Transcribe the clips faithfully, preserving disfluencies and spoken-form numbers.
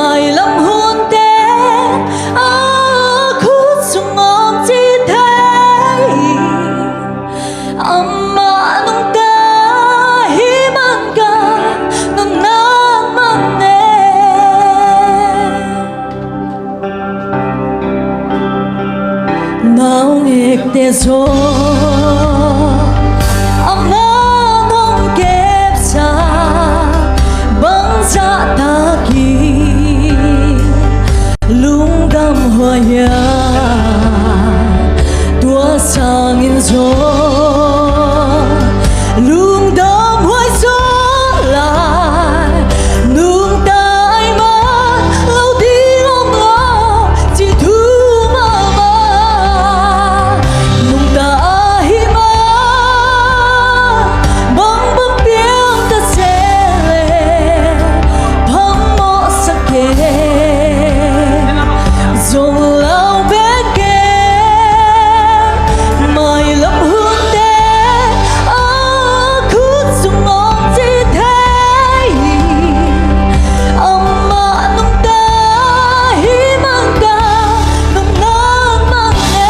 Mailam hunte a khut sung om ci thei, amah nungta hi man ka nunnak man e. Naungekte zong a man hong kepsa, bangzah takin lungdam huai a, tua sangin zong lungdam huai zaw lai. Nungta hi mah lo ding om lo, ci thu mahmah. Nungta hi mah, bang bang piang ka seh leh, phamawh sak kei, zong lau bek kei. Mailam hunte a khut sung om ci thei, amah nungta hi man ka nunnak man e.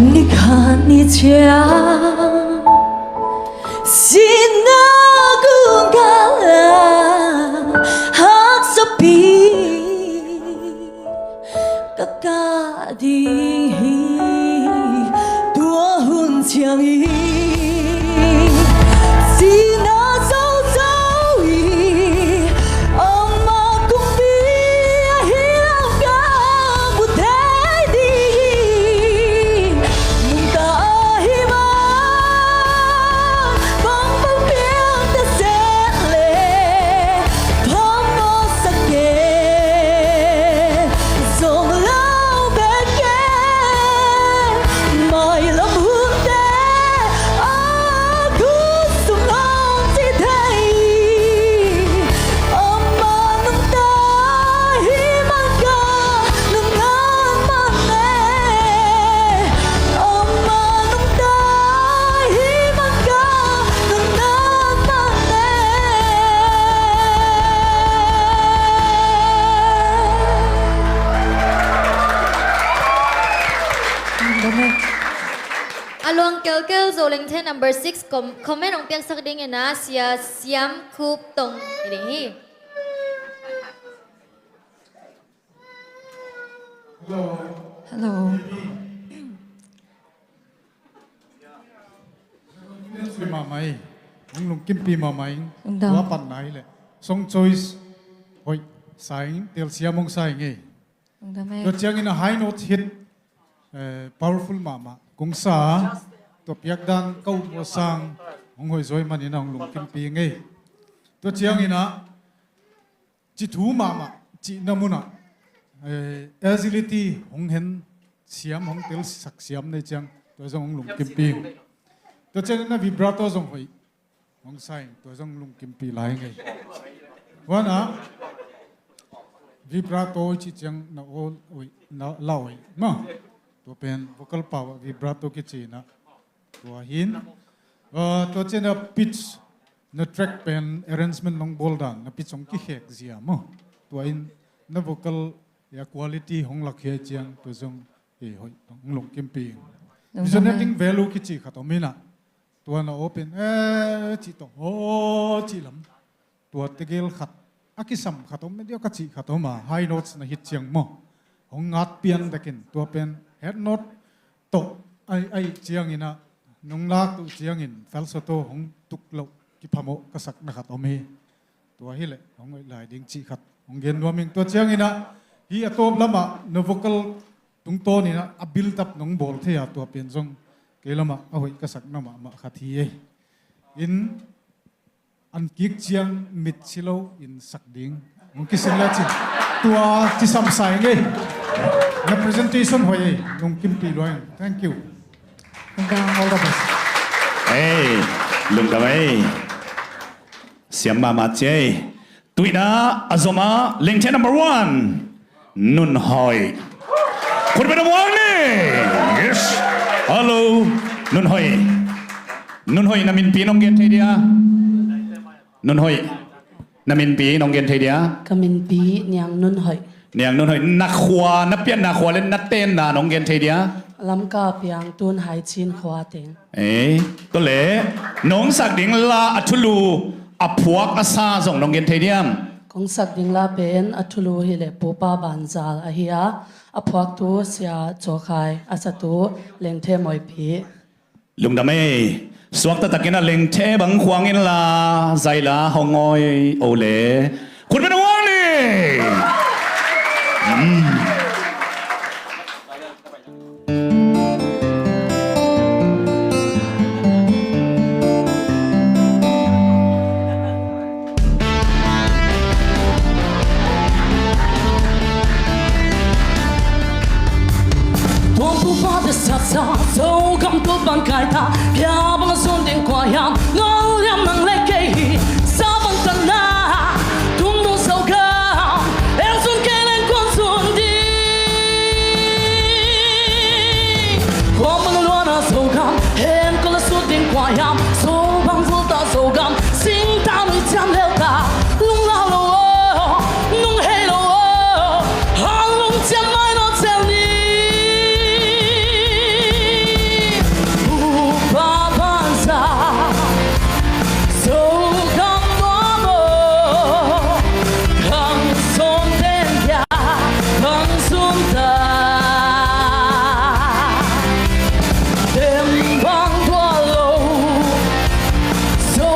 Ni khat ni ciang sihna gung kal a, haksapi ka kah ding hi. Tua hun ciangin sihna zozo hi, amah kumpi ahi lo ka mu thei ding hi. Nungta hi mah, bang bang piang ka seh leh, phamawh sak kei, zong lau bek kei. Mailam hunte a khut sung om ci thei, amah nungta hi man ka nunnak man e. Amah nungta hi man ka nunnak man e. A luang kelkel Zo Leng The number six com-, comment hong piaksak dingin a Sia Siam Khup Tong hi ding hi. Hello. Hello. Sui mahmah hi. Hong lungkimpi mahmah hi. Lungdam. Tua patna hi leh song choice hoih sa ing, telsiam hong sa ing ei. Lungdam ei. Tua ciangin a high note hit, eh, powerful mahmah kong sa. Tua piakdan ka um uh sang hong hoih zaw ahih manin a hong lungkimpi ing ei. Tua ciangin a ci thu mahmah cihna munah, eh, agility hong hen siam, hong telsak siam na hih ciang tua zong hong lungkimpi ing. Tua ciangin a vibrato zong hoih hong sa ing, tua zong lungkimpi lai ing ei. Huan a vibrato i cih ciang na aw hoih, na la hoih maw. Tua pen vocal pau ah vibrato kici in a, tua hi in, ah, tua ciangin a pitch, na track pen arrangement nong bawl dan, na pitch hong kikhek zia maw. Tua in na vocal a quality hong lakhia ciang tua zong, eh, hoih, hong lungkimpi ing. Lungdam ei. Resonating value kici khat om in a, tua na aw pen, eh, cih tawh, aw cih lam. Tua tegel khat, a kisam khat om, mediocre cih khat om a, high notes na hit ciang maw. Hong ngat pian dek in, tua pen head note tawh, ai, ai ciangin a, nong lak tuh ciangin, falsetto hong tuk loh, kiphamawh ka sakna khat om hi. Tua hi leh, hong hoih lai ding cih khat hong gen nuam ing. Tua ciangin a, hih a tawp lamah, na vocal tungtawn in a, a build up nong bawl thei a, tua pen zong kei lamah a hoih ka sakna mahmah khat hi ei. In an kik ciang mit si lo in sak ding hong kising lecin, tua ci sam sa ing ei. Na presentation hoih ei, lungkimpi lua ing. Thank you. All the best. Ei, lungdam ei. Siam mahmah ci ei. Tuina a zom a, Lengthe number one, Nun Hoih. Khut beng a muang ni. Yes. Hello, Nun Hoih. Nun Hoih, na minpi nong gen thei dia? Nun Hoih, na minpi nong gen thei dia? Ka minpi Niang Nun Hoih. Niang Nun Hoih, na khua, na pianna khua le na tenna nong gen thei dia? Lamka piang, tun Haicin khua teng. Eh, tua le, nong sak ding la a thulu, a phuak a sa zong nong gen thei diam? Kong sak ding la pen a thulu hi le Pupa Banzal ahi a, a phuaktu Sia Caw Khai, a satu Lengthe Moipi. Lungdam ei. Suakta takin a Lengthe bang khuang in la, zaila hong ngawi o le. Khut beng a muang ni. Mm. Tuamtupa te siatsa, Zogam tul pan kaita, pia bang a zun ding kua hiam, ngol liam nang le kei hi, sa bang tan na, tung nung Zogam, el zun kei leng kuan zun ding. Kua bang luan a Zogam, hen kua la sut ding kua hiam, Zo bang zul ta Zogam, sing ta nui ciam lel ta, lung lau lo o, nung hei lo o, hang lung ciam mai lo cel ni. Pupa Banzal, Zogam nuam o, khang zon ten kia, khang zun ta. Tem bang tua lo, Zo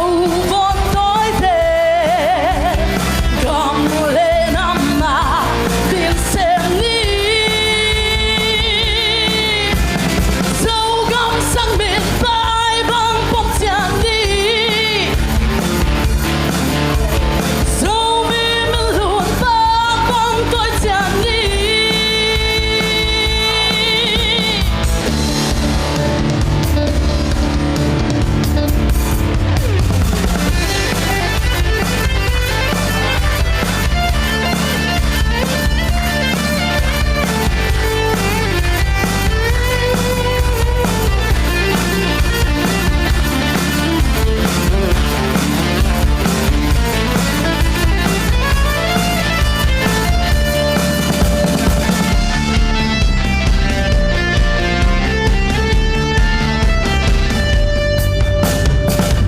vun tawite, gam le nam a din sem ni. Zogam sang min pai bang pom cian ni. Zomi min lun bang bang toi cian ni.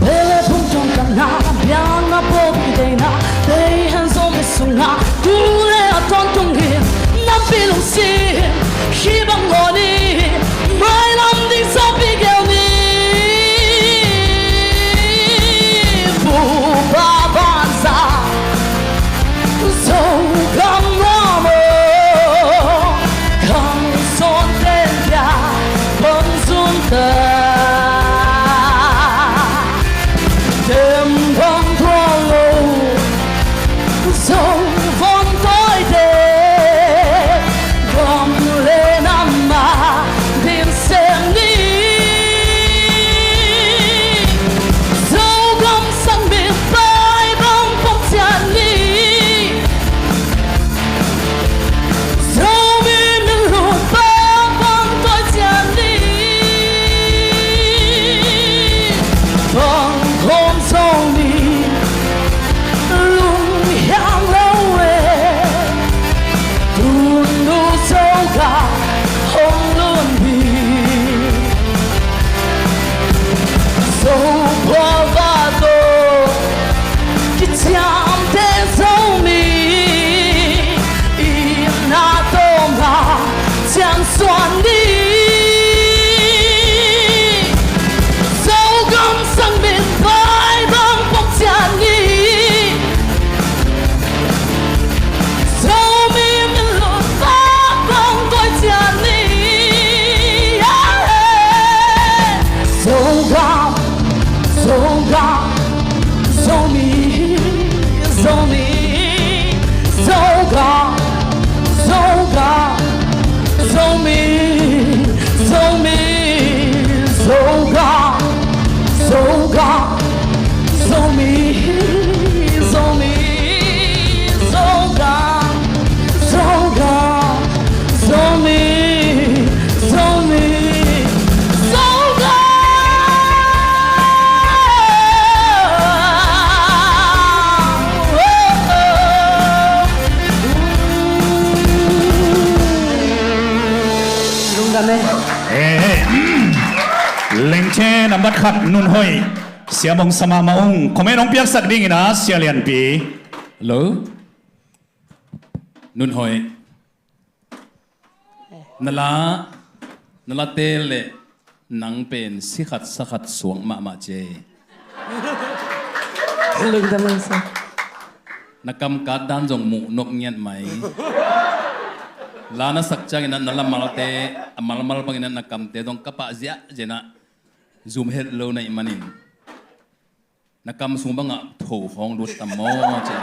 Pele phung tung kamna, biakna pawlpi deihna, tei hen Zomi sungah tu le a tawntung hi. Nampi lungsim hi bang ngawn ni, mailam ding Zomi gel ni. Pupa Banzal, Zogam nuam o, khang zon ten kia, bang zun ta. Tem bang tua lo, Zo vun tawite, gam le nam a din sem ni. Zogam sang min pai bang pom cian ni. Zomi min lun bang bang toi cian ni. Bang khawm Zomi lunghiam lo e, tunu Zogam hong lun ding. Zo pua va to, kiciamteh Zomi, i na tawm a ciang suan ni. Zogam sang min pai bang pom cian ni. Zomi min lun bang bang toi cian ni. Zogam, Zogam, Zomi, Zomi, Zogam, Zogam, Zomi, Zomi, Zo Nambat khat, Nun Hoih. Siamong sa mahmah ung. Comment hong piaksak dingin a, Sia Lianpi. Hello. Nun Hoih. Na la, na la teel leh nang pen si khat sa khat suak mahmah ci. Lungdam ei sa. Na kam kat dan zong muh nop ngiat mai. La na sak ciangin ah na la malte, a malmal bangin ah na kamte zong ka pah ziahziah in ah zum het lo na hih manin. Na kam sung bangah tho khawng lut tam maw ci.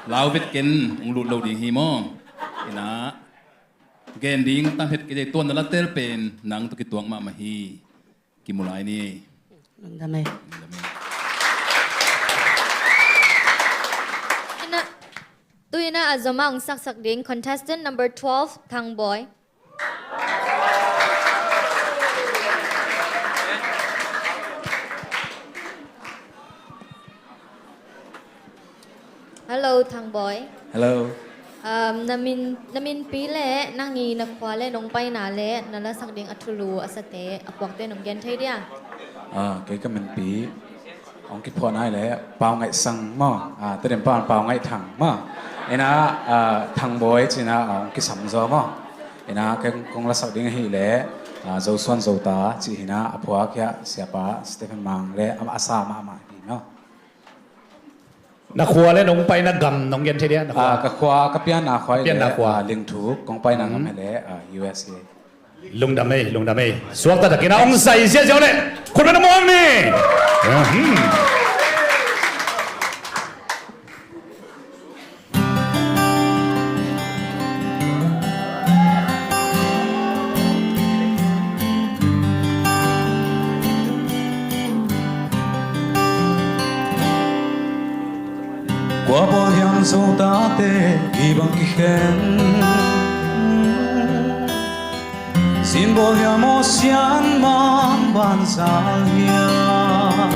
Lau vet ken, hong lut lo ding hi maw. Inah gen ding tam het kei, tua na la teel pen nang tawh kituak mahmah hi. Kimu lai ni. Lungdam ei. Lungdam ei. Inah, tu inah a zom a hong saksak ding contestant number twelve, Thang Bawi. Hello, Thang Bawi. Hello. Um, na min, na minpi le nang i na khua le nong paina le na lasak ding a thulu a sate a puakte nong gen thei dia? Ah, kei ka minpi hong kiphuah nai le Pau Ngaih Sang maw? Ah, Tedim pan Pau Ngaih Thang maw? Inah, ah, Thang Bawi ci-in ah, ah, hong kisam zaw maw? Inah kei kong lasak ding ahih leh, ah, Zo Suan Zo Ta cih hi-in ah, a phuak hiah Siapa Stephen Mang le a, a sa mahmah hi maw? Na khua le nong paina gam nong gen thei dia, na khua? Ah, ka khua, ka pianna khua hi le, pianna khua, ah, Lingthuk, kong paina gam hi le, ah, U S A. Lungdam ei, lungdam ei. Suakta takin a hong sai ziahziah le. Khut beng na muang ni. Ahem. Kua bawl hiam Zo tate kibang kikhen? Sin bawl hiam aw Sian Mang Banzal hiam?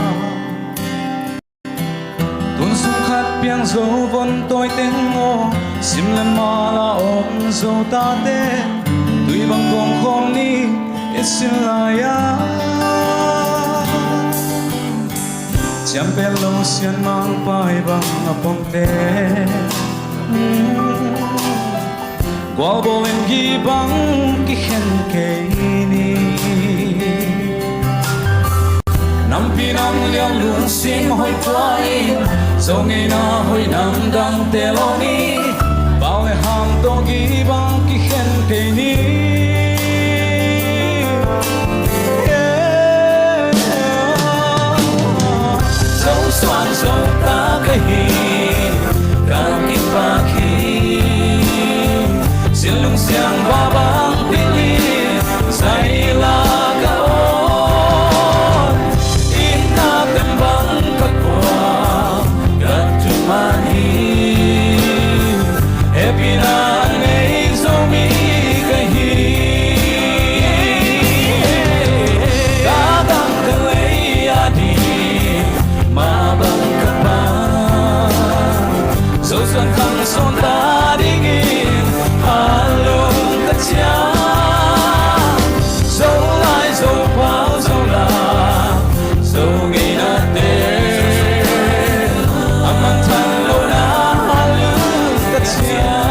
Tun sung khat piang zo von tawi teng aw, sim le mal a om Zo tate, tui bang kawm khawm ni i sin lai-a. Ciam pek lo Sian Mang Pai bang a pom te, gual bawl in gih bang kikhen kei ni. Nampi nam liang lungsim hoih pua in, Zo ngeina hoih namdangte lawh ni. Pau le hang tawh gih bang kikhen kei ni. Zo Suan Zo Ta ka hi, ka kipak hi. Sin lung siang ba bang pil in, zai la ka awn. Inn na tem bang ka kua, ka thuman hi. Hehpihna nei Zomi ka hi. Ka gam ka lei a ding mah bang ka pang. Zo Suan Thang Suan ta dingin a lung ka ciam. Zo lai Zo pau Zo la, Zo ngeinate a manthan lohna a lung ka ciam.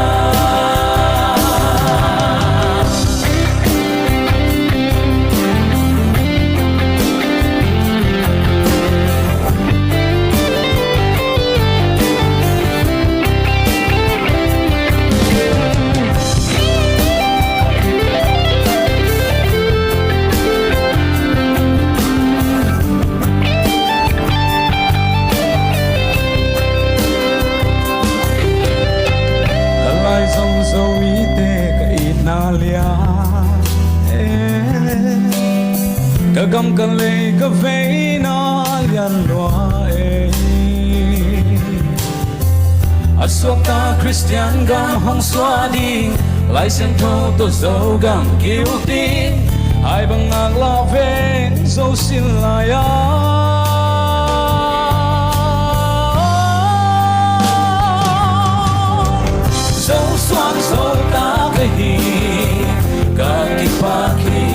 Ka lai zong Zomite ka itna lian, eh, ka gam ka lei ka veina lian lua, eh. A suakta Khristian gam hong suah ding, Lai Siangtho tawh Zogam kiuk ding, ai bang ngak la veng Zo sin lai-a. Zo Suan Zo ta ka hi, ka kipak hi.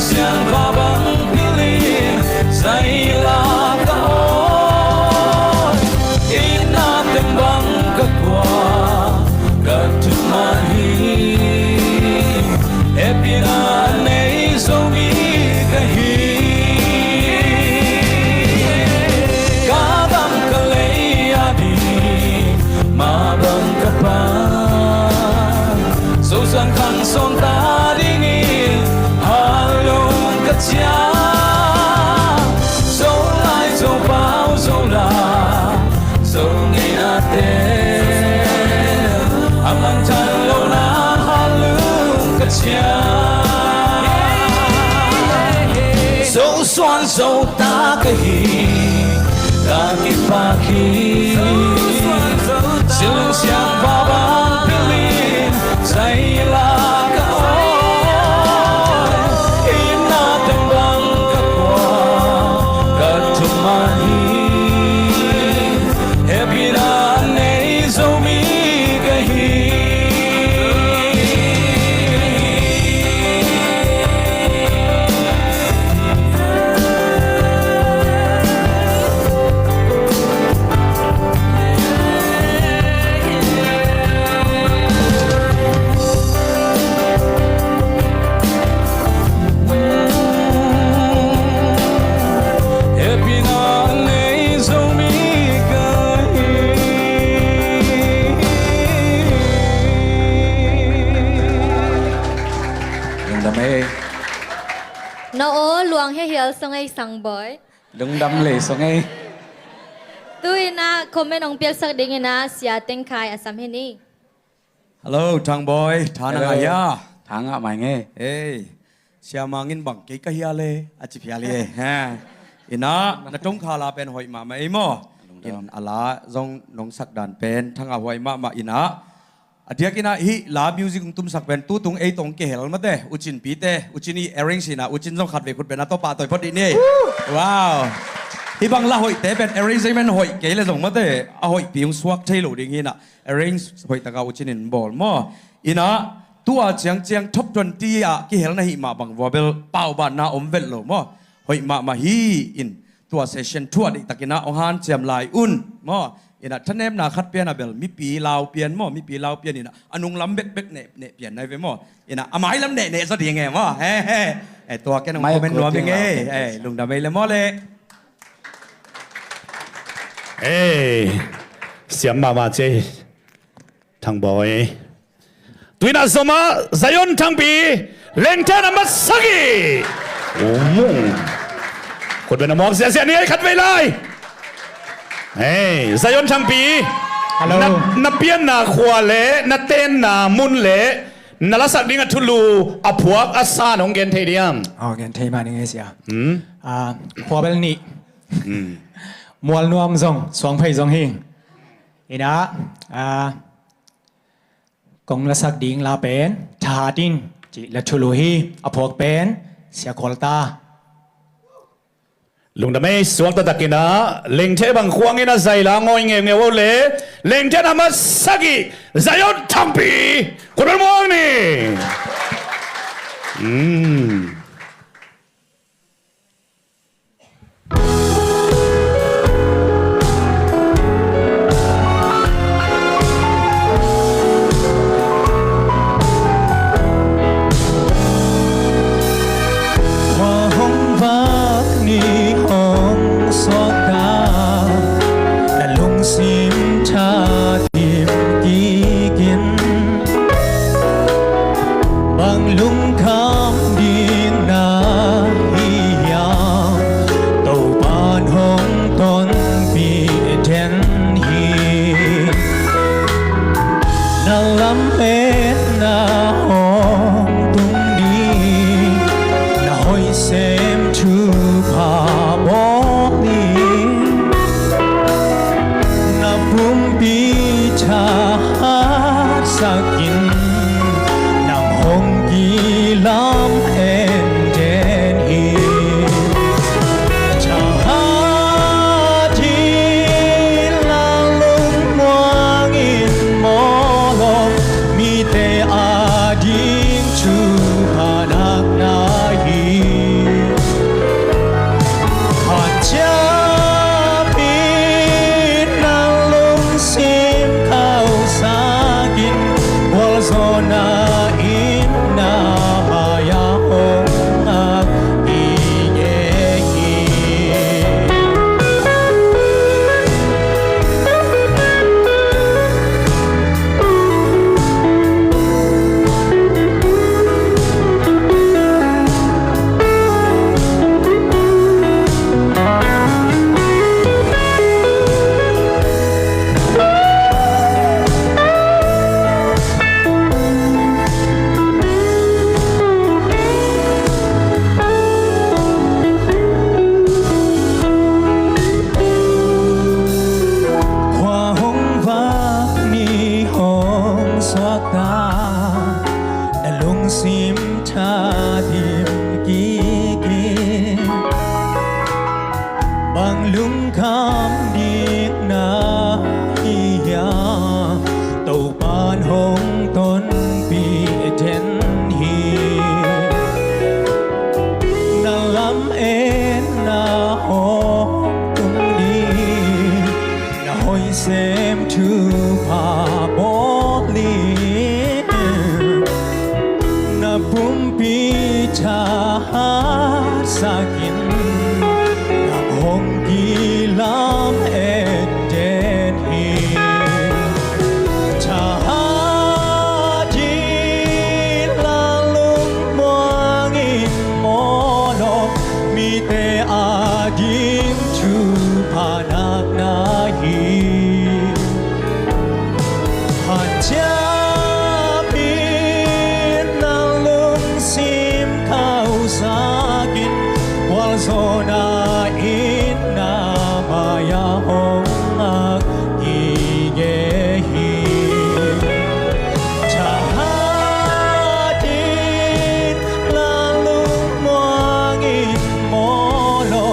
Siangtho bang pilin zaila ka awi, inn ah teng bang ka kuan, ka thuman hi. Hehpihna nei Zomi ka hi. Ka gam ka lei a ding mah bang ka pan, Zozan khang sawn ta dingin hanlung ka ciam. Zolai, Zopau, Zola, Zo ngeinate a mangthang lohna hanlung ka ciam. Zosuan Zota ka hi, ka kipak hi. Silung siang babang pilin zaila ka awi, inn ah teng bang ka kuan, ka thuman hi. Hehpihna nei Zomi ka hi. Hehpihna nei Zomi ka hi. Lungdam ei. Na aw luang hehial song ei Sangbawi. Lungdam lei song ei. Tu-in ah comment hong piaksak dingin ah Sia Teng Khai a sam hi ni. Hello, Thangbawi, tha na ngah hia? Tha ngah mai ngei. Ei, Sia Mang in bang kei ka hia le, a ci phial hi ei. Ha. Inn ah na tongkha la pen hoih mahmah ei maw. In a la zong nong sak dan pen thangah huai mahmah inn ah. A diakin ah hih la music hong tumsak pen tu tung ei tong kihel mate, U Cin pite, U Cin i arrange hi in ah, U Cin zong khatvei khut beng a tawpah tawi phot dih ni. Wow. Hih bang la hoihte pen arrangement hoih kei le zong mate, a hoihpi hong suak thei lo ding hi in ah. Arrange hoih taka U Cin in bawl maw. Inn ah tua ciangciang top twenty ah kihel na hih mah bang vua bel paubanna om vet lo maw. Hoih mahmah hi in tua session thu ah deihtakin ah hong hanciam lai un maw. Inn ah thanemna khat pian ah bel mipi lau pian maw, mipi lau pian inn ah a nunglam bekbek neh, neh pian nai ve maw. Inn ah a mailam neh, neh zaw ding e maw. He, he. Eh, tua ken hong comment nuam ing e. Eh, lungdam ei le maw le. Ei, siam mahmah ci ei. Thangbawi. Tu-in ah zom ah Zion Thangpi, Lengthe na mat sagih. Umung. Khut beng a muak ziahziah ni ei khatvei lai. Ei, Zion Thangpi. Hello. Na, na pianna khua le na tenna mun le na lasak ding a thulu a phuak a san hong gen thei diam? Aw, gen thei mah ning ei Sia. Hmm? Ah, khua bel nih. Hmm. Mualnuam zong, Suangphei zong hi. Inn ah, ah, kong lasak ding la pen Thahat In cih la thulu hi. A phuak pen Sia Khual ta. Lungdam ei, suak taktakin ah Lengthe bang khuangin a zaila ngawi ngeungeu o le, Lengthe na mat sagih, Zion Thangpi. Khut beng muak ni. Hmm. Khua hong vak ni hong suakta, na lungsim thakim kikin, bang lungkham ding Hatsakin na hong kilam en den hi. Thahat in, lalung muangin mawh lo, mite ading thupha nakna hi. Hanciam in, na lungsim khauhsak in, gualzawhna in na mai-ah hong ngak gige hi. Thahat in, lalung muangin mawh lo,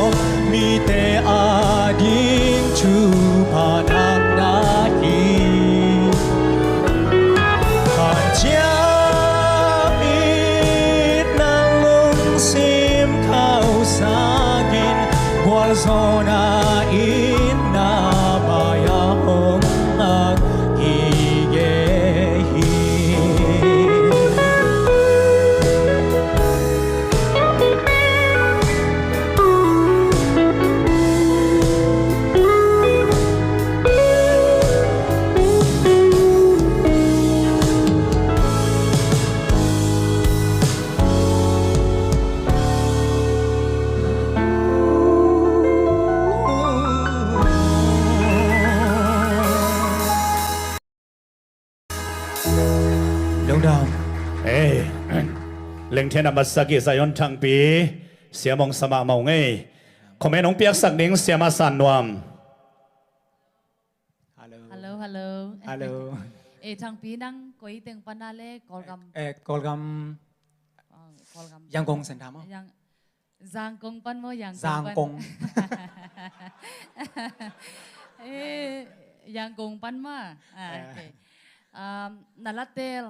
mite ading thupha nakna hi. Hanciam in, na lungsim khauhsak in, gualzawhna in na mai-ah hong ngak gige hi. Lungdam. Ei, Lengthen a masa gih Zion Thangpi, Sia Mawng Sama Mawng ei. Comment hong piaksak ding Sia Ma San Nuam. Hello. Hello, hello. Hello. Eh, Thangpi, nang koi teng pan a le, Kawlgam? Eh, Kawlgam. Oh, Kawlgam. Yangon Center maw? Yang, Zangkong pan maw, Yangon pan? Zangkong. Eh, Yangon pan maw? Ah, eh, okay. Um, na la teel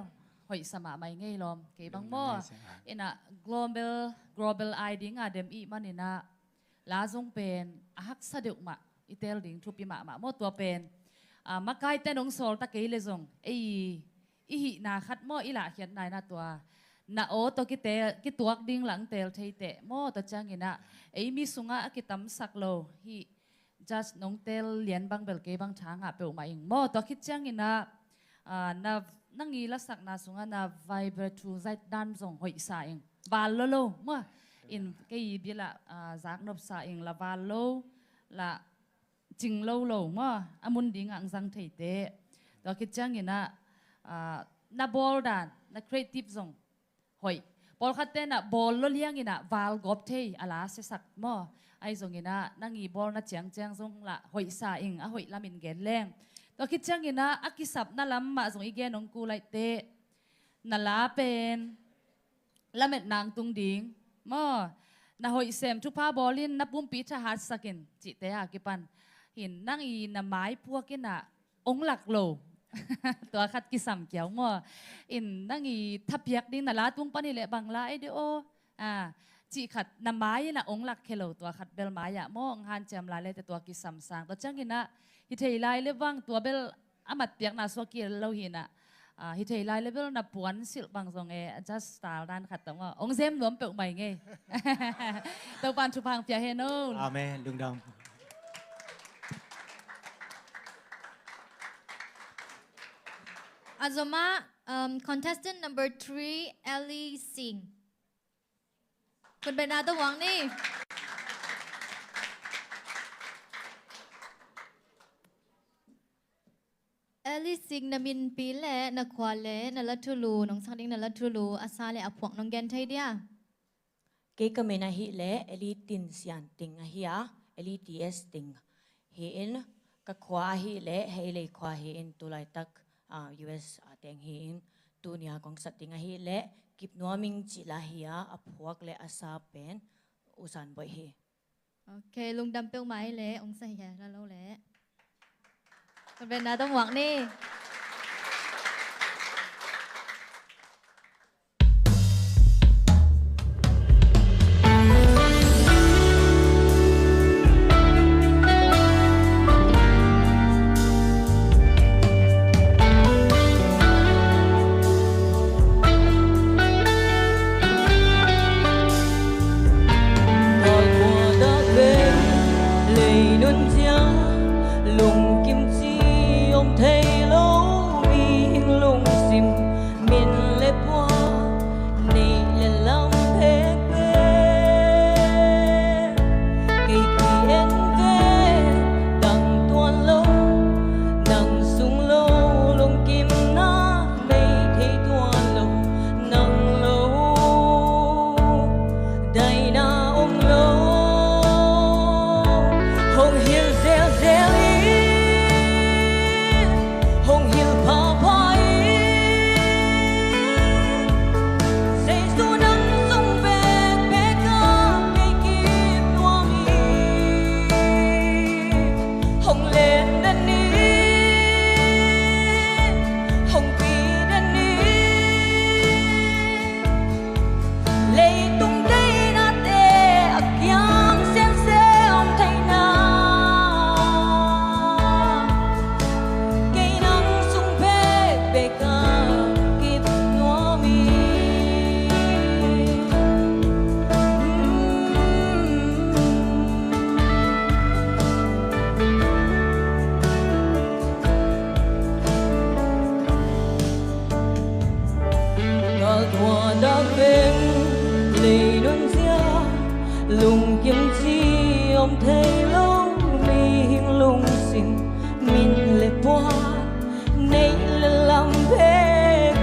hoih sa mahmah ing ei lawm. Kei bang maw? Ina global, global eye ding a dem i hih manin a la zong pen a haksa deuh mah, i teel ding thupi mahmah maw tua pen. Ah, makaite nong sawl ta kei le zong ei i hihna khat maw, i lahkhiatna in a tua na aw tawh kite, kituak ding lah hong teel thei teh maw. Tua ciangin a ei mi sungah a kitamsak lo hih judge nong teel lian bang bel kei bang tha ngah peuhmah ing maw. Tua khit ciangin a, ah, na, nang i lasakna sungah na vibe thu zai dan zong hoihsa ing. Val lo lo maw. In kei i bil ah, ah, zaknopsa ing, la val lo, la cing lo lo maw, a mun dingah hong zang thei teh. Tua khit ciangin a, ah, na bawl dan, na creative zong hoih. Pawlkhatte na bawl lo liangin a val gawp thei a la siasak maw. Ahi zongin a nang i bawlna ciangciang zong lah hoihsa ing, a hoih lamin gen leng. Tua khit ciangin a a kisapna lam mah zong i gen hong kul lai teh. Na la pen lametna hong tung ding maw. Na hoih sem thupha bawlin na pumpi thahatsak in cihte a kipan hin nang i na mai phuak in a hong lak lo. Tua khat kisam kiau maw. In nang i thapiak ding na la tung pan hi leh bang la ei de aw. Ah, cih khat na mai in a hong lak khe lo, tua khat bel mai-ah maw hong hanciam lai le teh tua kisam sang. Tua ciangin a hi thei lai le bang tua bel a matpiakna suak kei lo hi in a, ah, hi thei lai le bel na puan silh bang zong e, a just style dan khat tawh maw hong zem nuam peuhmah ing ei. Topa'n thupha hong pia hen aw. Amen. Lungdam. A zom ah, um, contestant number three, Ellie Singh. Khut beng na tawh muak ni. Ellie Singh, na minpi le na khua le na la thulu, nong sak ding na la thulu, a sa le a phuak nong gen thei dia? Kei ka min ahih leh Ellie Tin Sian Ting ahi a, Ellie T S Ting hi in, ka khua ahih leh Heilei khua hi in, tu laitak, ah, U S a teng hi in, tuni a kong sak ding ahih leh Kipnuam Ing cih la hi a, a phuak le a sa pen U San Boih hi. Ok, lungdam peuhmah ei le, ong sa hi hia la lo le. Khut beng na tawh muak ni. Lungkim ci om thei lo, mihing lungsim, min le pua, neih le lam bekbek.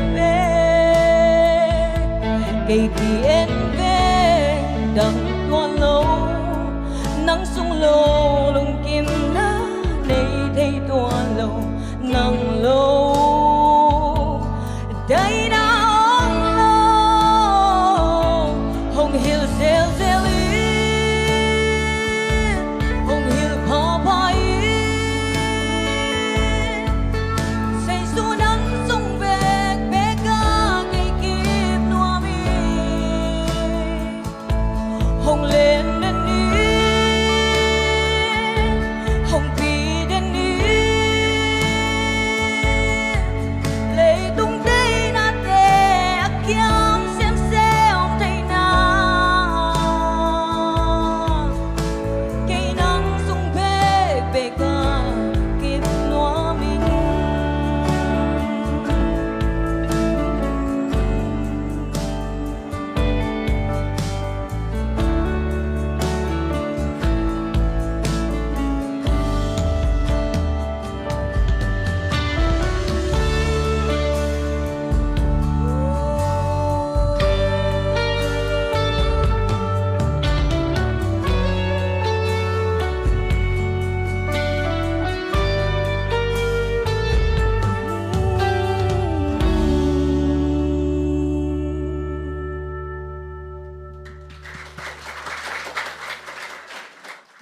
Kei pi en veng dang tuan lo, nang sung lo lungkimna nei thei tuan lo, nang lo. Daina ong lo, hong hil zelzel in, hong hil phapha in, seisu nang sung bekbek a kei kip nuam in. Hong len den in, hong pi den in, leitung teinate a kiang semsem theina, kei nang sung bekbek a kip nuam in.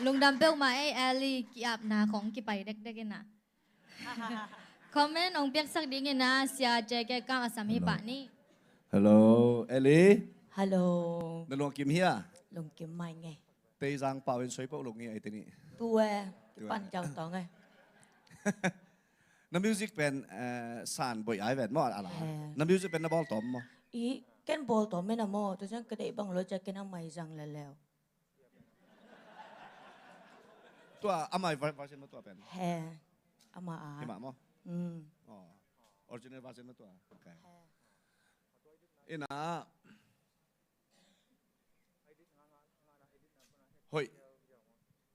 Lungdam peuhmah ei, Ellie, ki-apna khong kipai dekdek in ah. Comment hong piaksak ding in ah, Sia J K Kam a sam hi pah ni. Hello, Ellie. Hello. Na lungkim hia? Lungkim mai nge. Teizang pau in soi pau lung nge ai te ni. Tu e, tu e. Pan jau tong e. Na music pen, eh, San Boih ai vet maw a la. Eh. Na music pen na bawl tawm maw? I, ken bawl tawm e na maw, tu ciang ka deih bang lo cia ken a mai zang le leu. Tua, a mai ver-, version maw tua pen? He, ama a. Hi mah maw? Mm. Oh. Original version maw tua? Okay. He. Ina. Hoih.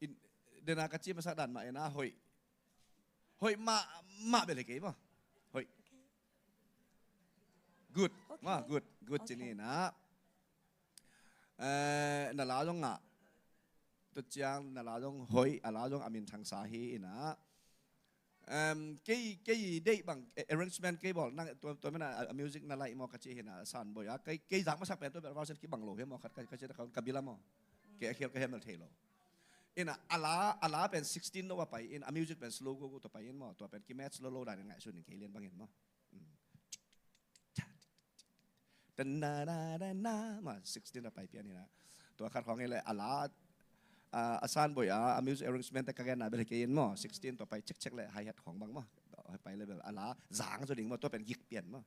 In, dena ka ci masak dan mah ina hoih. Hoih mah, mah bel hi kei maw. Hoih. Good. Okay. Maw, good. Good. Okay. Ci ni ina. Eh, na la zong ngah. Tua ciang na la zong hoih, a la zong a minthangsa hi ina. Em, kei, kei deih bang, eh, arrangement kei bawl, nang tua, tua mena, a, a music na like maw ka ci hi ina, San Boih a, kei, kei zak masak pen tua bel version kibang lo hi maw khat ka, ka ci da ka, ka bil a maw. Kei a khial ka hemel thei lo. Ina, a la, a la pen sixteen no a pai in, a music pen slow go go tua pai in maw, tua pen ki match lo lo dan in ngaihsun in kei lian bangin maw. Mm. Tan na na na na, ma sixteen a pai pian hi na. Tua khat khong hi le a la, a, a San Boih a, a music arrangement te ka gen na bel hi kei in maw, sixteen tua pai chek chek le hi-hat khong bang maw. Tua pai le bel a la zang zaw ding maw, tua pen gik pian maw.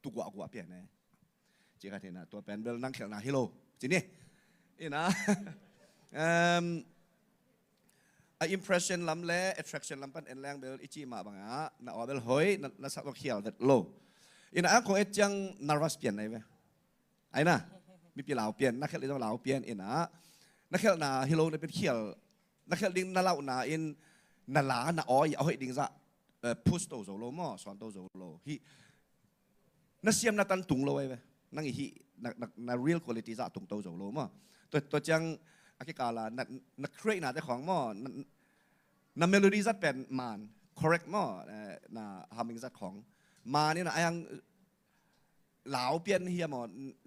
Tu guah guah pian e. Ci khat hi na, tua pen bel nang khelhna hi lo. Ci ni. Ina. Em, a impression lam le attraction lam pan en leng bel i cih mah bangah na aw bel hoih, na, na sak khial vet lo. Ina ang kong et ciang nervous pian na hi ve. Ai na, mipi lau pian, na khelh ding zong lau pian ina. Na khelhna hi lo na pen khial, na khelh ding na lauhna in na la, na aw i a hoih ding zah, eh, push to zo lo maw, suan to zo lo. Hi, na siam na tan tung lo ai ve. Nang i hih, na, na, na real quality zah tung to zo lo maw. Tua, tua ciang a kikala, na, na create na te khong maw, na, na melody zat pen man, correct maw, eh, na humming zat khong. Man ina ai ang lau pian hi a maw, n-,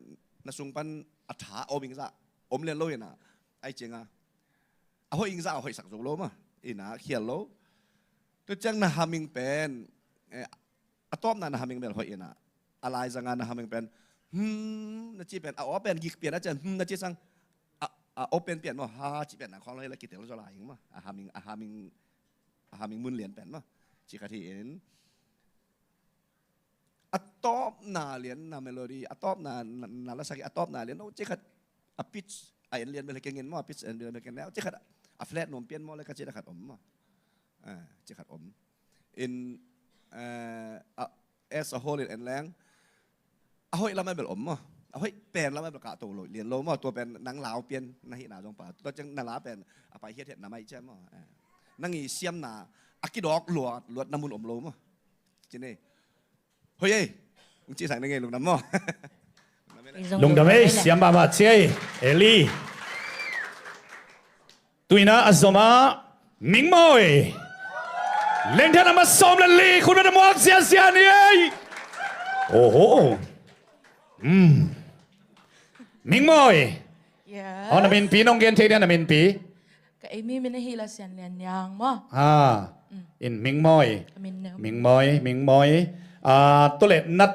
na sung pan a tha om ing zah, om lian lo ina, ai cianga. A hoih ing zah, a hoih sak zo lo maw, ina khial lo. Tua ciang na humming pen, eh, a tawpna na humming bel hoih ina. A laizanga na humming pen, hmm, na ci pen, a aw pen gik pian a cian, hmm, na ci sang, a, a aw pen pian maw, ha, ci pian na khong lo hi la kitel zo lai ing maw. A humming, a humming, a humming mun lian pen maw. Ci khat hi in. A tawpna lian na melody, a tawpna na, na la sak hi, a tawpna lian, no, ci khat a pitch, a en lian bel hi keng in maw, a pitch en lian bel hi keng in, ci khat a flat nuam pian maw, le ka ci da khat om maw. Ah, ci khat om. In, eh, a, as a whole in en leng, a hoih lam a bel om maw. A hoih pen lam a bel kahto lo lian lo maw, tua pen nang lau pian na hihna zong pa, tua ciang na la pen a pai hiathiat na mai ciam maw. Eh. Nang i siamna a kidawk luat, luat na mun om lo maw. Cine. Hoih ei. Ung ci sang na ngei lungdam maw. Lungdam ei, siam mahmah ci ei. Eli. Tuina a zom ah Mingmawi. Lengthan a ma sawm le li, khutbet a muak ziazia ni ei. Oho. Mm. Mingmawi. Yes. Aw, na minpi nong gen thei dia, na minpi? Ka ei mi min ahi la Sian Lian Niang maw. Ah. Mm. In Mingmawi. Ka min neu. Mingmawi, Mingmawi. Ah, tua le na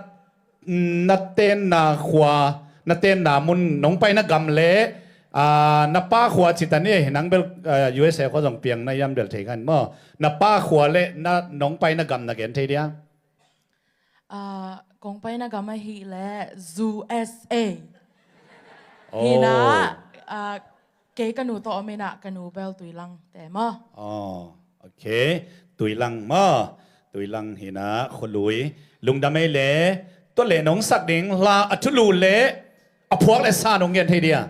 na tenna khua, na tenna mun, nong paina gam le, ah, na pa khua ci ta ni, nang bel, ah, U S A khua zong piang na hiam bel thei kha in maw. Na pa khua le na nong paina gam na gen thei dia? Ah, kong paina gam ahih le U S A. Oh. Hi na, ah, kei ka nu tawh om in ah, ka nu bel Tuilang te maw. Oh, ok. Tuilang maw. Tuilang hi na, Khualui. Lungdam ei le, tua le nong sak ding hla a thulu le a phuak le sa nong gen thei dia?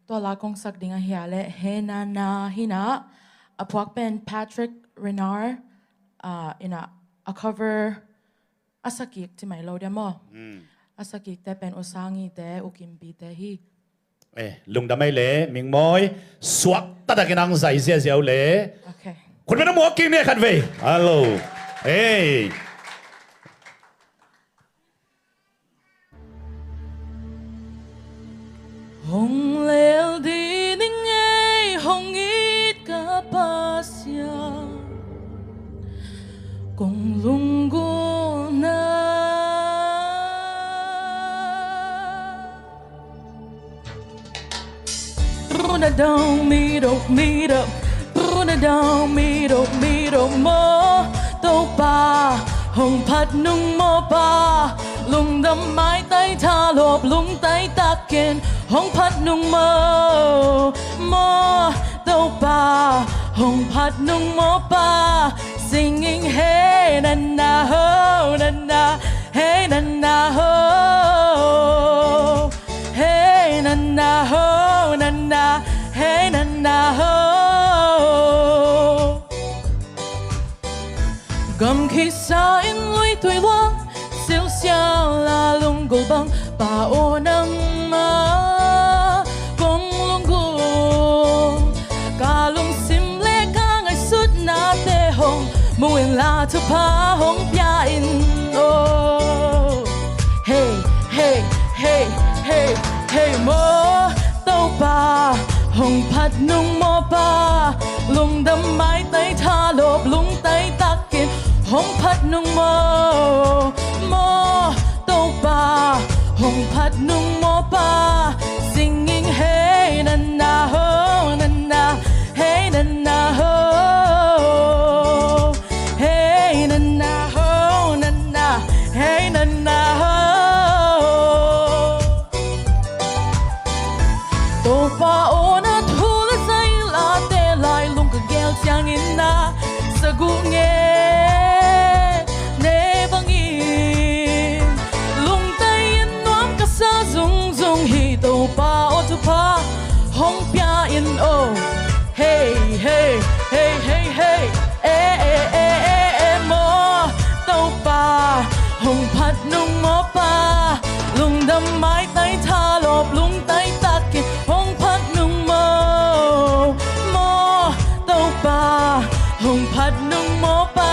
Tua la kong sak ding ahi a le, He Na Na hi na, a phuak pen Patrick Renard, ah, in ah, a cover a sakik ci mai lo dia maw. Mm. A sakik te pen U Sangi te, U Kim Pi te hi. Eh, lungdam ei le, Mingmawi, suak taktak in ang zai ziazia uh le. Ok. Khutbet a muak kik ni khat vei. Hello. Hey. Hong lel ding ei, hong it ka Pasian. Kong lunggulhna. Runa dong mi dong mi dong. Runa dong mi dong mi dong maw. Topa hong phat nung maw Pa. Lungdam maitai thalawp lungtai takin hong phat nung maw. Maw Topa hong phat nung maw Pa. Singing hey na na ho na na, hey na na ho. Hey na na ho na na, hey na na ho. Gam khisa in luitui luang, silsial a lunggulh bang Pa aw nangmah kong lunggulh. Ka lungsim le ka ngaihsutnate hong mu inla thupha hong pia in aw. Hey, hey, hey, hey, hey maw. Topa hong phat nung maw Pa. Lungdam maitai thalawp lungtai takin hong phat nung maw. Maw Topa hong phat nung maw Pa. Singing hey na na ho na na, hey na na ho. Hey na na ho na na, hey na na ho. Topa aw na thu le zailate lailung ka gel ciangin na saguk nge ne bangin lungtai in nuam ka sa zungzung hi. Topa aw thupha hong pia in aw. Hey, hey, hey, hey, hey. Eh, eh, eh, eh, eh, maw. Topa hong phat nung maw Pa. Lungdam maitai thalawp lungtai takin hong phat nung maw. Maw Topa hong phat nung maw Pa.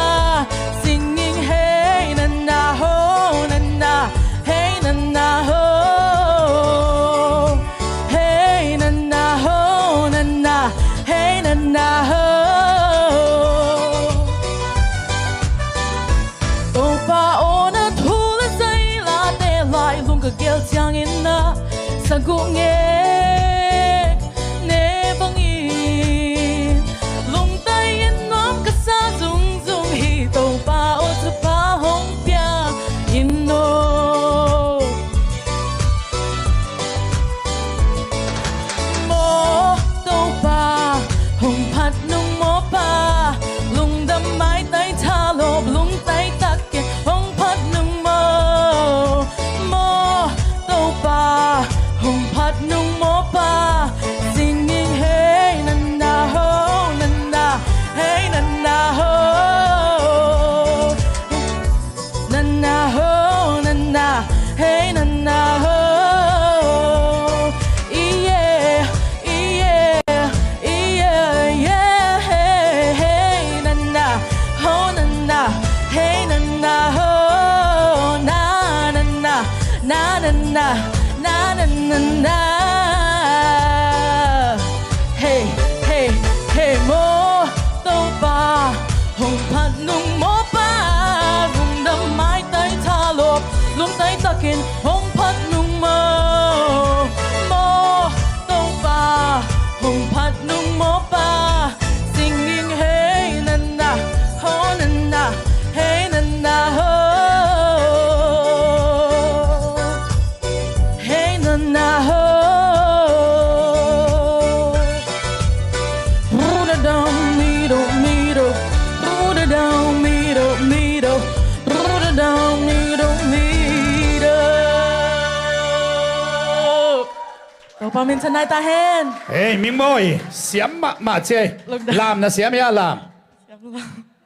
Pamin chanai ta hen. Hei, Mingmawi, siam mahmah ciai. Lungdam. Lam na siam hia, lam? Siam lo.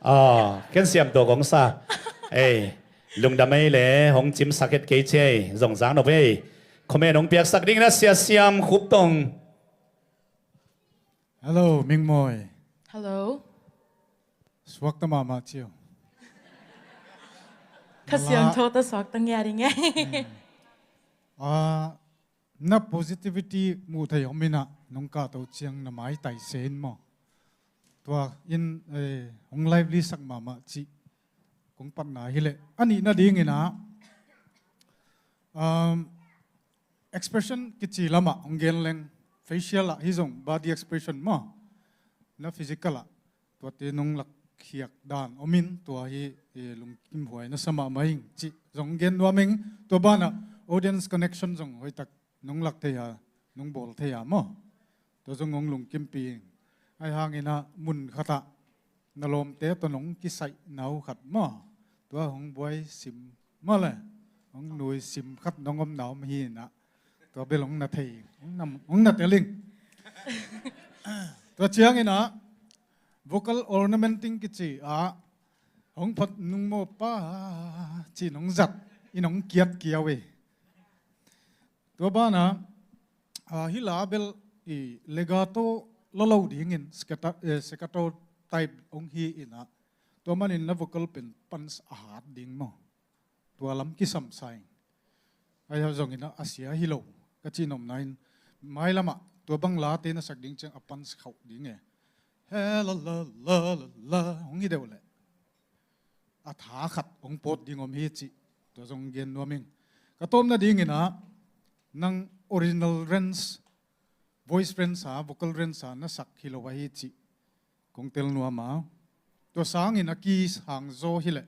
Aw, ken siam tua kong sa. Hei, lungdam ei le, hong cimsak het kei ciai. Zong zang nop ei. Comment hong piaksak ding na Sia Siam Khup Tong. Hello, Mingmawi. Hello. Suakta mahmah ciau. Kha Siangtho ta suakta ngia ding ei. Ah, na positivity muh thei om inah nong kahto ciang na maitai se in maw. Tua in, eh, hong lively sak mahmah cih kong patna hi leh. A nihna ding inah, um, expression kici lamah hong gen leng, facial ah hi zong body expression maw, na physical ah tuate nong lakkhiak dan om in, tua hi, eh, lungkimhuai na sa mahmah ing cih zong gen nuam ing. Tua banah audience connection zong hoihtak nong lak thei a, nong bawl thei a maw. Tua zong hong lungkimpi ing. Ahi hang inah mun khatah na lawmte tawh nong kisaihna uh khat maw. Tua hong buai sim maw le. Hong nui sim khat nong omna om hi inah. Tua bel hong na thei, hong na, hong na tel ing. Tua ciang inah vocal ornamenting kici ah hong phot nung maw pa ci nong zat in hong kiat kiau ei. Tua banah, ah, hih la bel i legato lolo dingin scata-, eh, staccato type hong hi inah. Tua manin na vocal pen punch a hat ding maw. Tua lam kisam sa ing. Ahi zong inah a sia hi lo. Ka cih nopna in mailamah tua bang late na sak ding ciang a punch khauh ding e. He la la la la la hong hi deuh leh a tha khat hong pawt ding om hi cih tua zong gen nuam ing. Ka tawpna ding inah nang original range, voice range a, vocal range a na sak hi lo ahi cih kong tel nuam a. Tua sangin a key sang zaw hi leh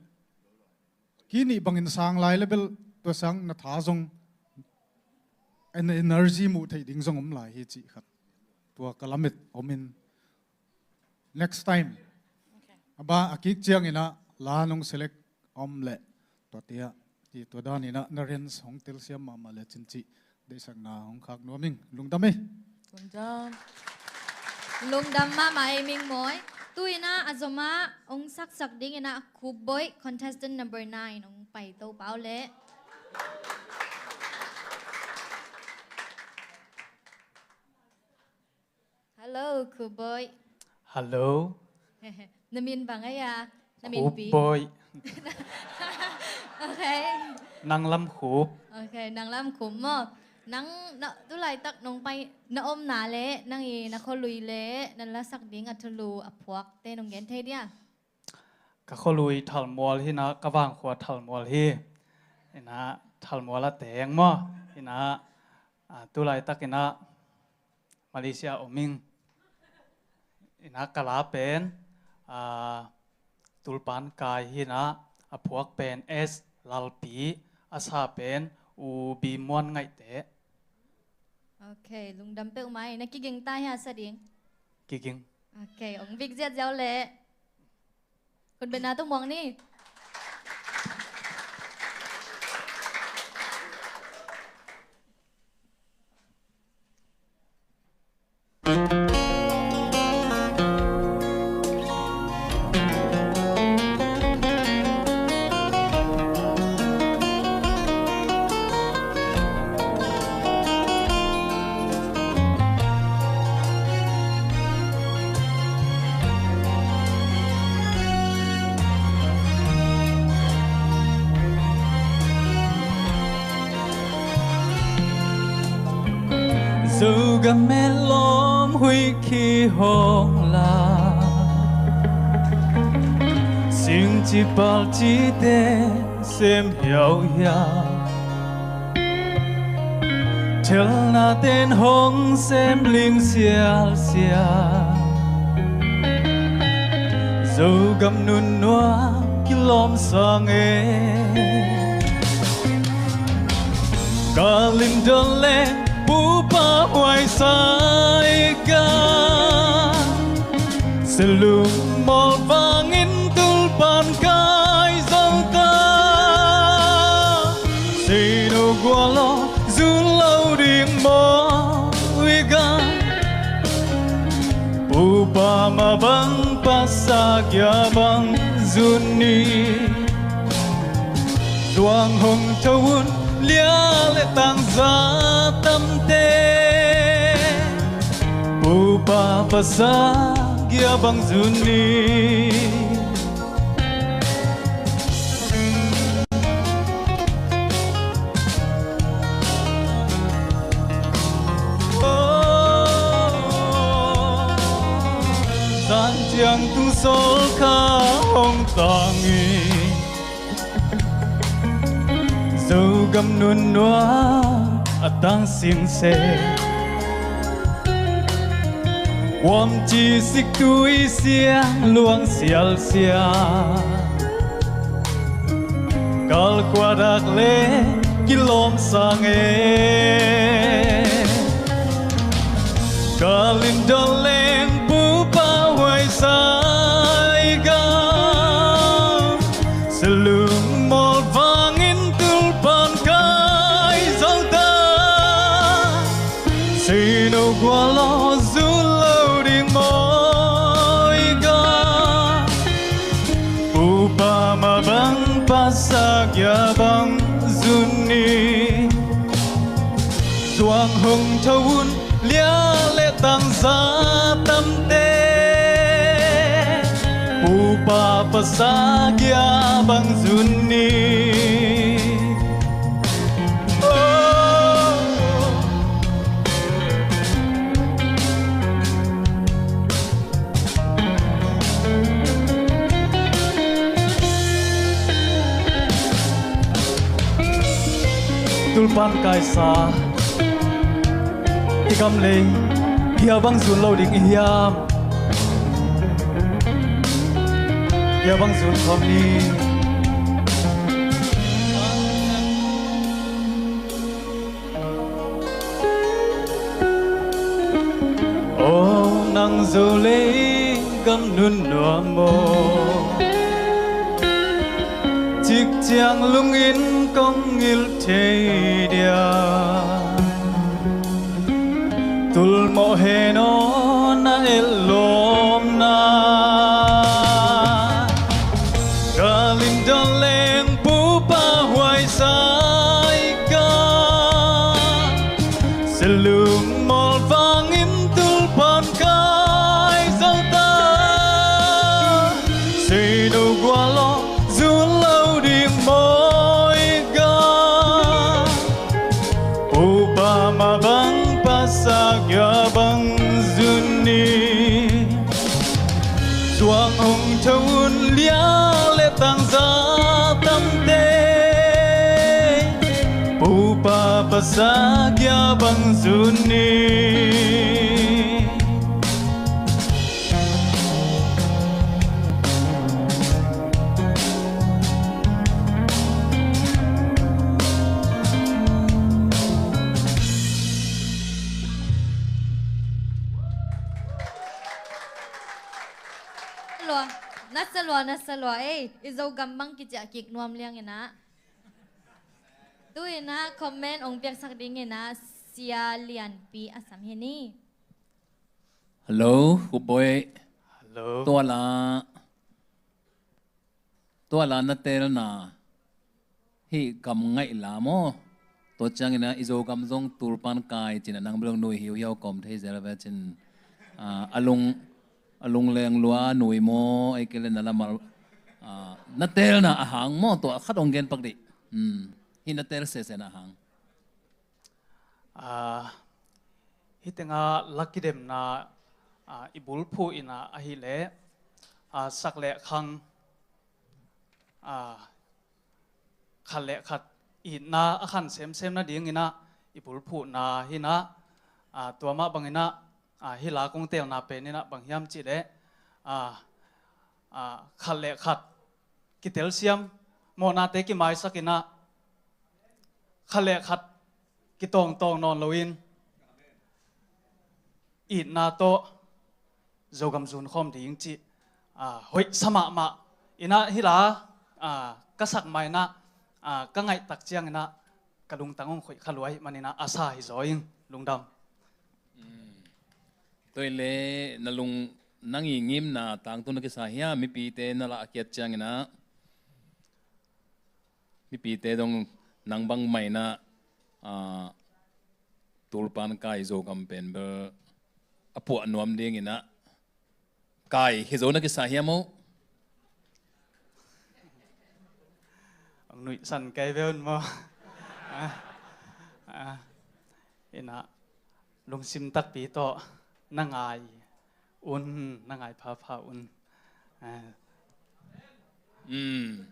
key nih bangin sang lai le bel tua sang na tha zong en-, energy muh theih ding zong om lai hi cih khat tua ka lamet om in. Next time. Okay. A ba a kik ciang inah la nong select om leh tua tiah, ti tua dan inah na range hong telsiam mahmah le cin cih deihsakna hong khak nuam ing. Lungdam ei. Lungdam. Lungdam mahmah ei Mingmawi. Tu inah a zomah hong saksak ding inah Khupboih, contestant number nine, hong paito pau leh. Hello, Khupboih. Hello. Na min bang ei a? Na min pi? Khupboih. Okay. Nang Lam Khup. Okay, Nang Lam Khup maw. Nang, na, tu laitak nong pai, na omna le, nang i na khualui le, na lasak ding a thulu a phuakte nong gen thei dia? Ka khualui Thalmual hi inah, ka vangkhua Thalmual hi. Inah Thalmual a teng maw. Inah, ah, tu laitak inah Malaysia om ing. Inah ka la pen, ah, Tulpan Kai hi inah, a phuak pen S Lalpi, a sa pen U B Muan Ngaihte. Okay, lungdam peuhmah ei. Na kiging ta hia sa ding? Kiging. Okay, hong vik ziahziah uh leh. Khutbetna tung muang ni. Zogam met lawm huih khi hawng la, singci palci ten sem hiauhiau. Thelna ten hong sem ling sialsial. Zogam nunnuam kilawm sang e. Ka limdon le pupa huai sai ka, selung mawl vangin tulpan kai zalta. Seino gualo zun lo ding maw? Pa mah bang, Pasian' gia bang zun ni. Zuang hong tho un, lia le tangza tamte. Pu, Pa, Pasian' gia bang zun ni. Zan ciang tung sawl kha hong tang hi. Zogam nunnuam a tang sing se. Uam ci sik tui siang luang sialsia. Kal kua dak le kilawm sang e. Ka lindol leng Pu, Pa huai sai gam. Salung mawl vangin tulpan kai zo ta. Sino gual aw zun lo ding maw i gam. Pu, Pa mah bang, Pasian' gia bang zun ni. Zuang hong tho un, lia le tangza tamte. Pu, Pa, Pasian' gia bang zun ni. Oh. Tulpan kaisa i gam lei, gia bang zun lo ding i hiam? Gia bang zun khawm ni. Aw nang Zolei gam nunnuam aw, cik ciang lungin kong ngilh thei dia. Tulmawh hen aw na etlawmna. Ka lindol leng Pu, Pa huai sai gam. Salung mawl vangin tulpan kai zo ta. Sino gual aw zun lo ding maw i gam. Pu, Pa mah bang, Pasian' gia bang zun ni. Zuang hong tho un, lia le tangza tamte. Pu, Pa, Pasian' gia bang zun ni. Lua, na sa lua, na sa lua, ei, i Zogam bang kiciah kik nuam liang in ah. Tu in ah comment ong piaksak ding in ah, Sia Lianpi a sam hi ni. Hello, Khup Bawi. Hello. Tua la, tua la na telna hih gam ngaih la maw? Tua ciangin ah i Zogam zong tulpan kai cin ah nang bel ong nui hiuhiau kawm thei zel ve cin. Ah, a lung, a lungleng lua nui maw, ei kei le na lamal, ah, na telna a hang maw? Tua khat ong gen pak dih. Hmm. Hih na tel sesena a hang. Ah, hih tengah la kidemna, ah, i bulphuh in ah ahih leh, ah, sak le khang, ah, khat le khat itna a khan semsem nadingin ah i bulphuhna hi in ah, ah, tua mah bangin ah, ah, hih la kong telna pen in ah bang hiam cih leh, ah, ah, khat le khat kitelsiam, mawhnate kimaisak in ah, khat le khat kitawngtawng nawn loin itna tawh Zogam zun khawm ding cih, ah, hoih sa mahmah in ah hih la, ah, ka sak ma in ah, ah, ka ngaih tak ciangin ah ka lungtang ong khoih kha lua ahih manin ah a sa hi zaw ing. Lungdam. Tua hi leh na lung nang i ngimna tangtung na kisa hiam? Mipite na lah a kiat ciangin ah, mipite dong nang bang mah in ah, ah, tulpan kai Zogam pen bel a puah nuam dingin ah, kai hi zo na kisa hiam maw? Ang nuihsan kei ve un maw? Ah, ah, in ah, lungsim takpi tawh na ngai un, na ngai phapha un. Ah. Mm.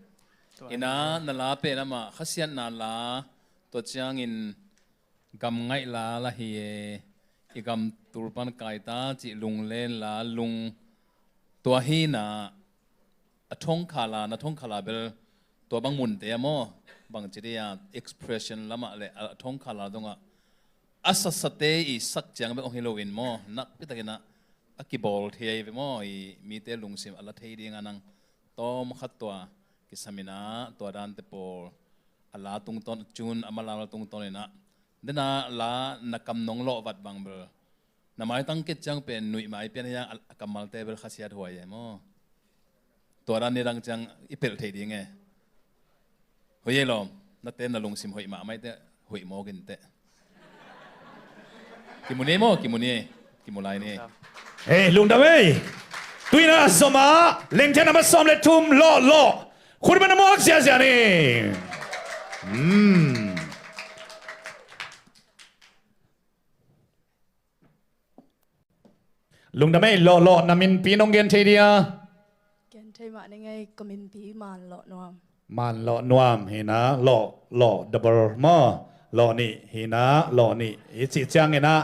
Tua in ah, na la pen amah khasiatna la, tua ciangin gam ngaih la lah hi e, i gam tulpan kai ta cih lunglen la lung, tua hi in ah, a thongkhala, na thongkhala bel tua bang munte ah maw, bangci dia expression lamah le a thongkhala dongah a sasate i sak ciang bek hong hi loin maw, nakpi takin ah a kibawl thei ahi ve maw, i mite lungsim a la thei dingah nang tawmkhat tua kisam in ah, tua dante pawl a la tungtawn, cun a mala tungtawn in ah, den a la na kam nong lawh vat bang bel, na maitang kit ciang pen nuih mai pian hiang, a kammalte bel khasiat huai e maw. Tua dan ni dang ciang i pelh thei ding e. Hoih e lawm, na ten na lungsim hoih mahmah i teh, hoih mawk in teh. Kimu ni maw, kimu ni, kimu lai ni. Hei, lungdam ei. Tuina zom a, lengthian a ma sawm le thum, lawh, lawh. Khut beng na muak ziahziah ni. Hmm. Lungdam ei, lawh, lawh, na minpi nong gen thei dia? Gen thei mah ning ei, ka minpi Man Lawh Nuam. Man Lawh Nuam hi in ah, lawh, lawh, double maw. Lawh nih hi in ah, lawh nih. I cih ciangin ah,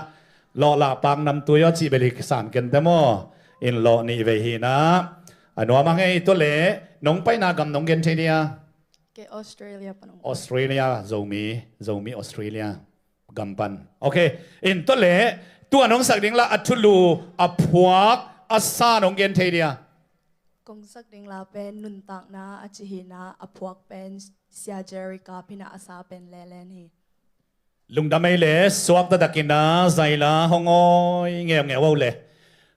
lawh lah pak nam tui aw cih bel hi kisan kente maw. In lawh nih vei hi in ah. A nuam a ngei, tua leh, nong paina gam nong gen thei dia? Kei Australia pan ong. Australia, Zomi, Zomi Australia gam pan. Ok, in tua leh, tua nong sak ding la a thulu, a phuak, a sa nong gen thei dia? Kong sak ding la pen Nuntakna a ci hi in ah, a phuak pen Sia Jerry Kap hi in ah, a sa pen Lelen hi. Lungdam ei le, suak taktak in ah, zai la hong awi ngeungeu aw le.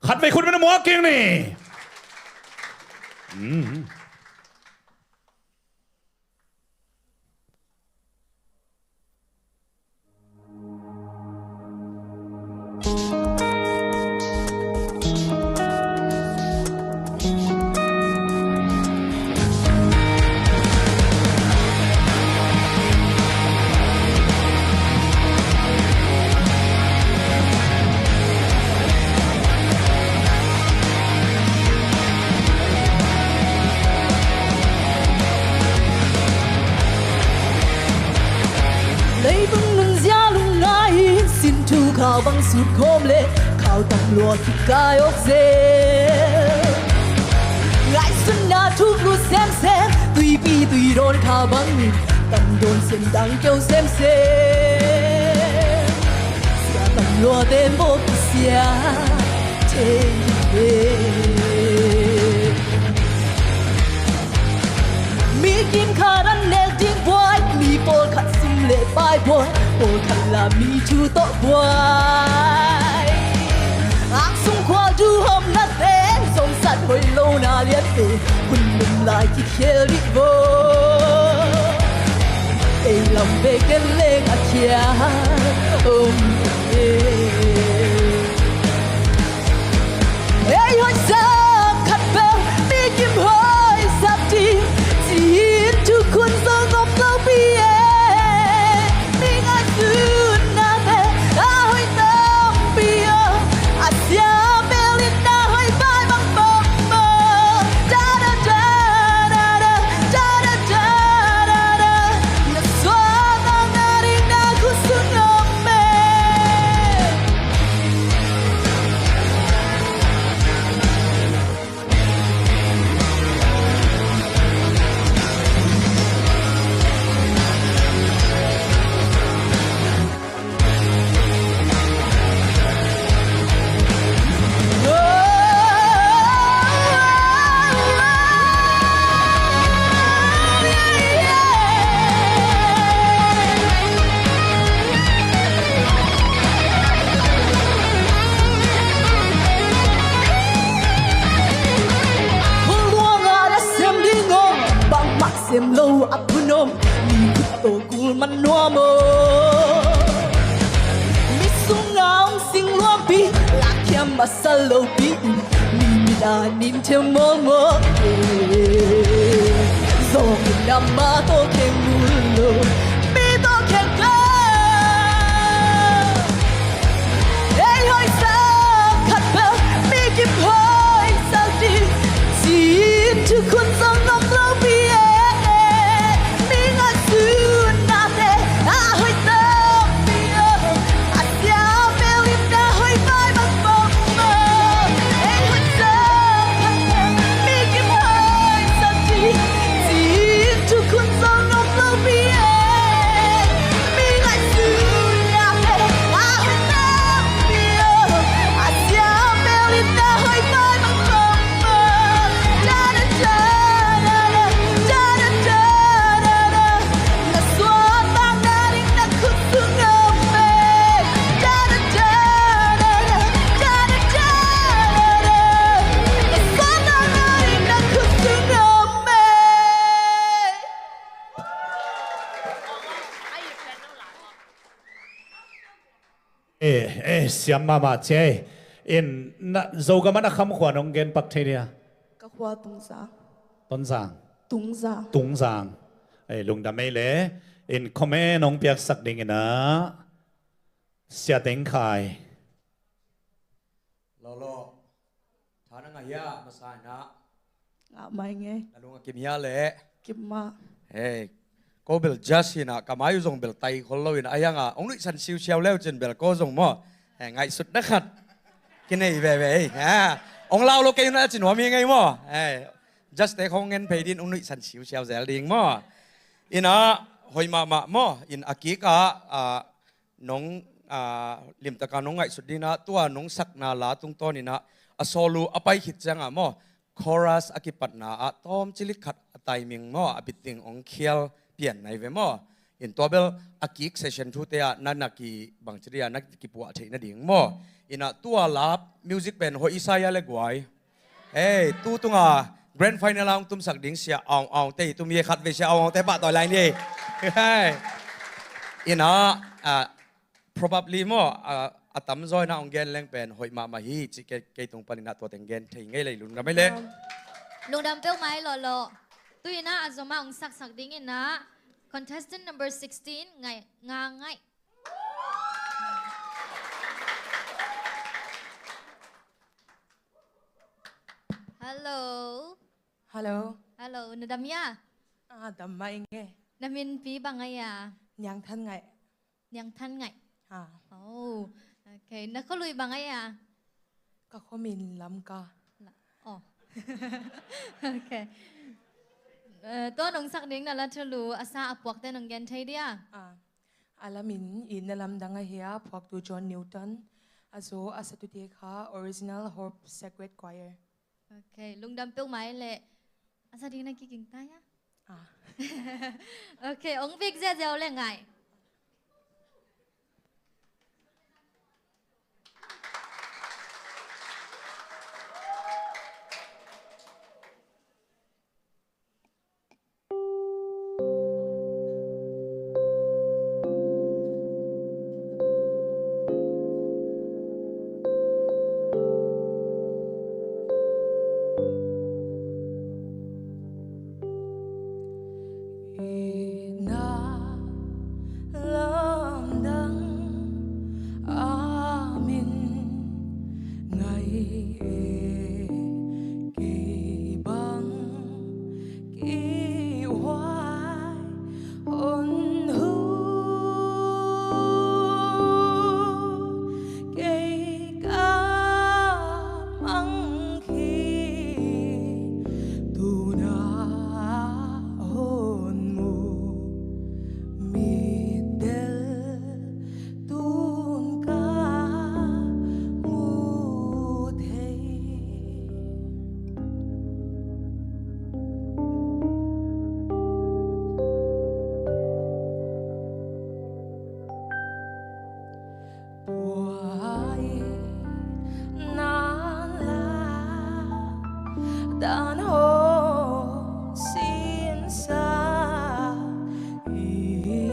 Khat vei khut beng na muak kik ni. Mm. Leivung nunzia lungngai in, sin thu khau bang sut khawm le, khau tam lua kikai awk zel. Ngaihsutna thuk lut semsem, tuipi tui dawn kha bangin, tam dawn sem dang keu semsem. Sia tam luate mawk sia thei ve. Mi kim khat an nek ding buai, mi pawlkhat sum le pai buai, pawlkhat la mi thu tawh buai. Ang sung khual duhawmnate, sawmsat hoih lohna liante, hun num lai kikhel dih vo. Ei lam bek en leng a khia om e. Ei hoihsak khat bel mi kim hoihsak ding, ci-in thukhun zong om lo pi e. Mi ngaihsutnate a hoih tampi aw, a sia bel in na hoih pai bang bang maw. Da da da da da, da da da da da. Na suan na na ding na khutsung om e. Tawh kul man nuam aw. Mi sungah hong sing luampi, lakkhiam masa lopi in, mi mit ah nin theu mawlmawl. Zong in amah tawh kheng mul lo, mi tawh kheng ka. Ei hoihsak khat bel mi kim hoihsak ding, ci-in thukhun zong om lo mi e. Mi ngaihsutnate a hoih tampi aw, a sia mel in a hoih pai bang bang maw. Ei hoihsak khat bel mi kim hoihsak ding, ci-in thukhun zong om lo mi e. Eh, eh, siam mahmah cia. In na, Zogam ah na kham khua nong gen pak thei dia? Ka khua Tungzang. Tonzang. Tungzang. Tungzang. Eh, lungdam ei le. In comment nong piaksak ding in ah, Sia Teng Khai. Lolo. Tha na ngah hia, masa in ah? Ngah mai nge. Na lung a kim hia le? Kim mah. Hei, ko bel judge hi in ah, ka mai uh zong bel tai khol lo in ah, a hiang ah hong nuihsan siusiau leu cin bel ko zong maw. Hei, ngaihsutna khat kinei veve hi. Ha. Hong lau lo kei un ah cin huam hi ngei maw. Hei, judge te khong ngen phei din hong nuihsan siusiau zel ding maw. In ah, hoih mahmah maw. In a kik ah, ah, nong, ah, limtaka nong ngaihsut ding ah, tua nong sakna la tungtawn in ah, a sawl uh a pai khit ciang ah maw, chorus a kipatna ah tawm cilik khat a timing maw, a beat ding hong khial pian nai ve maw. In tua bel a kik session thute ah na, na ki bangci dih ah na kipuah theih nading maw. In ah tua la music pen hoih i sa hia le guai? Hei, tu tunga grand final a hong tumsak ding Sia Aung Aung te hi, tu mi khat vei Sia Aung Aung te pahtawi lai ni. Hei. In ah, ah, probably maw, ah, a tamzaw in ah hong gen leng pen hoih mahmah hi cih kei, kei tung panin ah tua teng gen thei ngei lei, lungdam ei le. Um, lungdam peuhmah ei Lolo. Tu in ah a zom ah hong saksak ding in ah contestant number sixteen, Ngai, Nga Ngai. Hello. Hello. Hello, na dam hia? Ah, dam mah ing e. Na minpi bang ahi a? Niang Than Ngaih. Niang Than Ngaih. Ah. Oh, okay. Na khualui bang ahi a? Ka khuamin Lamka. La-, oh. Okay. Eh, tua nong sak ding na la thulu a sa a puakte nong gen thei dia? Ah. A lamin Itna Lamdang ahi a, phuaktu John Newton. A zaw a satute kha Original Hope Sacred Choir. Okay, lungdam peuhmah ei le. A sa ding na kiging ta hia? Ah. Okay, hong vik ziazia uh le ngai. Itna lamdang a min ngai e, kei bang kihhuai hun hun, kei ka mang khi tu na hong mu, mitdel tun ka mu thei. Tua in nan la dan hong sinsa i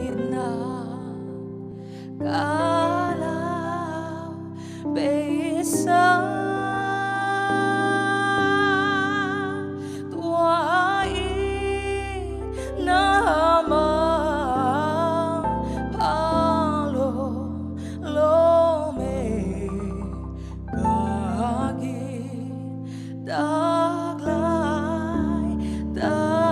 tak lai takin.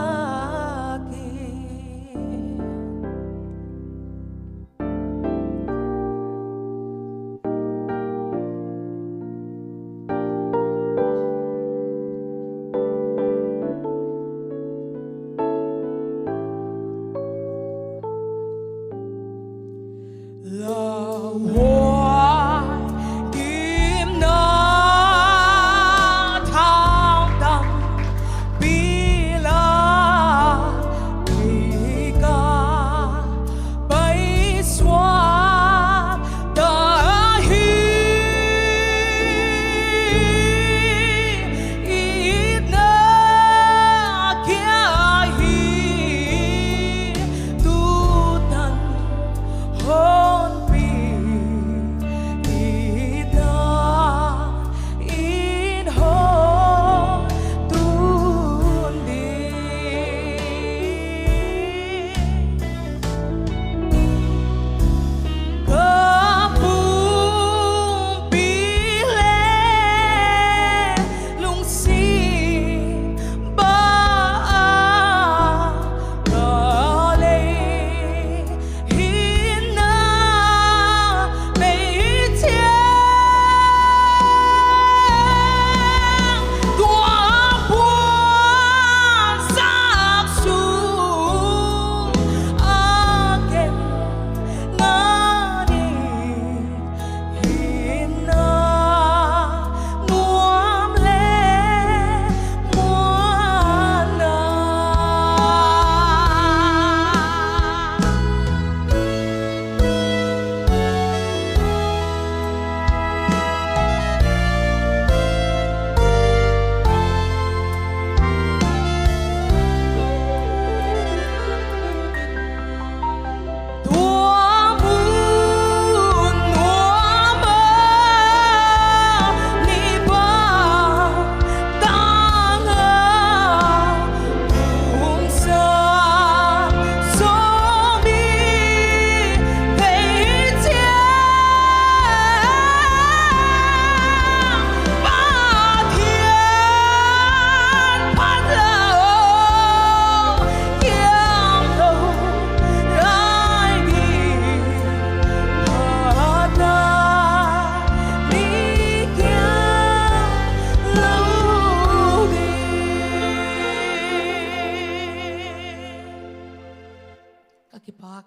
Ka kipak.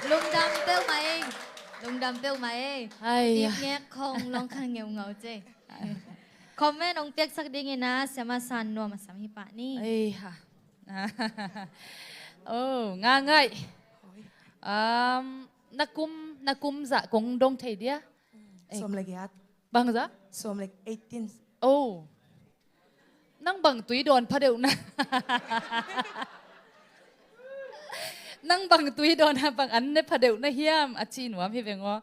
Lungdam peuhmah ei. Lungdam peuhmah ei. Ai, tipngek khong long kha ngeungau cei. Comment hong piaksak dingin a siama san nuam a sam hi pah ni. Ei ha. Oh, nga ngai. Um, na kum, na kum zah kong dong thei dia. Ei. Sawm le giat. Bang zah? Sawm le eighteen. Oh. Nang bang tui dawn phadeuh na. Nang bang tui dawn a bang an ne phadeuh na hiam a ci nuam hi veng aw.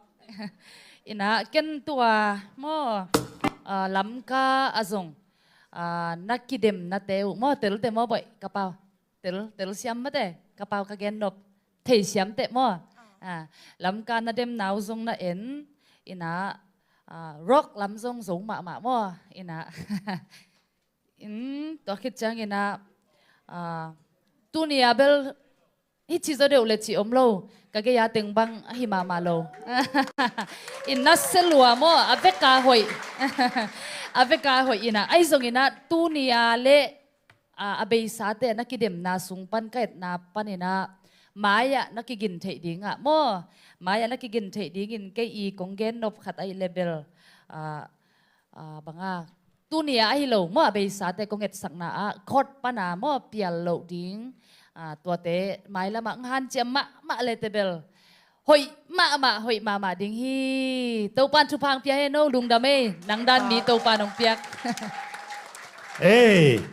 Ina ken tua maw, ah, Lamka a zong, ah, na kidemnate uh maw, telte maw boih ka pau. Tel, telsiam mate ka pau ka gen nop. Theisiam teh maw? Ah, Lamka na demna uh zong na en, ina, ah, rock lam zong zo mahmah maw? Ina. In, tua khit ciang ina, ah, tuni a bel hi ci zaw deuh le ci om lo, ka gei a teng bang ahi mahmah lo. In na selua maw, a veka hoih. A veka hoih ina, ahi zong ina, tuni a le a, a beisate na kidemna sung pan ka etna panin ah mai-ah na kigin theih dingah maw? Mai-ah na kigin theih dingin kei i kong gen nop khat ahi le bel, a, a, banga tuni ah ahi lo maw, a beisate kong etsakna ah court pana maw pial loh ding, a, tuate mailamah nghan ciam mahmah le te bel hoih mahmah, hoih mahmah ding hi. Topan thupha hong pia hen o, lungdam ei. Nang dan mi Topan hong piak. Ei,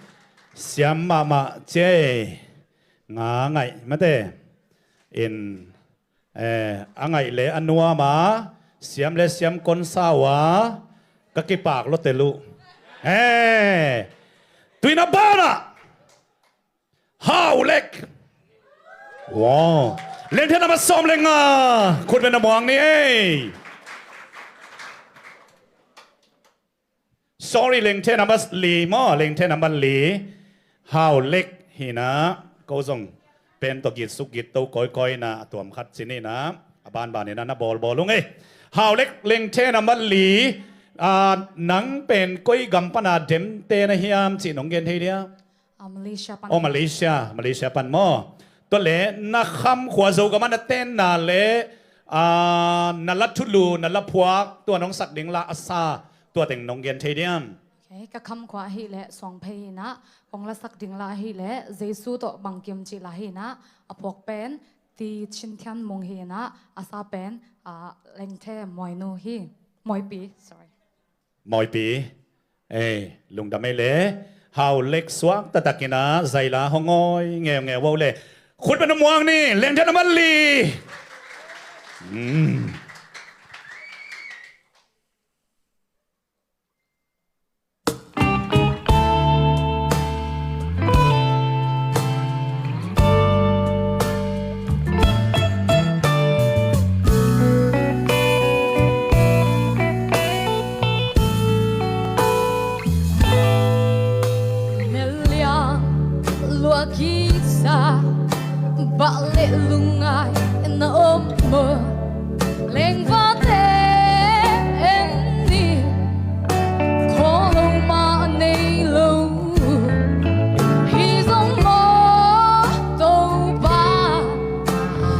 siam mahmah cia ei. Nga ngaih mate. In, eh, a ngaih le a nuam a, siam le siam konsa uh a, ka kipak lua tel uh. Eh, tuina banah Hau Lek. Wow. Lengthen a ma sawm le nga. Khut ve na muang ni ei. Sorry, lengthe number li maw, lengthe number li. Hau Lek hi na, ko zong pen tawh gitsuk gitto kawikawi na a tuam khat ci ni na, a banban hi na na bawlbawl ung ei. Hau Lek, lengthe number li, a, nang pen koi gam pana demte na hiam cih nong gen thei dia? A, Malaysia pan. Oh, Malaysia, Malaysia pan maw. Tua le na kham khua Zogam ah na tenna le, a, na la thulu, na la phuak, tua nong sak ding la a sa, tua teng nong gen thei diam? Okay, ka kham khua ahih leh Suangphei hi na, kong la sak ding la ahih leh Jesu tawh Bangkim cih la hi na, a phuak pen Ti Chin Thian Mung hi na, a sa pen, a, Lengthe Moinu hi. Moipi, sorry. Moipi. Ei, lungdam ei le. Hau Lek suak taktak in a zaila hong ngawi ngeungeu vo le. Khut beng na muang ni, lengthe number li. Hmm. Mel liang lua kisa, bah le lungngai na om maw? Lengvate en ni, kholo mah nei lo. Hi zong maw Topa,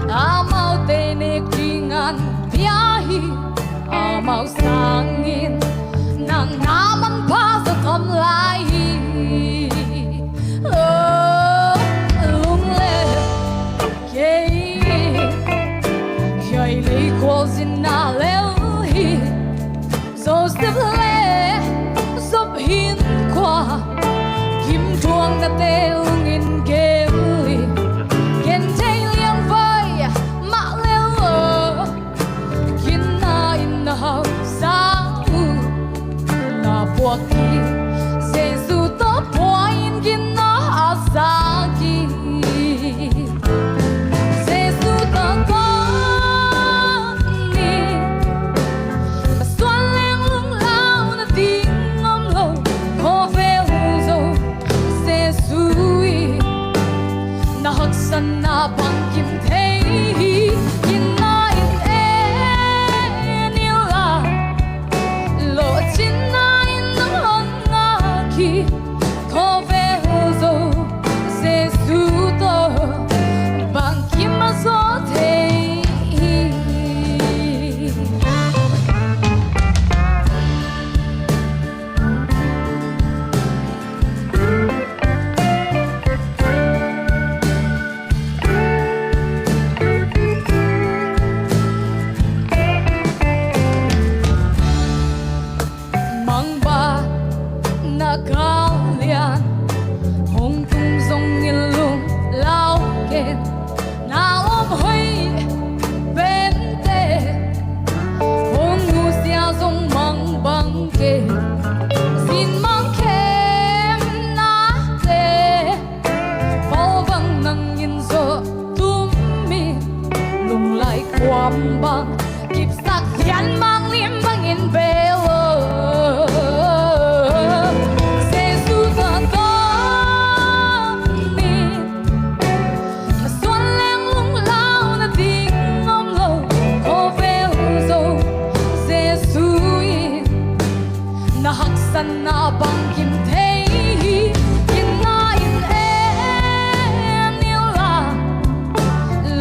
amaute nek ding an pia hi. Amau sangin nang na manpha zaw tam lai hi. Oh, lung le kei, hiai lei khualzin na lel hi. Joseph le Job hinkhua, gimthuaknate lungin gel hi. Genthei liangvai mah lel lo. Ginna in na hausa uh, na puak hi. Jesu tawh pua in ginna a sa hi. Jesu tawh tawp ni. Suan leng lunglau na ding om lo. Khawvel zo Jesu in na haksatna bangkim thei hi. Ginna in en inla, lawhcinna in nang hon ngak hi. Khawvel zo Jesu tawh bangkim a zaw thei hi. Mangba na kal lian, hong tung zongin lunglau ken. Na om hoih pente, hong nusia zong mangbang ken. Sin mang khemnate, pau bang nangin zawh tum in, lunglai kuam bang kipsak lian bang lim bangin bel lo. Jesu tawh tawp ni. Na suan leng lunglau na ding om lo. Khawvel zo Jesu in na haksatna bangkim thei hi. Ginna in en inla,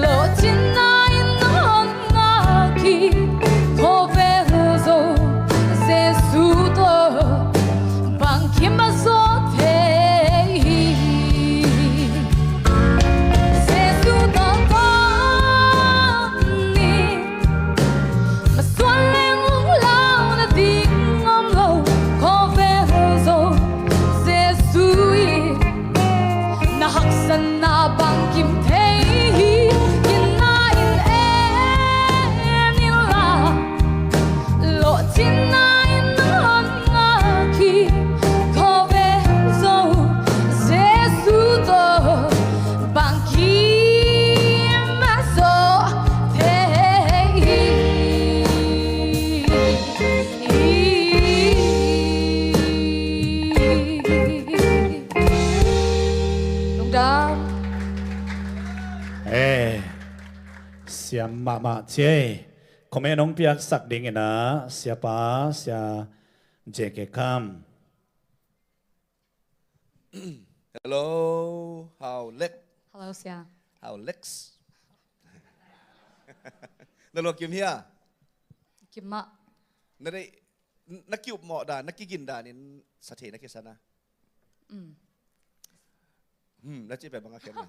lawhcinna in nang hon ngak hi. Khawvel zo Jesu tawh bangkim a zaw thei hi. Jesu tawh tawp ni. Na suan leng lunglau na ding om lo. Khawvel zo Mahmah ciai. Comment hong piaksak dingin ah, Siapa, Sia J K Kam. Hello, Hau Lek. Hello, Sia. Hau Lex. Na lua kim hia? Kim mah. Na dei, na kiup mawh dan, na kigin dan in sa thei na kisa na. Mm. Hmm, na ci pen bang a khen na.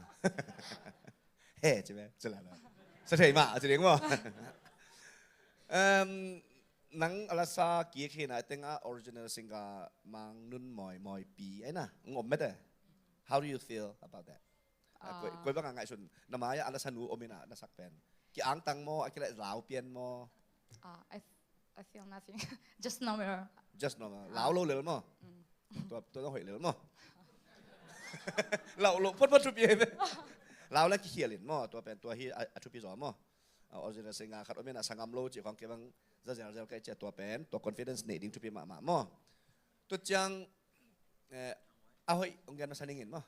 He, ci pen, ci la la. Sa thei mah, ci ding maw. Um, nang a la sa kik hi na, teng a original singer Mang Nun Moi, Moi Pi, ai na, ng om mete. How do you feel about that? Ah, koi, ah, koi bang a ngaihsun, na mai a la sa nu om in a, na sak pen. Ki angtang maw, a ki le lau pian maw? Ah, I, I feel nothing. Just normal. Just normal. Ah. Lau lo lel maw? Mm. Tua, tua hoih lel maw? Lau lo, phot phot thupi ai ve. Lau la ki khial in maw, tua pen, tua hi a, a thupi zaw maw? A, original singer khat om in a sa ngam lo ci khong kei bang za zel zel kai cia tua pen, tua confidence nei ding thupi mahmah maw. Tua ciang, eh, a hoih, ong gen masa ning in maw.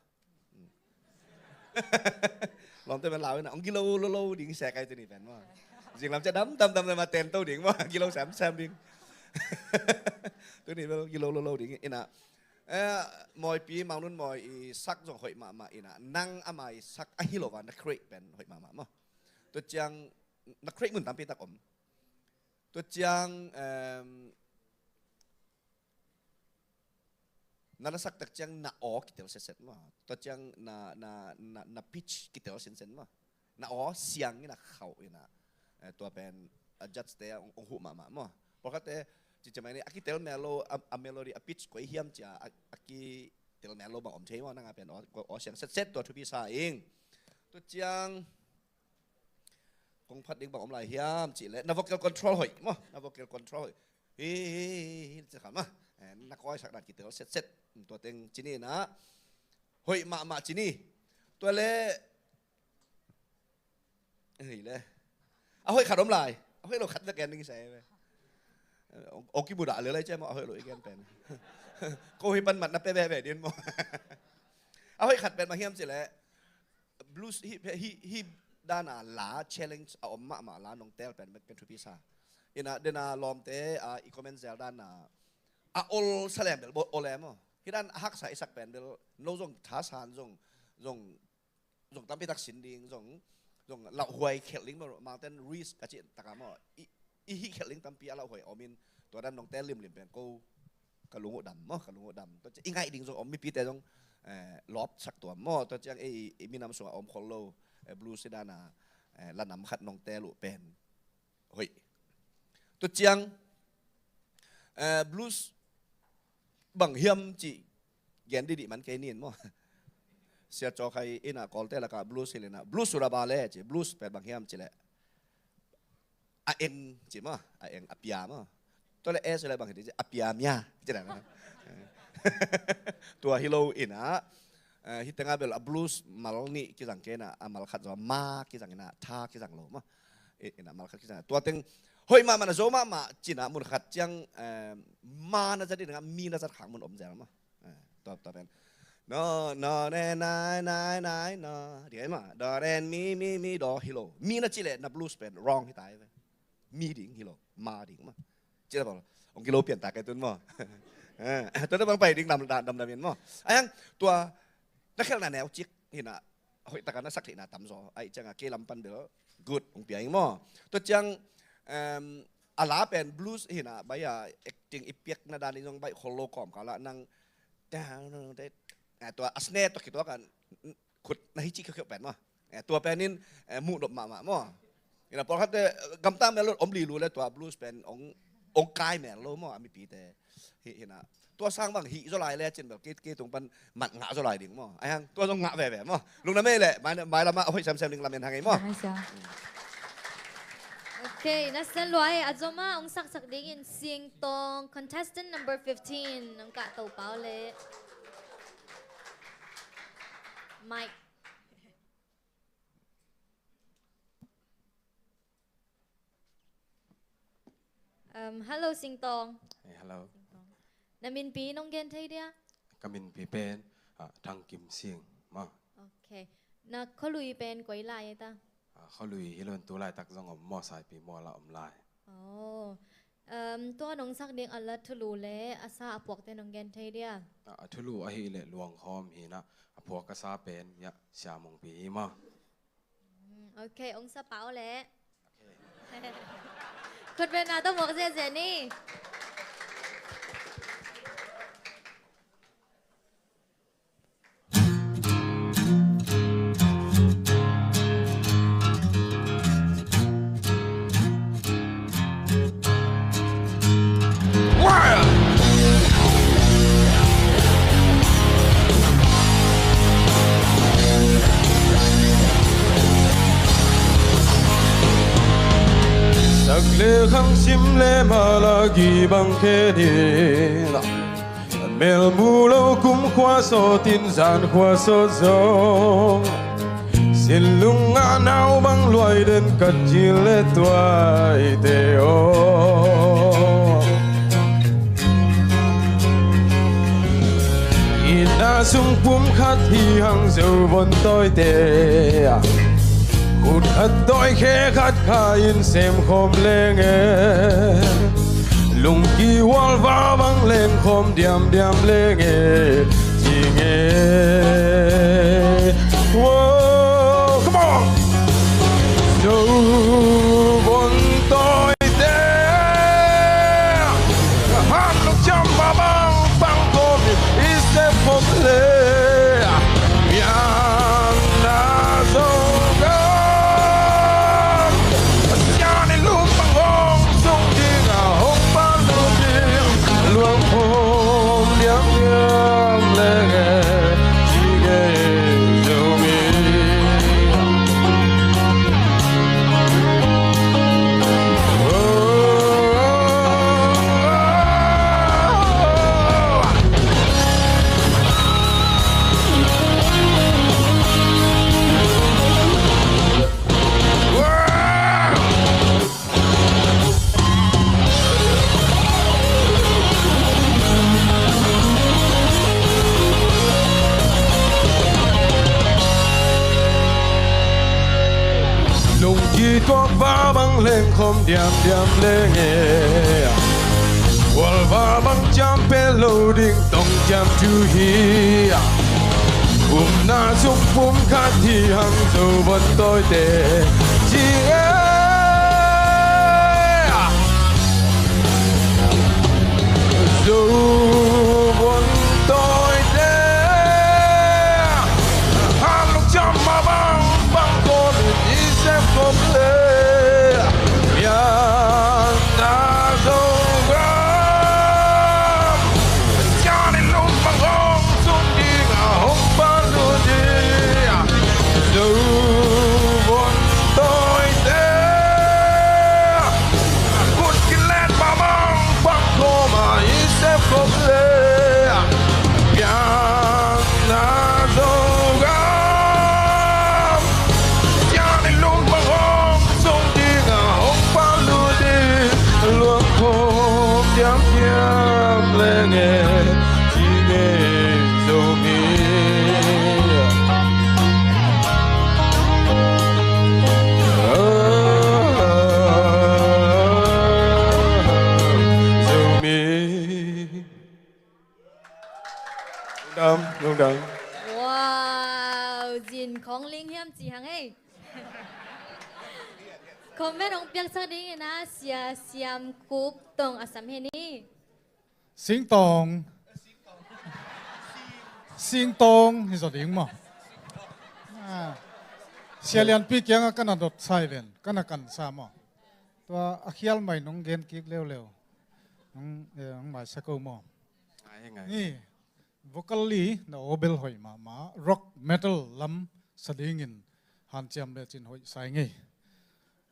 Lawmte pen lau in a, ong gilo lo lo ding se kai tuni pen maw. Zinglam cia dam, dam, dam, dam, a ten to ding maw, gilo sem, sem ding. Tuni pen gilo lo lo ding in a. Eh, Moi Pi, Mang Nun Moi i sak zong hoih mahmah in a, nang a mai sak a hi lo va, na create pen hoih mahmah maw. Tua ciang, na create mun tampi tak om. Tua ciang, em, na la sak tak ciang na aw kitel setset maw. Tua ciang na, na, na, na pitch kitel sensen maw. Na aw siang in a khauh in a. Eh, tua pen, a judge te ong, ong huh mahmah maw. Pawlkhat te, ci ci mai ni, a kitel mel lo, a, a melody, a pitch koi hiam cia, a, a kitel mel lo bang om thei maw, nang a pen aw, aw siang setset tua thupi sa ing. Tua ciang, kong phat ding bang om lai hiam cih leh, na vocal control hoih maw, na vocal control hoih. Hi, hi, hi, hi, ci kha maw. Eh, na kawi sak dan kitel setset. Tua teng ci ni na. Hoih mahmah ci ni. Tua leh, hei leh. A hoih khat om lai. A hoih lo khat vek en ding i sa e ve. Ong, ong kibudah lel lai cia maw, a hoih lo i gen pen. Ko hi pan mat na pe veve din maw. A hoih khat pen bang hiam cih leh. Blues hi, hi, hi dan a la challenge a om mahmah la nong tel pen bek pen thupi sa. Ina den a lawmte a i comment zel dan a, a ol sa lem bel ol em aw. Hi dan a haksa i sak pen bel no zong thasan zong, zong, zong tampi tak sin ding zong, zong lauhuai khelh ding maw, mangten risk a cih tak a maw. I, i hih khelh ding tampi a lauhuai om in tua dan nong tel limlim pen ko ka lung uh dam maw, ka lung uh dam. Tua ciang i ngaih ding zong om, mipite zong, eh, lawp sak tuam maw. Tua ciang ei, ei minam sungah om khol lo, eh, blues i dan a, eh, la nam khat nong tel uh pen hoih. Tua ciang, eh, blues bang hiam cih gen didih man kei nin maw. Sia Caw Khai in a Kawlte lakah blues hi leh na, blues sura ba le ci, blues pen bang hiam cih leh. A eng ci maw, a eng, a pia maw. Tua leh e sua leh bang hi ding ci, a pia mia ci na. Tua hi lo in a, eh, hi tengah bel a blues mal nih kizang kei na, a mal khat zaw ma kizang in a, tha kizang lo maw. I, in a mal khat kizang. Tua teng hoih mahmah na zo mahmah ci na mun khat ciang, eh, ma na zat in a, mi na zat khak mun om zel maw. Eh, tua, tua pen. No, no, ne, nai, nai, nai, no. Ding ai ma. Do, re, mi, mi, mi, do, hi lo. Mi na ci leh na blues pen wrong hi ta ai ve. Mi ding hi lo. Ma ding ma. Ci leh bang. Ong kilo pian ta kai tun maw. Eh, tua na bang pai ding dam, dam, dam, dam in maw. Ai hang, tua, na khelh na neu cik hi na. Hoih taka na sak theihna tam zaw. Ai ciang a kei lam pan bel good ong pia ing maw. Tua ciang, em, a la pen blues hi na, bai a acting i piak na dan i zong bai khol lo kawm ka la nang, eh, tua a snare tua khituak kan khut na hi ci khiokhiok pen maw. Eh, tua pen in, eh, muh nop mahmah maw. Ina pawlkhat te, eh, gamtang mel lo om lilu le tua blues pen ong, ong kai mel lo maw, a mipite. Hi, hi na. Tua sang bang hih zaw lai le cin bel kei, kei tung pan mat ngah zaw lai ding maw. Ai hang, tua zong ngah veve maw. Lungdam ei leh, mai, mai lamah a hoih semsem ding lamen hang ei maw. Nice, yeah. Okay, na san luai, a zoma ong saksak dingin Sing Tawng, contestant number fifteen, ong kah to pau leh. Mike. Um, hello, Sing Tawng. Hey, hello. Sing Tawng. Na minpi nong gen thei dia? Ka minpi pen, ah, Thang Kim Sing, maw. Okay. Na khualui pen koi lai ta? A, khualui hi lo in tu laitak zong om maw, Saipi mual ah om lai. Oh. Um, tua nong sak ding a la thulu le a sa a puakte nong gen thei dia? A, a thulu ahih leh luang khawm hi na, a puak a sa pen ya Sia Mungpi hi maw. Mm, ok, ong sa pau le. Ok. Khut beng na tawh muak ziahziah ni. Sak le khang sim le malagi bang khe ni. Mel mu lo kum khua sawt in zan khua sawt zong, sin lung a nau bang luai den ka cil le tuaite aw. Inn a sung pum khat hi hang zo von tawite, khut khat tawi khe khat kha in sem khawm leng e. Lungki hualva bang leng khawm diamdiam leng e, ci nge. Whoa, come on. Zo von tawite, han luk ciam ma bang bang khawm in i sep khawm le. Pianna zong gam, Pasian in lungpang hong sung ding a hong palu ding, luang phum diamdiam leng e, ci nge Zomi. Lungki tuak va bang leng khawm diamdiam leng e. Hualva bang ciam peh lo ding tong ciam thu hi. Umna sung pum khat hi hang zo von tawite, ci e. Zo von tawite, han luk ciam ma bang bang khawm in i sep khawm le. Pianna zong gam, Pasian in lungpang hong sung ding a hong palu ding, zo von tawite. Khut kilet ma bang bang khawm a i sep khawm le. Pianna zong gam, Pasian in lungpang hong sung ding a hong palu ding, luang phum diamdiam leng e, ci nge Zomi. Zomi. Lungdam, lungdam. Wow, zin khong ling hiam ci hang hei. Comment hong piaksak dingin a Sia Siam Kup Tong a sam hi ni. Singtong. Singtong hi zaw ding maw? Ah. Sia Lianpi kiangah ka na dot sa hi ven, ka na kan sa maw? Tua a khial mai nong gen kik leuleu. Nong, eh, nong maisak o maw? Ngai, ngai. Ni, vocally na aw bel hoih mahmah, rock metal lam sa dingin hanciam lecin hoih sa ing ei.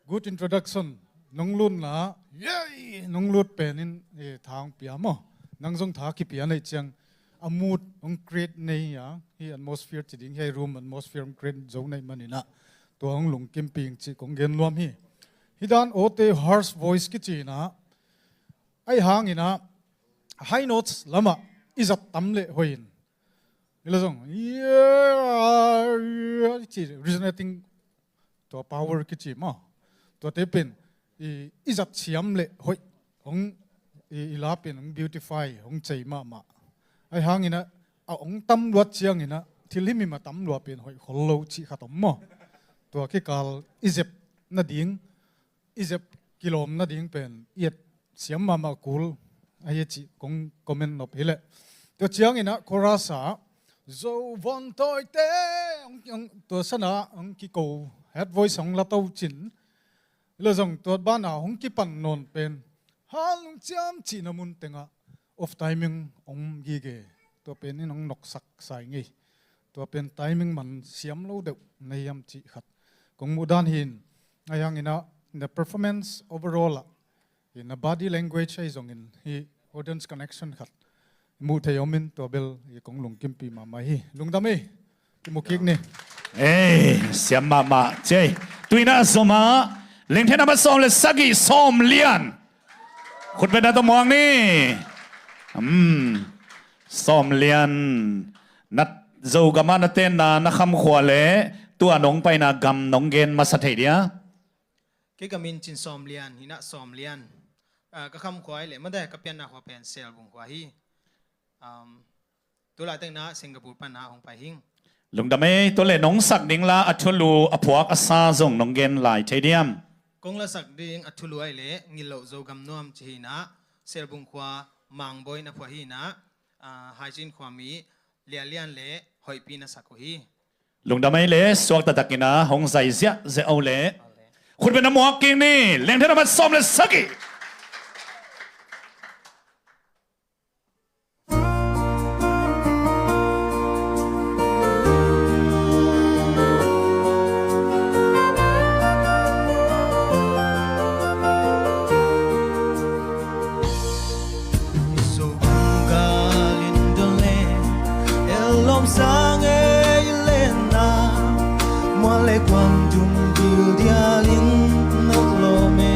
Good introduction. Nong lutna, yay! Nong lut penin, eh, tha hong pia maw? Nang zong tha kipia neih ciang a mood hong create nei a, hih atmosphere ci ding, hih room atmosphere hong create zo neih maninah tua hong lungkim ping cih kong gen nuam hi. Hih dan awte harsh voice kicinah, ahi hanginah high notes lamah i zat tam leh hoih in. Hi lo zong, yeah, yeah, ci resonating tua power kici maw. Tuate pen i, i zat siam le hoih hong i, i la pen hong beautify, hong cei mahmah. Ahi hangin ah a hong tam luat ciangin ah thil himhim a tam lua pen hoih khol lo cih khat om maw. Tua kikal i zep nading, i zep kilawm nading pen i et siam mahmah kul ahi a cih kong comment nop hileh. Tua ciangin ah chorus ah Zo Von Tawite hong, hong, tua sana hong kiko head voice hong la to cin. Hilo zong tua bana hong kipan nawn pen Hal Lungciam cihna mun tengah off timing om gige. Tua pen in hong noksak sa ing ei. Tua pen timing man siam lo deuh na hiam cih khat kong muh dan hi in. Ahi hangin ah na performance overall ah, hi na body language ahi zongin hi audience connection khat muh thei om in tua bel hi kong lungkimpih mahmah hi. Lungdam ei. Kimu kik ni. Ei, siam mahmah cei. Tuina zom ah Lengthen a mat sawm le sagih, Sawm Lian. Khutbetna tawh muak ni. Hmm. Sawm Lian, na Zogam ah na tenna, na khamkhua le tua nong paina gam nong gen masa thei dia? Kei ka min Cin Sawm Lian hi in ah, Sawm Lian. Ah, ka khamkhua hi le, mada ka pianna khua pen Selbung khua hi. Um, tulaitak in ah Singapore pan ah hong pai hing. Lungdam ei. Tua le nong sak ding la a thulu a phuak a sa zong nong gen lai thei diam? Kong la sak ding a thulu ahi le Ngilloh Zogam Nuam ci hi in ah, Selbung khua Mangbawi na phuah hi in ah, ah, Haicin khua mi Lia Lian le Hoihpi na sak uh hi. Lungdam ei le, suakta takin ah hong zai ziahziah o le. Khutbetna muak kik ni. Lengthen a mat sawm le sagih. Zogam gal in don le el lawm sang ei, i lenna mual le kuam tum dil dial in na lawm e.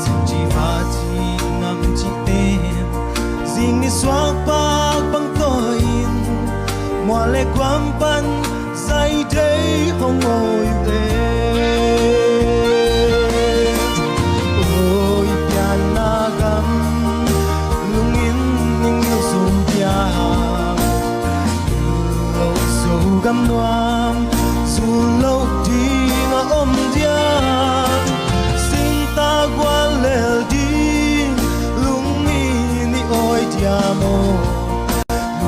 Sim ci va ci nam ci ten zing ni suak pak bang tawi in mual le kuam pan zai dei hong oi uh e. Oi pianna gam, lungin i ngil zo diam? Ngil lo Zogam nuam, zul lo ding a om diam? Singtang gual lel ding, lungin i oi diam aw?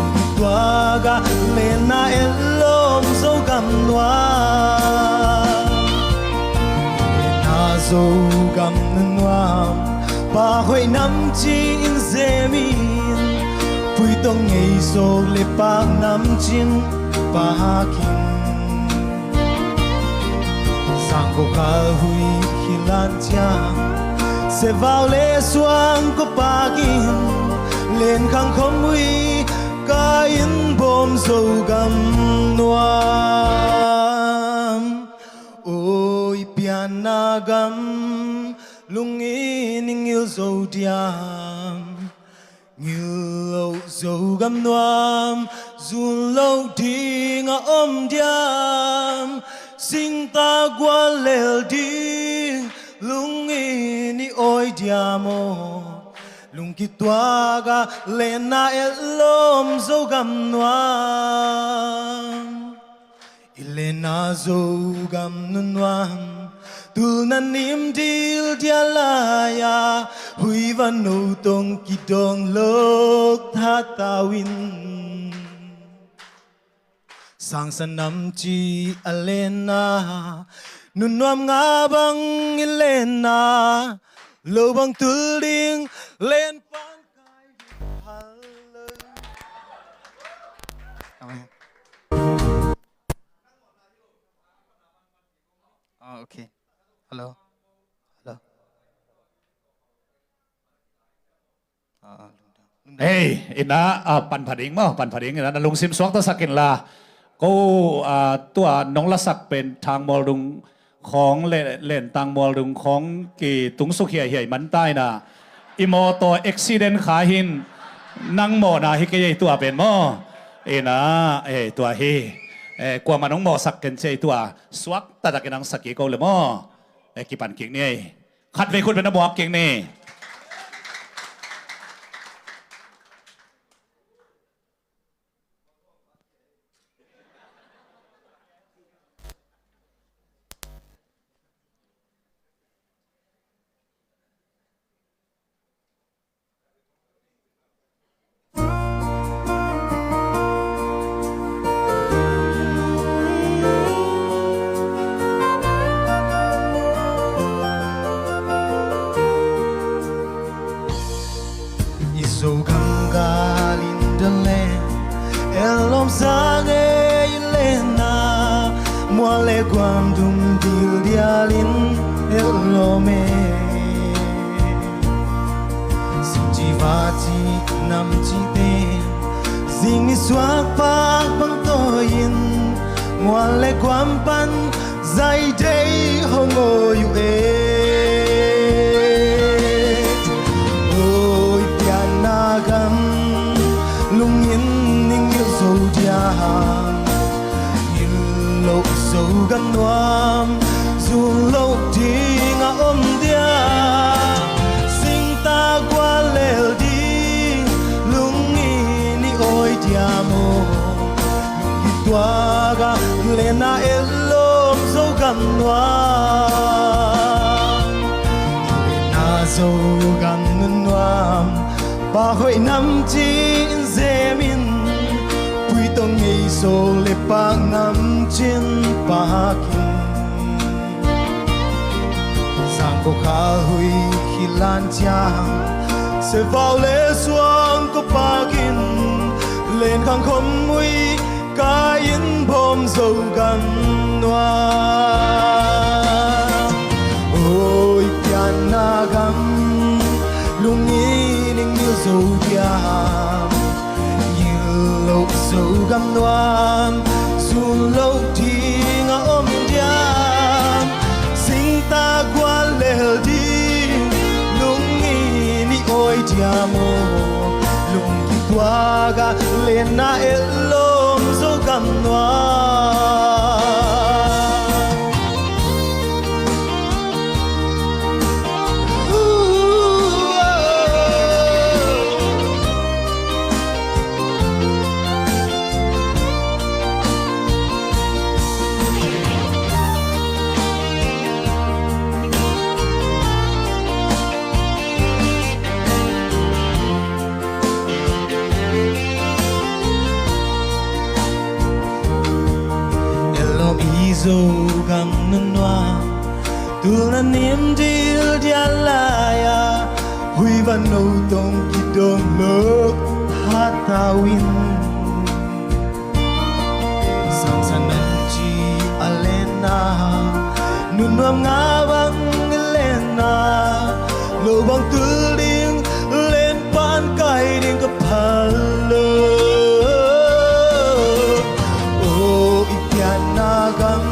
Lungtuak a lenna el lawm Zogam nuam. Lenna Zogam nuam, pa hoih nam ci in zem in, pui tawh ngei zawk le pak nam cin pak in. Zangkok kal hui khilan ciang, sevau le suang ko pak in, len khang khom hui ka in bawm Zogam nuam. Oi pianna gam, lungin i ngil zo diam? Ngil lo Zogam nuam, zul lo ding a om diam? Singtang gual lel ding, lungin i oi diam aw? Lungkituak a lenna el lawm Zogam nuam. I lenna Zogam nunuam, tul na nim dil dia lai-a, hui va no tong kidong lok tha tau in. Sangsa nam ci a lenna, nunuam nga bang i lenna, lo bang tul ding len pan kai ding hal lo. Amen. Ah, okay. Hello. Hello. Ah, ah, lungdam. Lungdam. Hei, ina, ah, pan pha ding maw, pan pha ding ina, na lungsim suakta sak inla. Ko, ah, tua nong lasak pen Thangmualdung khawng le, Lentangmualdung khawng kitungsuk hiaihiai man ta ina. I mawtaw accident kha hin nang mawhna hi kei ei tua pen maw. Ina, eh, tua hi. Eh, kuaman hong mawhsak ken ci ei, tua suak taktakin hong sak kik o le maw. Eh, kipan kik ni ei. Khatvei khut beng na muak kik ni. I Zogam gal in dan le, et lawm zang ei, i lenna mual le guam dum dil dialin et lawm ei. Sim ci va ci nam cite, zing ni suak pak bang tawi-in, mual le guam pan zai dei hong awi uh e. Oi, pianna gam, lungin ning ngilh zo diam? Ngilh loh Zogam nuam, zun loh ding a om diam? Singta gual lel ding, lungin i awi diam aw? Lungkip tuak a lenna et lawm Zogam nuam. Lenna Zogam nuam, pak hoih nam ci-in zemin, pui tawh ngei zo le pak nam ci-in pakin. Sang ko khal hui khit lan ciang, sevau le suang ko pakin, len khang khom hui kai-in bawm Zogam nuam. Oi, pianna gam, lungin ning ngilh zo diam? Ngilh loh Zogam nuam, zun loh ding a om diam? Singta gual lel ding, lungin i awi diam aw? Lungkip tuak a lenna et lawm Zogam nuam. Et lawm i Zogam nuam, tul na nim dil dial lai-a, hui van no tong kidong lo hatau in. Sangsan nan ci a lenna, nunuam nga bang i lenna, lo bang tul ding, len pan kai ding ka phal lo. Oh, i pianna gam,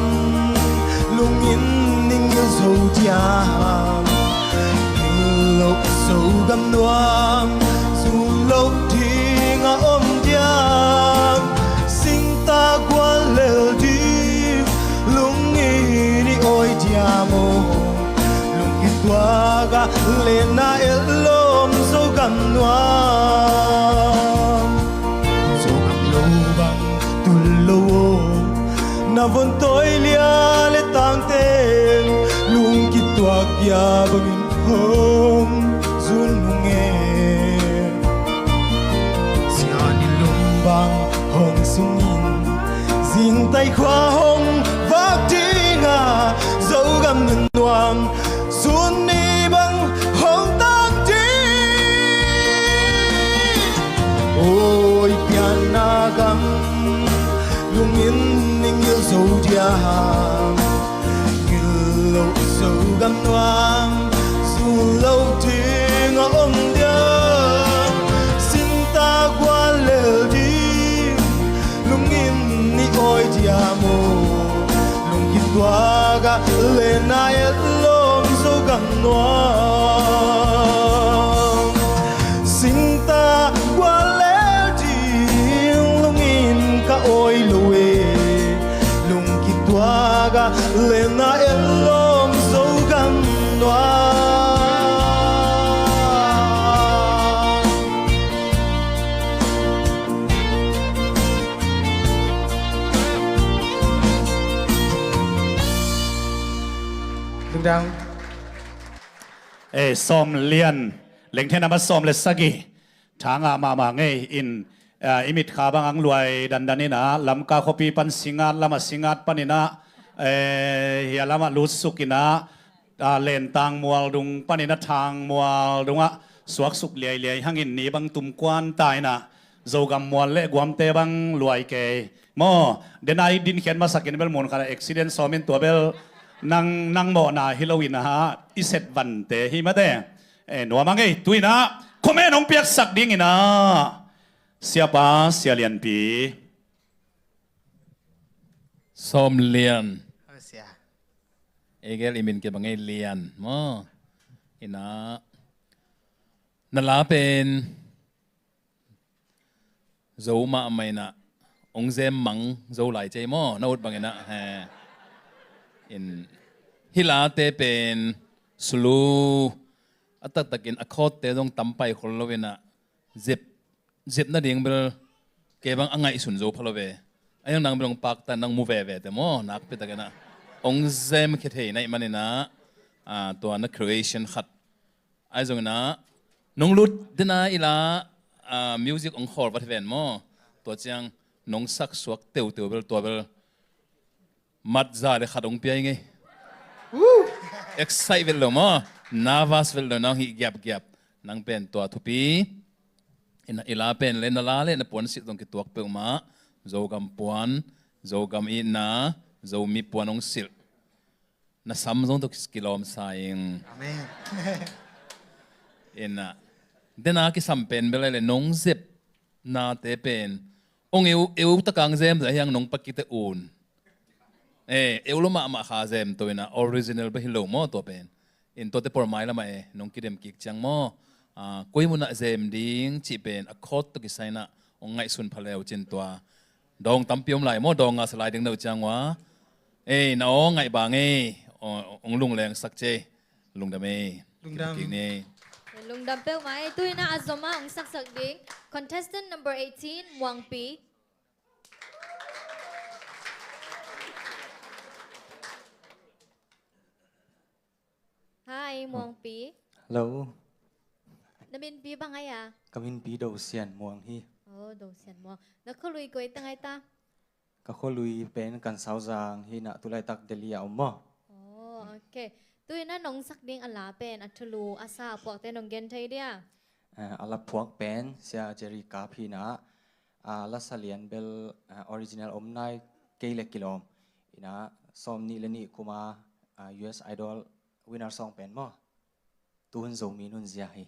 lungin ning ngilh zo diam? Ngilh loh Zogam nuam, zun loh ding a om diam? Singta gual lel ding, lungin i awi diam aw? Lungkip tuak a lenna et lawm Zogam nuam. Zogam lo bang tul lo aw, na von tawi lia le tangte, lungkip tuak a bangin hong zun hong e. Sian i lum bang hong sungin, zingtai khua hong vak ding a, Zogam nuam, sun ni bang hong tang ding? Oi, pianna gam, lungin ning ngilh zo diam? Ngilh loh Zogam nuam, zun loh ding a om diam? Singta gual lel ding, lungin i awi diam aw? Lungkip tuak a lenna et lawm Zogam nuam. Singta gual lel ding, lungin ka awi lo e. Ei, sawm lian, lengthen a ma sawm le sagih. Tha ngah mahmah ngei in, ah, i mitkha bang ang luai dandan in ah, Lamka khuapi pan Singngat lamah, Singngat panin ah, eh, hia lamah lutsuk in ah, ah, Lentang mual dung panin ah Thang mual dungah suaksuk liailiai hangin ni bang tum kuan ta in ah, Zogam mual le guamte bang luai kei. Maw, den a i dinkhiat masak in bel mun khat ah accident sawm in tua bel nang, nang mawhna hi lo in ah, i set vante hi mate. Eh, nuam a ngei, tu in ah, comment hong piaksak ding in ah, Siapa, Sia Lianpi. Sawm lian. Hau sia. Ei gel i min kibang ei lian maw. In ah, na la pen Zo mahmah in ah, hong zem mang zo lai cei maw, na ut bang in ah, he. In, hih late pen slow, a taktakin a chord te zong tam pai khol lo in ah, zep, zep nading bel kei bang a ngaihsun zo pha lo ve. A hiang nang bel hong pakta nang mu veve te maw, nakpi takin ah hong zem khia thei na hih manin ah, ah, tua na creation khat. Ahi zongin ah, nong lut den a i la, ah, music hong khawl vat hi ven maw. Tua ciang nong saksuak teuteu bel tua bel mat za le khat hong pia i ngei. Excite vet lo maw, nervous vet lo, nang hih giapgiap. Nang pen tua thupi. In ah, i la pen le na la le na puansilh zong kituak peuhmah. Zogam puan, Zogam itna, Zomi puan hong silh. Na sam zong tawh kilawm sa ing. Amen. In ah, den a kisam pen bel le nong zep nate pen hong eu, eu takang zem zah hiang nong pakite un. Eh, eu lo mahmah kha zem to in ah, original bel hi lo maw tua pen. In tuate por mai lamah eh, nong kidem kik ciang maw, ah, koi munah zem ding cih pen a chord tawh kisai in ah hong ngaihsun pha le uh cin tua. Dawng tampi om lai maw, dawng ngah sa lai ding na uh ciang ua. Ei, na aw ngaih bang ei, aw, hong lungleng sak cei. Lungdam ei. Lungdam. Kidem kik ni. Lungdam peuhmah ei, tu in ah a zom a hong saksak ding. Contestant number eighteen, Muangpi. Hi, Muangpi. Hello. Na minpi bang ai a? Ka minpi Do Sian Muang hi. Oh, Do Sian Muang. Na khualui koi teng ai ta? Ka khualui pen Kansau Zang hi in ah, tulaitak Delhi ah om maw. Oh, okay. Tu in ah nong sak ding a la pen a thulu a sa a phuakte nong gen thei dia? Eh, a la phuak pen Sia Jerry Kap hi in ah, a la sa lian bel, eh, original om nai kei le kilawm. In ah, sawm nih le nih kum a, ah, U S Idol winner song pen maw. Tu hun Zomi Nunzia hi.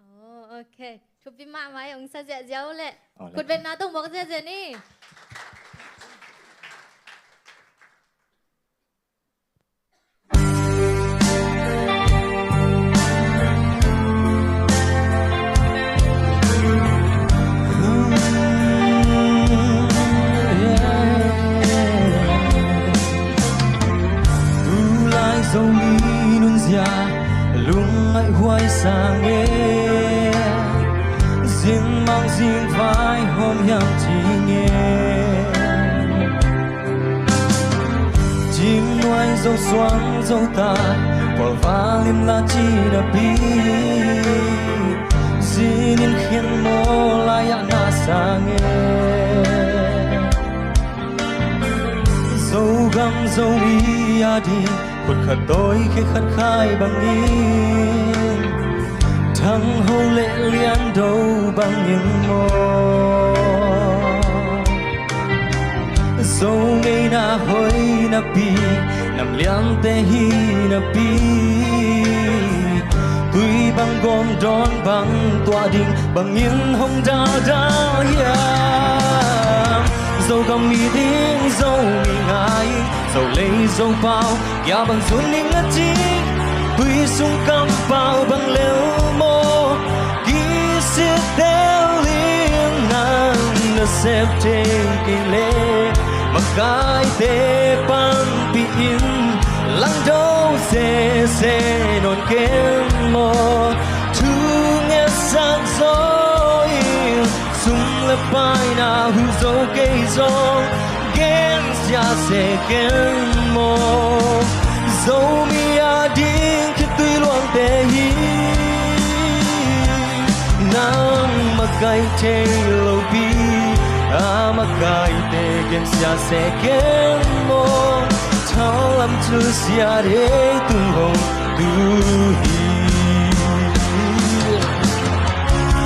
Oh, okay. Thupi mahmah ei, hong sa ziahziah uh leh. Aw, le. Khutbetna tawh muak ziahziah ni. Tu lai Zomi Nunzia lungngaih huai sang e, zingmang zingvai hawm hiam ci nge. Cimnuai Zo suang Zo tai, pualval limla ci napi, zinin khian maw lai-ah na sang e. Zogam Zomi a ding, khut khat tawi khe khat khai bangin, thang ho le lian do bangin maw. Zo ngeina hoi napi, nam liante hi napi, tui bang gawm dawn bang tuah ding bangin hong dada hiam? Zogam mi ding, Zomi ngai, Zolei Zopau, kia bang zun ning a cing, tui sung kampau bang lel maw? Kisit tel in nang na sep thei kei leh, makaite panpih in langdo sese nawn ken maw? Thu ngetsak zaw in sum le paina huh zo kei zong, gen sia se ken maw? Zomi a Kai thei lopi a makaite gensia se ken maw? Thalam tu siate tung hong tu hi.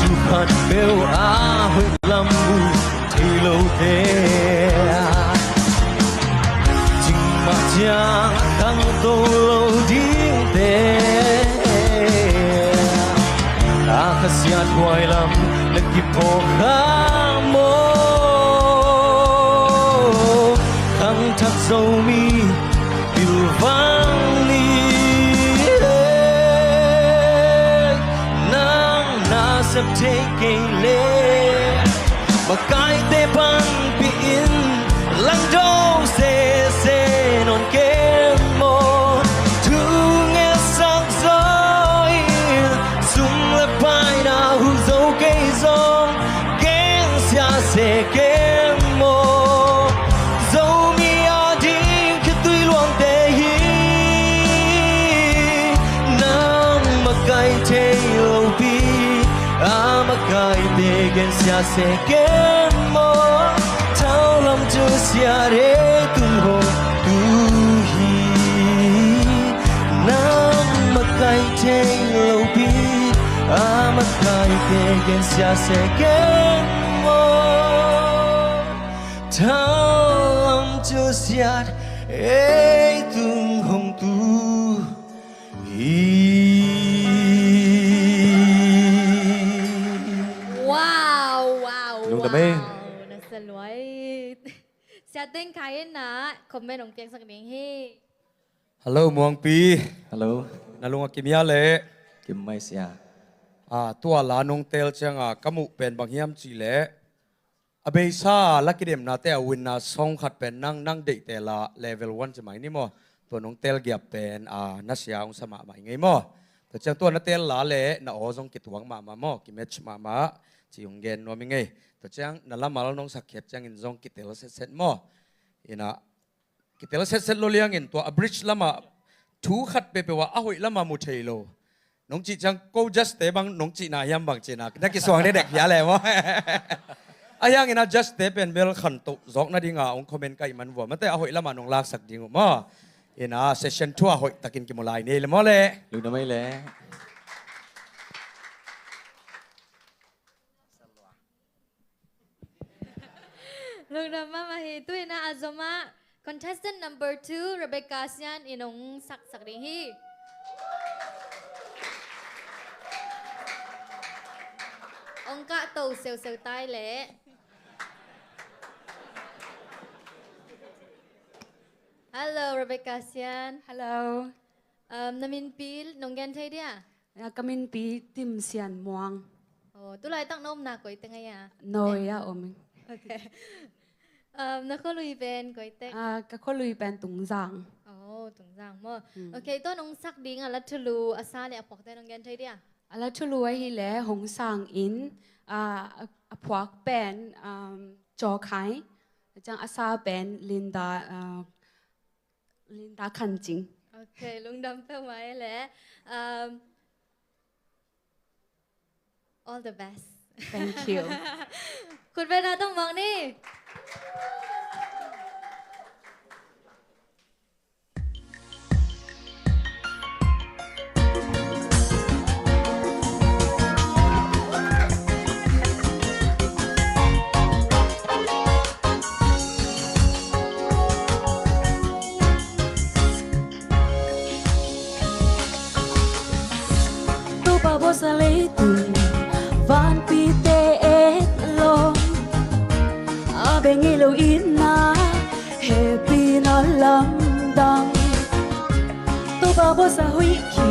Tukhat peuh a hoih lam uh thei lote, cingmah ciang khangto lo dingte, a khasiat huai lam na kiphawk kha maw? Khangthak Zomi pilvang ni e, nang na sep thei kei le, makaite panpih in langdo sese nawn ken maw? Thu ngetsak zaw in sum le paina huh zo kei zong gensia se ken maw? Zomi ading khitui luangte hi. Nang makaite lopi a makaite gensia se ken maw? Thalam tu siate tung hong tu hi. Nang makaite lopi a makaite gensia se ken maw? Thalam tu siate tung hong tu hi. Wow, wow, lungdam e. Wow. Na sa luai. Sia Teng Khai in na comment hong piaksak ding hi. Hello Muangpi. Hello. Na lung a kim hia le? Kim mai sia. A, tua la nong tel ciang a ka muh pen bang hiam cih leh, a beisa la kidemnate a winner song khat pen nang, nang deihte la level one ci mai ni maw? Tua nong tel giap pen, a, na sia hong sa mahmah i ngei maw? Tua ciang tua na tel la le na aw zong kituak mahmah maw? Kimatch mahmah ci hong gen nuam i ngei. Tua ciang na lamal nong sak khiat ciangin zong kitel setset maw? Ina, kitel setset lo liangin tua a bridge lamah thu khat peuhpeuh ah a hoih lamah mu thei lo. Nong cih ciang ko judge-te bang nong cihna hiam bang cihna na kisuang dekdek hia le maw? A hiangin a judge-te pen bel khantoh zawk nadinga hong comment ka hih man vua mate a hoih lamah nong laksak ding uh maw? Ina session two ah hoih takin kimu lai ni le maw le? Lungdam mai le. Lungdam mahmah hi. Tu-in ah a zom ah contestant number two, Rebecca Sian in hong saksak ding hi. Hong kahto seuseu tai leh. Hello, Rebecca Sian. Hello. Um, na minpi nong gen thei dia? Ka minpi Tim Sian Muang. Oh, tulaitak na omna koi teng a hia? Nawi ah om ing. Okay. Um, na khualui pen koi teng? Ah, ka khualui pen Tungzang. Oh, Tungzang maw? Hmm. Okay, tua nong sak ding a la thulu a sa le a phuakte nong gen thei dia? A la thulu ahih leh Hong Sang In, ah, a, a phuak pen, um, Caw Khai. Ciang a sa pen Linda, ah, Linda Khan Cing. Okay, lungdam peuhmah le. Um, all the best. Thank you. Khutbetna tawh muak ni. Topa bawlsa leitung vanpite et lo, a bei ngei lo itna hehpihna lamdang. Topa bawlsa huih khi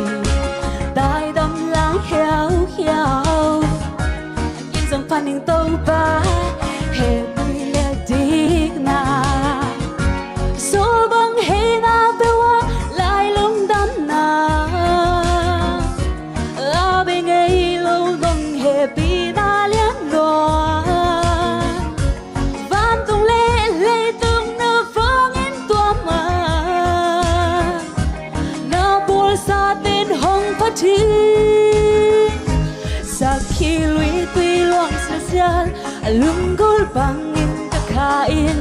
daidam lang hiauhiau, in zong phan ning Topa hehpih le dikna. Sawlbang heina peuh ah lai lungdamna, a bei ngei lo nong hehpihna lian lua. Vantung le leitung na vangin tuam a, na bawlsa ten hong phat hi. Sakhi lui tui luang sa Lunggulh bangin ka kha in,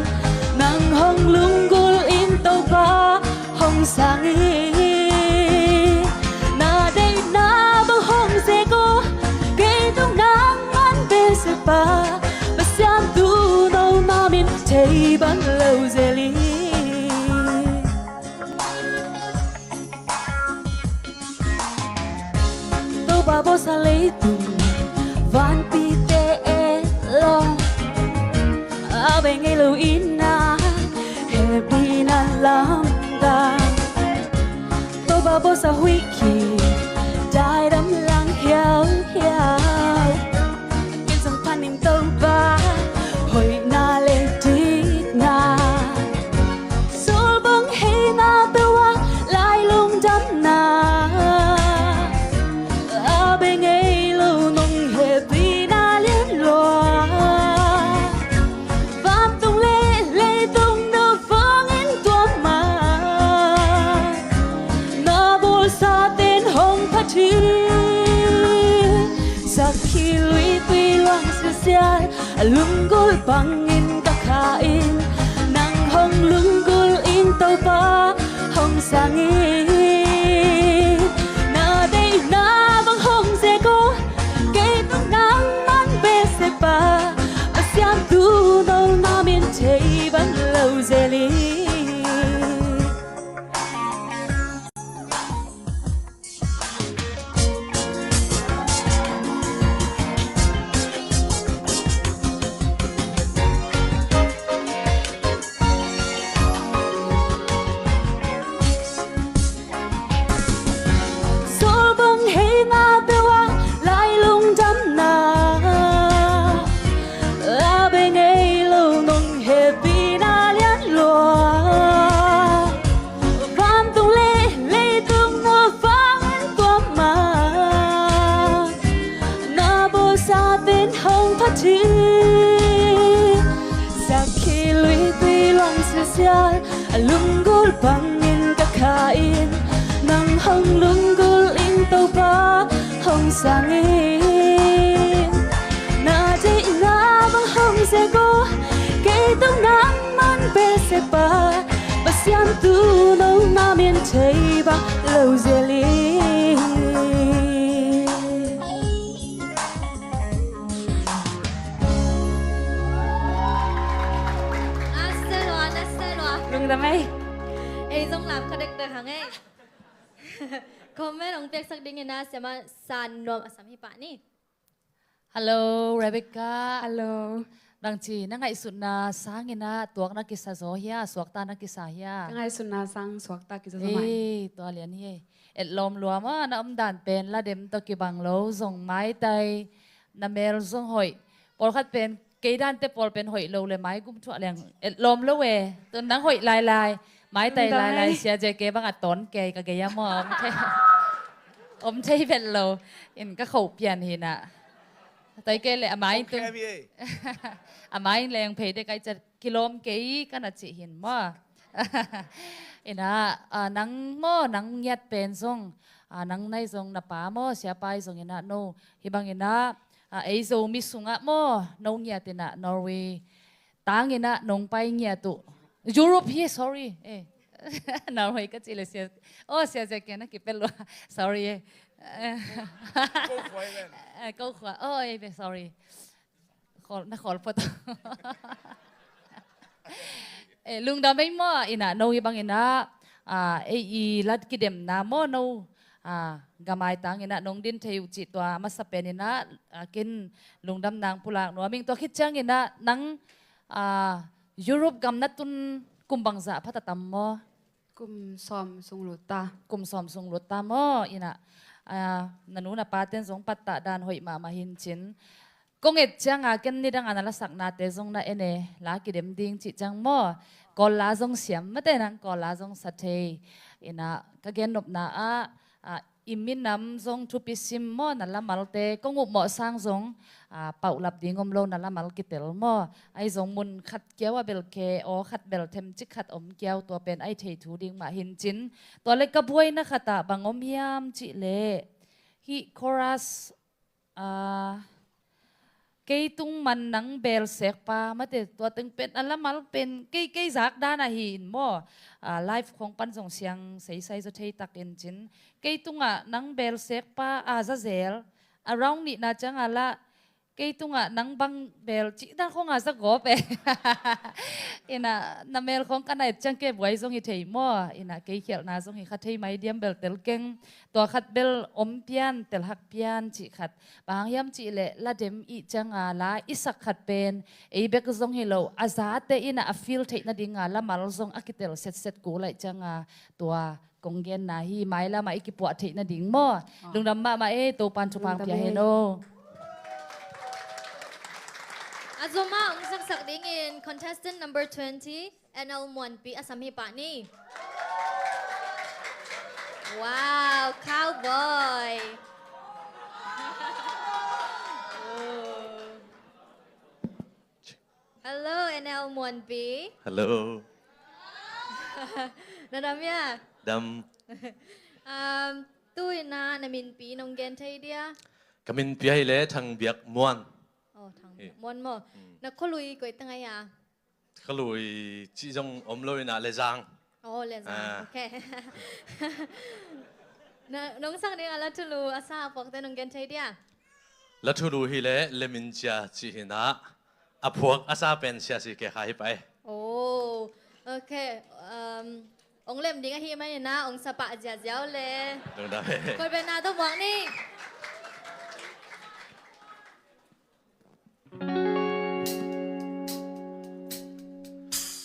nang hong lunggulh in Topa hong sang in. Na deihna bang hong zek aw, kei tung nangman beh se pa, Pasian tu no na min thei bang lo zel in. Topa bawlsa leitung vanpite e lo, a bei ngei lo in a hehpihna lamdang. Topa bawlsa huih khi daidam lang hiauhiau. Ken zong phan ning Topa hoihna le dikna, sawlbang heina peuh ah lai lungdamna, a bei ngei lo nong hehpihna lian lua. Vantung le leitung na vangin tua ma, na bawlsa ten hong phat hi. Sakhi luitui luang sialsial, a lunggulh bangin ka kha in, nang hong lunggulh in Topa hong sang in. Na deihna bang hong zek aw, kei tung nangman beh se pa, Pasian tu no na min thei bang lo zel in. Sawlbang heina peuh ah lai lungdamna, a bei ngei lo nong hehpihna lian lua. Vantung le leitung na vangin tua ma, na bawlsa ten hong phat hi. Sakhi luitui luang sialsial, a lunggulh bangin ka kha in, nang hong lunggulh in Topa hong sang in. Na deihna bang hong zek aw, kei tung nangman beh se pa, Pasian tu no na min thei bang lo zel in. A se lua, na se lua. Lungdam ei. Ei zong lam kha dekdek hang ei. Comment hong piaksak dingin a siama San Nuam a sam hi pah ni. Hello, Rebecca. Hello. Nang ci, na ngaihsutna sangin ah tuak na kisa zaw hia, suakta na kisa hia? Ka ngaihsutna sang suakta kisa zaw mai. Ei, tua lian hi ei. Etlawm lua maw, na omdan pen la dem tawh kibang lo, zong maitai, na mel zong hoih. Pawlkhat pen, kei dante pawl pen hoih lo le mai gum thuah leng etlawm lo e. Tun nang hoih lailai, maitai lailai, Sia J K bang a tawn kei ka gei a maw, om thei, om thei vet lo. In ka khoh pian hi na. Tawi kei le a mai in tung, a mai in leng phei dek ai cia kilawm kei ka na cih hin maw. Ina, a, nang maw, nang ngiat pen zong, a, nang nai zong na pa maw, siapa i zong ina no. Hih bang ina, a, ei Zomi sungah maw, no ngiat ina Norway tang ina nong pai ngiat uh. Europe hi, sorry. Eh. Norway ka cih le sia, oh, sia sia kia na kipel lua. Sorry, eh. Ko khua i ven. Eh, ko khua. Oh, eh, sorry. Khawl, na khawl phot. Eh, lungdam ei maw, ina, no hi bang ina, ah, ei i lat kidemna maw, no, ah, gamai tang ina, nong din thei uh cih tua, masa pen ina, ah, kin lungdam nang pulak nuam ing tua khit ciang ina, nang, ah, Europe gam na tun kum bangzah pha ta tam maw? Kum sawm sung lut ta. Kum sawm sung lut ta maw, ina, ah, na nu na pa ten zong pattah dan hoih mahmah hin cin. Kong et cianga ken nidanga na lasaknate zong na en e, la kidem ding cih ciang maw? Kawl la zong siam mate nang, Kawl la zong sa thei. Ina, ka gennopna ah, ah, i minam zong thupi sim maw, na lamalte, kong upmawh sang zong, ah, pauhlap ding om lo na lamal kitel maw? Ai zong mun khat kiau a belkhe aw khat belthem cik khat om kiau tua pen ai thei thu ding mah hin cin. Tua le ka buaina khatah bang om hiam cih leh hih chorus, ah, Kei tung man nang beel sekpa, mate, tua teng pen a lamal pen kei, kei zak dan ahi in maw. Ah, live khong pan zong siang seisai zaw thei tak in cin. Kei tungah nang beel sekpa a zazel, a round nihna ciang a lah, kei tungah nang bang beel cih dan khong a za gawp e. Ina, na meel khong ka na et ciang kei buai zong hi thei maw. Ina, kei khialhna zong hi kha thei mai diam, bel tel keng. Tua khat bel om pian, tel hak pian cih khat. Bang hang hiam cih leh la dem ih ciang a la i sak khat pen ei bek zong hi lo, a zate ina a feel theih nading a lamal zong a kitel setset kul ahih ciang a, tua kong genna hi. Mailam ah i kipuah theih nading maw. Ah. Lungdam mahmah e, Topan thupha pia hen aw. A zom ah hong saksak dingin contestant number twenty, N L Muanpi a sam hi pah ni. Wow, cowboy. Oh. Hello, N L Muanpi. Hello. Na dam hia? Dam. Um, tu-in ah na minpi nong gen thei dia? Ka minpi ahih leh Thang Biak Muan. Oh, Thang Biak Muan maw. Hmm. Na khualui koi teng ahi a? Khualui cih zong om lo, ina Lezang. Oh, Lezang. Ah. Okay. Na, nong sang ding a la thulu a sa a phuakte nong gen thei dia? La thulu hi leh Lemin Cia cih hi-in ah, a phuak a sa pen Sia Si Ke Kha hi pah e. Oh, okay. Um, ong lem ding ahih manin ah ong sa pah ziazia uh le. Lungdam e. Koi pen na tawh muak ni.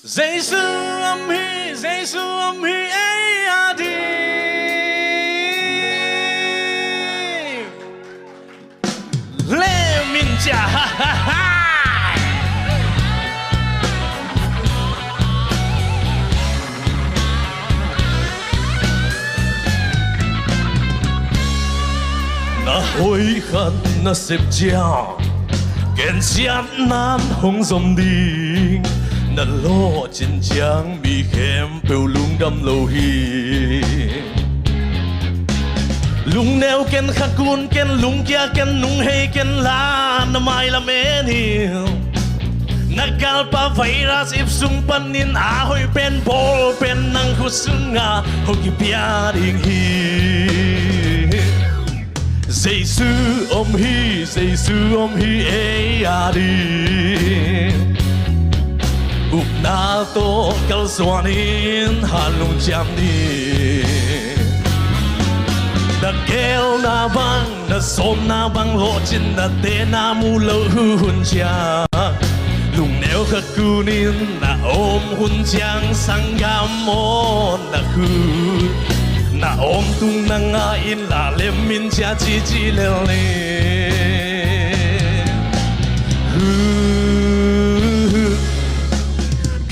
Jesu om hi, Jesu om hi, ei a ding. Lemin Cia, ha, ha, ha. Na hoih khat na sep ciang, gensiatna in hong zom ding. Na lawhcin ciang mi khempeuh lungdam lo hi. Lungneu ken, khakun ken, lungkia ken, nunghei ken la, na mailam en in. Na galpa virus ip sung panin a hoih pen, bawl pen nang khut sungah hong kipia ding hi. Jesu om hi, Jesu om hi, ei a ding. Upna tawh kalsuan in hanlung ciam ni. Na geelna bang, na sawmna bang, lawhcinna te na mu loh hun ciang, lungneu khakun in na om hun ciang, sanggam aw na khut, na om tung na ngah in la, Lemin Cia cici lel ni.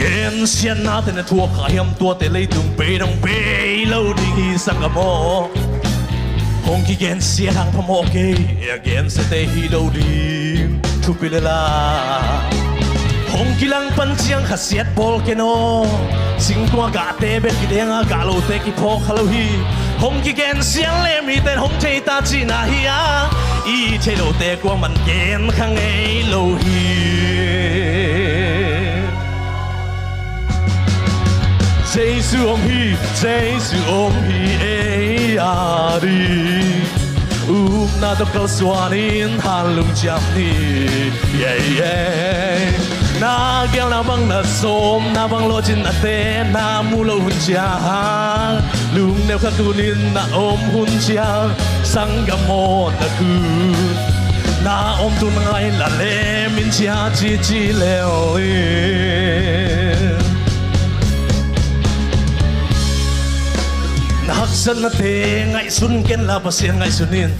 Gensiatnate na thuak kha hiam, tuate leitung bei dong bei lo ding hi, sanggam aw. Hong kigensiat hang phamawh kei, a gensiate hi lo ding thupi lel a. Hong kilang pan ciang khasiat bawl ken aw. Singkung a gahte bek kideng a, gah lote kiphawk kha lo hi. Hong kigensiat leh mite in hong thei ta cihna hi a, i thei lote kuaman gen kha ngei lo hi. Jesu om hi, Jesu om hi, ei a ding. Upna tawh kalsuan in hanlung ciam ni. Yeah, yeah. Na geelna bang, na sawmna bang, lawhcinna te na mu loh hun ciang, lungneu khakun in na om hun ciang, sanggam aw na khut, na om tung na ngah in la, Lemin Cia cici lel in. Na haksatnate ngaihsun ken la, Pasian ngaihsun in.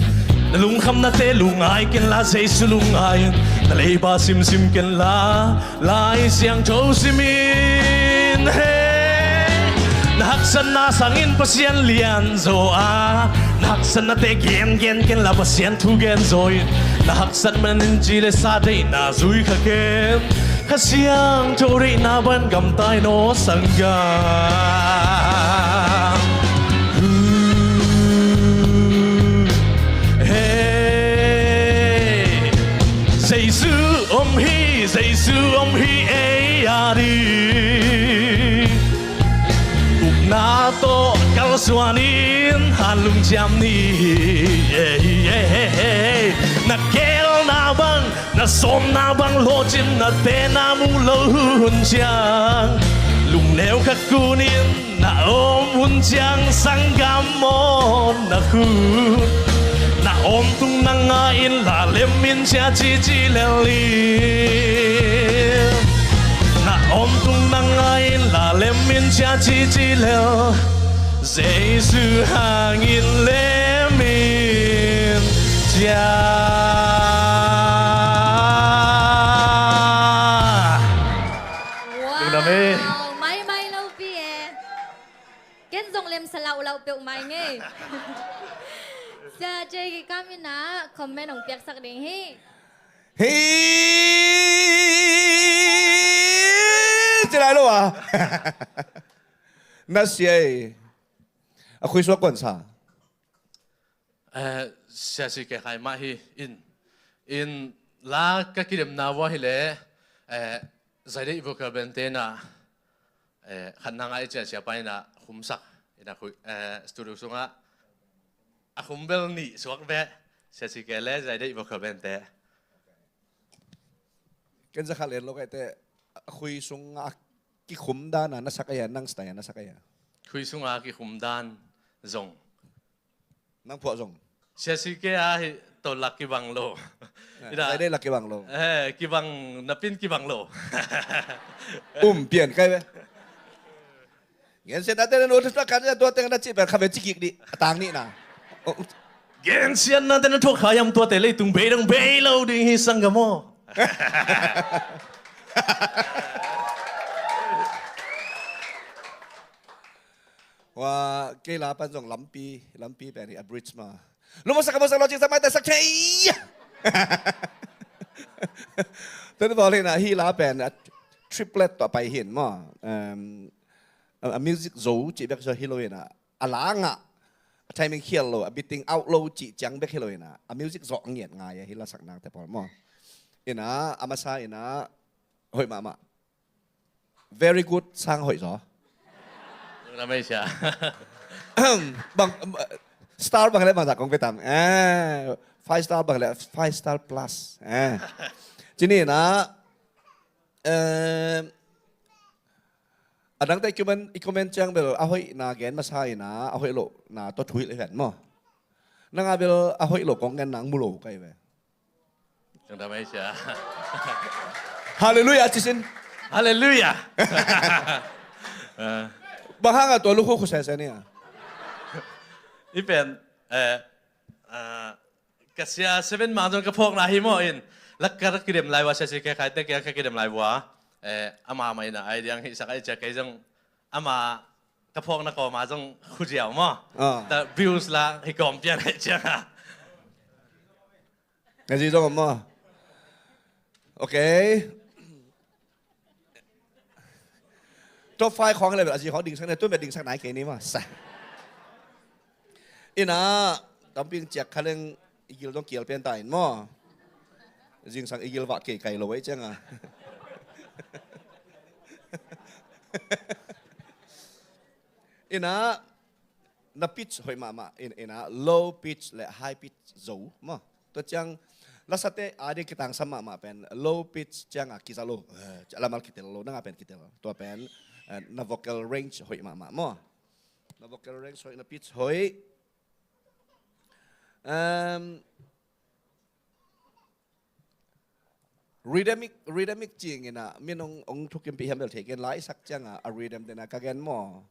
Na lungkhamnate lungngai ken la, Jesu lungngai in. Na leiba simsim ken la, Lai Siangtho sim in. Hey. Na haksatna sangin Pasian lianzaw a, na haksatnate gengen ken la, Pasian thu genzaw in. Na haksat manin ci le sa deihna zui kha ken. Kha Siangtho deihna bang gamta in aw, sanggam. Hey. Jesu om hi, Jesu om hi ei a ding. Upna tawh kalsuan in hanlung ciam ni. Ei, ei, ei, ei. Na gelna bang, na sawmna bang lawcin na tena mu lo hun ciang, lungneu khat kunin na om hun ciang sanggam maw na khut. Na om tung na nga in la lem in cia cici lel in. Na om tung na nga in la lem in cia cici lel. Jesu hangin lem in cia. Lungdam e. Wow, mai mai lo pi e. Ken zong lem sa laulau peuh mai ngei. Sia J K Kam in ah comment hong piaksak ding hi. Hi. Ci lai lo a. Na sia e. A khui suak kuan sa. Eh, Sia C K Khai mah hi in, in la ka kidemna vua hi le, eh, Zaidei vocal band te na, eh, khatna ngai cia sia pa ina khumsak ina khui, eh, studio sungah a khum bel nih suak ve, Sia C K le Zaidei vocal band te. Ken za khat len lo kai te, a khui sungah kikhum dan a na sak a ya, nang style a na sak a ya. Khui sungah kikhum dan zong. Nang phuah zong. Sia C K a hi to lak kibang lo. Eh, ina, Zaidei lak kibang lo. Eh, kibang, na pin kibang lo. Um, pian kai ve. Gen sian na te na nu, tua kan tua teng na ci pen kha ve ci kik di. A tang ni na. Oh. Gen sian na te na thuak kha yam tua te leitung bei dang bei lo ding hi sanggam aw. Wa, kei la pan zong lampi, lampi pen hi a bridge ma. Lu masak a masak lo cing sak mai te sak thei. Tun bawl hi na hi la pen a triplet tawh pai hin maw. Um, a, a music zo cih bek zo hi lo hi na. A la ngah, a timing khial lo, a beating out lo cih ciang bek hi lo hi na. A music zo a ngiat ngai a hi la sak nak te pawl maw. Hi na, a masa hi na, hoih mahmah. Very good, sang hoih zaw. Lungdam ei sia. Bang, star bang le bang zah kong pe tam. Eh, five star bang le five star plus. Eh. Ci ni na, eh, a dangte i comment, i comment ciang bel a hoih na gen masa hi na, a hoih lo na tua thuih le hen maw. Nang a bel a hoih lo kong gen nang mu lo kai ve. Lungdam ei sia. Hallelujah, ci sin. Hallelujah. Bang hang a tua lukhu khu sese ni a. I pen, eh, ah, ka sia seven ma zong ka phawkna hi maw in. Lak ka kidem lai vua sia si ke khai te kia ka kidem lai vua. Eh, ama ma ina ai diang hi sak ai cia kei zong ama ka phawkna kawma zong khu ziau maw. Ah. Ta views la hi kawm pian ai cia ka. Nga zi zong om maw? Ok. Top five khawng le bel a zi khawng dingsak ne, tu bel dingsak nai kei ni maw. Sa. Ina, tamping ciak kha leng i gil dong kial pian ta in maw. Zingsang i gil vah kei kai lo ei ciang a. Ina, na pitch hoih mahmah in, ina low pitch le high pitch zo maw. Tua ciang lasate a ding kitangsam mahmah pen low pitch ciang a kiza lo, eh, lamal kitel lo, nang a pen kitel. Tua pen, eh, na vocal range hoih mahmah maw. Na vocal range hoih, na pitch hoih. Um, Rhythmic, rhythmic cing ina, min ong, ong thukim pi hiam bel thei ken la i sak ciang a, a rhythm dena ka gen maw.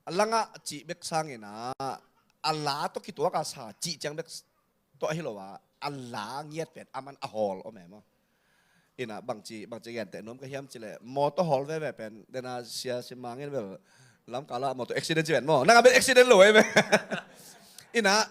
A langa cih bek sang ina, a la tawh kituak a sa cih ciang bek tawh hi lo a, a la ngiat pen, a man a hawl om e maw. Ina bangci, bangci gen te nom ka hiam ci le, motor hawl veve pen, dena sia si mangin bel, lam kala motor accident ci pen maw, nang a bel accident lo e ve. Ina,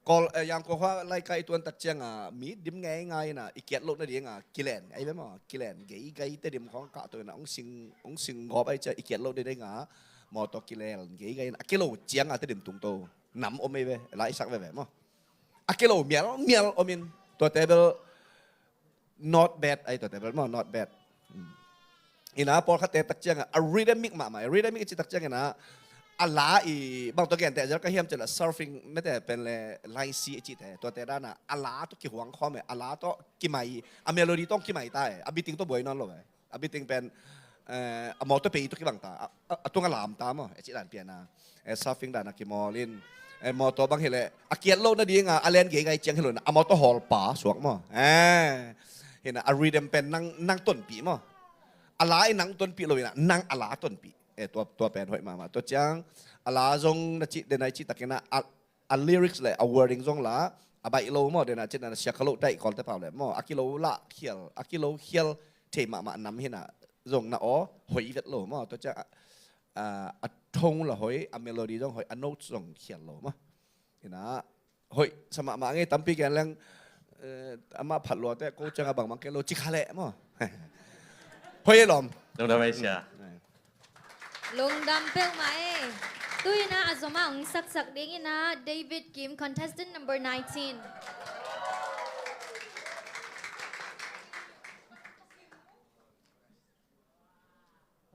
Kawl, eh, Yangkua khua laika i tuan tak ciang a, mi dim ngei ngai ina, i kiat loh nading a, kilen, ai ve maw, kilen, gei gai te dim khawng kah to ina, ong sing, ong sing gawp ai cia, i kiat loh nading a, mawtaw kilen, gei gai ina, a kilo ciang a te dim tung to, nam om ai ve, la i sak ve ve maw. A kilo mial, mial om in, tua te bel, not bad, ai tuate bel maw, not bad. Ina pawlkhatte tak ciangin a rhythmic mahmah, rhythmic i cih tak ciangin a la i bang tawh genteh zel ka hiam cih leh surfing mete pen le line C i cihte tuate dan a la tawh kihuang khawm e, a la tawh kimai, a melody tawh kimai ta e, a beating tawh buai nawn lo e. A beating pen a mawtaw pei tawh kibang ta, a tung a lam ta maw, e cih dan pian a surfing dan a kimawl in, mawtaw bang hi leh a kiat loh nading a a len gei ngai ciang hi lo in a mawtaw hawl pa suak maw. Hi na a rhythm pen nang tonpih maw. A la in nang tonpih lo in a nang a la tonpih. Tua pen hoih mahmah. Tua ciang a la zong na cih den a i cih takin a a lyrics le a wording zong la a baih lo maw, den a cih na siak kha lo daih kawlte pau le maw, a kilo lah khial, a kilo khial thei mahmah nam hi na zong na aw hoih vet lo maw. Tua ciang a tone la hoih, a melody zong hoih, a notes zong khial lo maw. Hi na hoih sa mahmah ngei, tampi gen leng amah phat luate ko ciang a bangmang kei lo ci kha leh maw. Hoih e lawm. Lungdam ei sia. Lungdam peuhmah ei. Tu-in a zom a hong saksak ding in a David Kim, contestant number nineteen.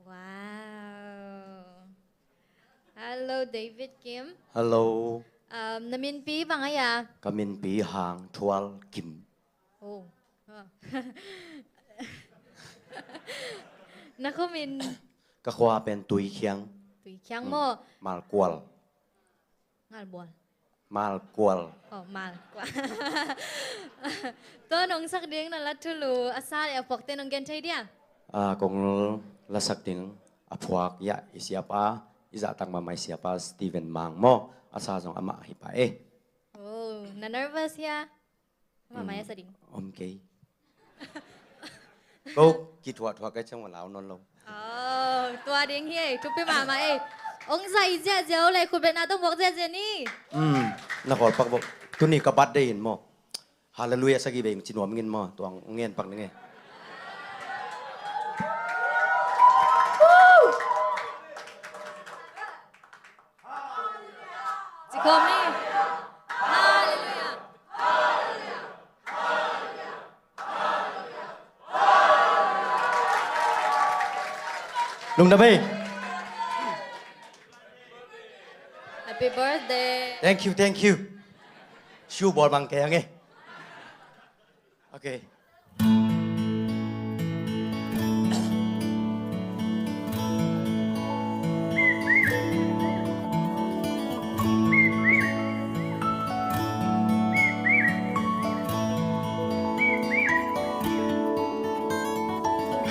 Wow. Hello, David Kim. Hello. Um, na minpi bang a hia? Ka minpi Hang Thual Kim. Oh. Na khuamin? Ka khua pen Tuikhiang. Tuikhiang maw? Malkual. Ngalbual. Malkual. Oh, Malkual. Tua nong sak ding na la thulu a sa le a phuakte nong gen thei dia? Ah, kong la sak ding a phuak ya i siapa, i zahtak mahmah i siapa Steven Mang maw, a sa zong amah hi pa e. Oh, na nervous hia? Mama ya sa ding. Om kei. Ko kithuahthuah kai ciang wa lau nawn lo. Oh, tua ding hi ei, thupi mahmah ei. Ong zai ziahziah uh leh khutbetna tawh muak ziahziah ni. Um, na khawl pak bok. Tuni ka birthday in maw. Hallelujah sagih bei ci nuam ngin maw. Tuang ngen pak ning ei. Ci khawm ni. Hallelujah. Lungdam ei. Happy birthday. Thank you, thank you. Shu bawl bang kei ang ei. Okay.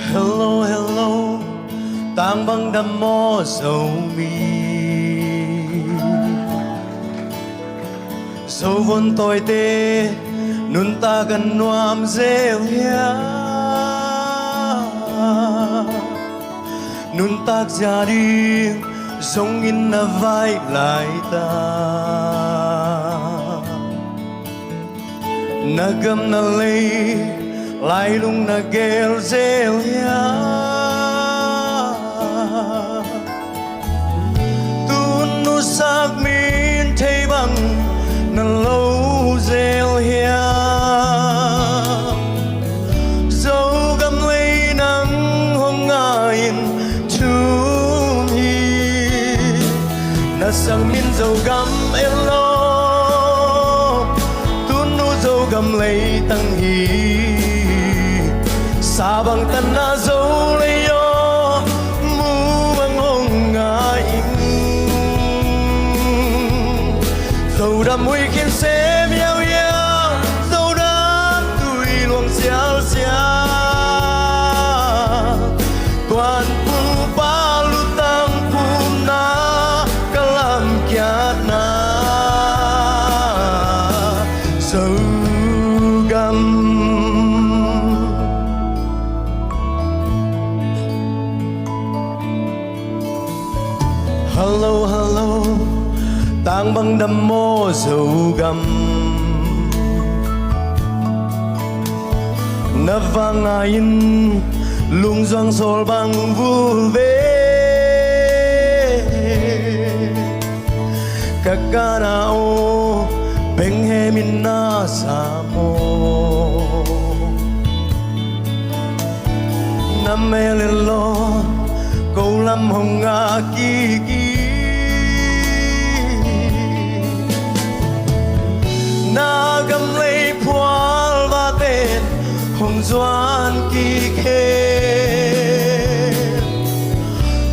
Hello, hello, tangbang dam maw Zomi. Zovon tawite nuntak a nuam zel hia? Nuntak zia ding zongin na vai laita. Na gam na lei lailung na gel zel hia? Tun nusak min thei bang na lo zel hia? Zogam lei nang hong ngai in thum hi. Na sang min Zogam en lo, tun nu Zogam lei tang hi. Sa bang tan na Zo lei aw, mu bang hong ngai in. Zodam ui khin sem yau yau, Zodam tui luang sial sial. Tuan pu pa lutang pumna ka lam kiatna Zogam. Hello, hello, tangbang dam maw Zogam. Na vang ngai in lungzuang sawl bang vul ve. Ka kana aw beng he min na sa maw. Mel in law, ko lam hong ngah kik hi. Na gam lei phual vate in hong zuan kik hi.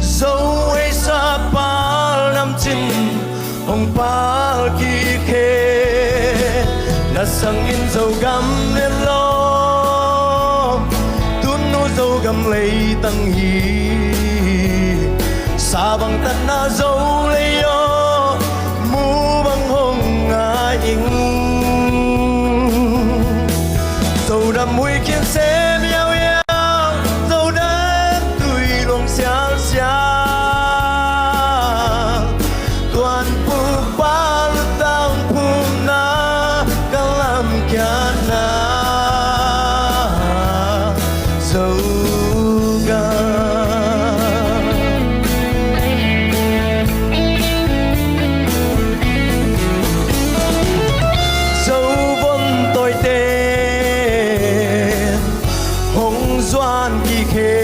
Zo ei sa pal nam cin hong pal kik hi. Na sangin Zogam et law, tunu Zogam leitang hi. Sa bang tatna Zo lei aw, mu bang hong ngah ing. Zodam mui khin sem yau yau, Zodam tui luang sial sial. Tuanpu pa lutang phumna, ka lam kiatna Zogam. Zo von tawite hong zuan kik hi.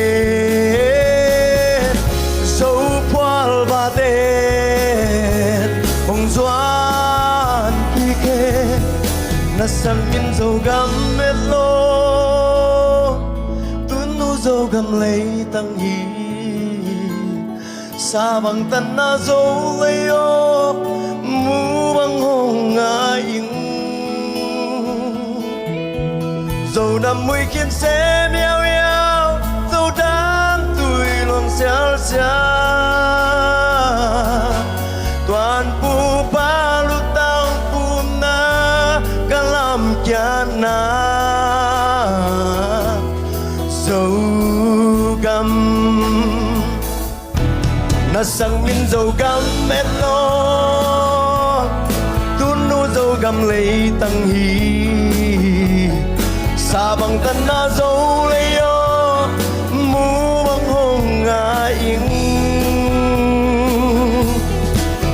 Zo phual vate hong zuan kik hi. Na sangin Zogam et law, tunu Zogam leitang hi. Sa bang tatna Zo lei aw, mu bang hong ngah ing. Zodam mui khin sem yau yau, Zodam tui luang sial sial. Tuanpu pa lutang phumna, ka lam kiatna Zogam. Na sangin Zogam et law, tunu Zogam leitang hi. Sa bang tatna Zo lei aw, mu bang hong ngah ing.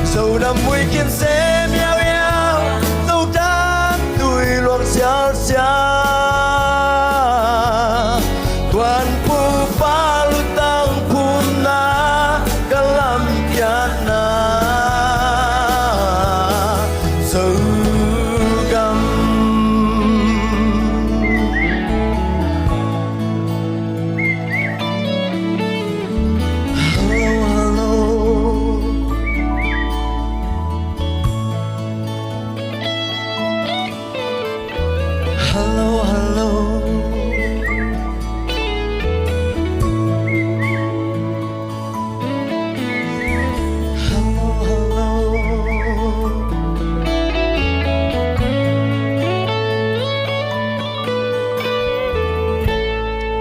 Zodam mui khin sem yau yau, Zodam tui luang sial sial. Tuanpu pa lutang phumna, ka lam kiatna Zogam. Hello, hello. Hello, hello. Hello, hello.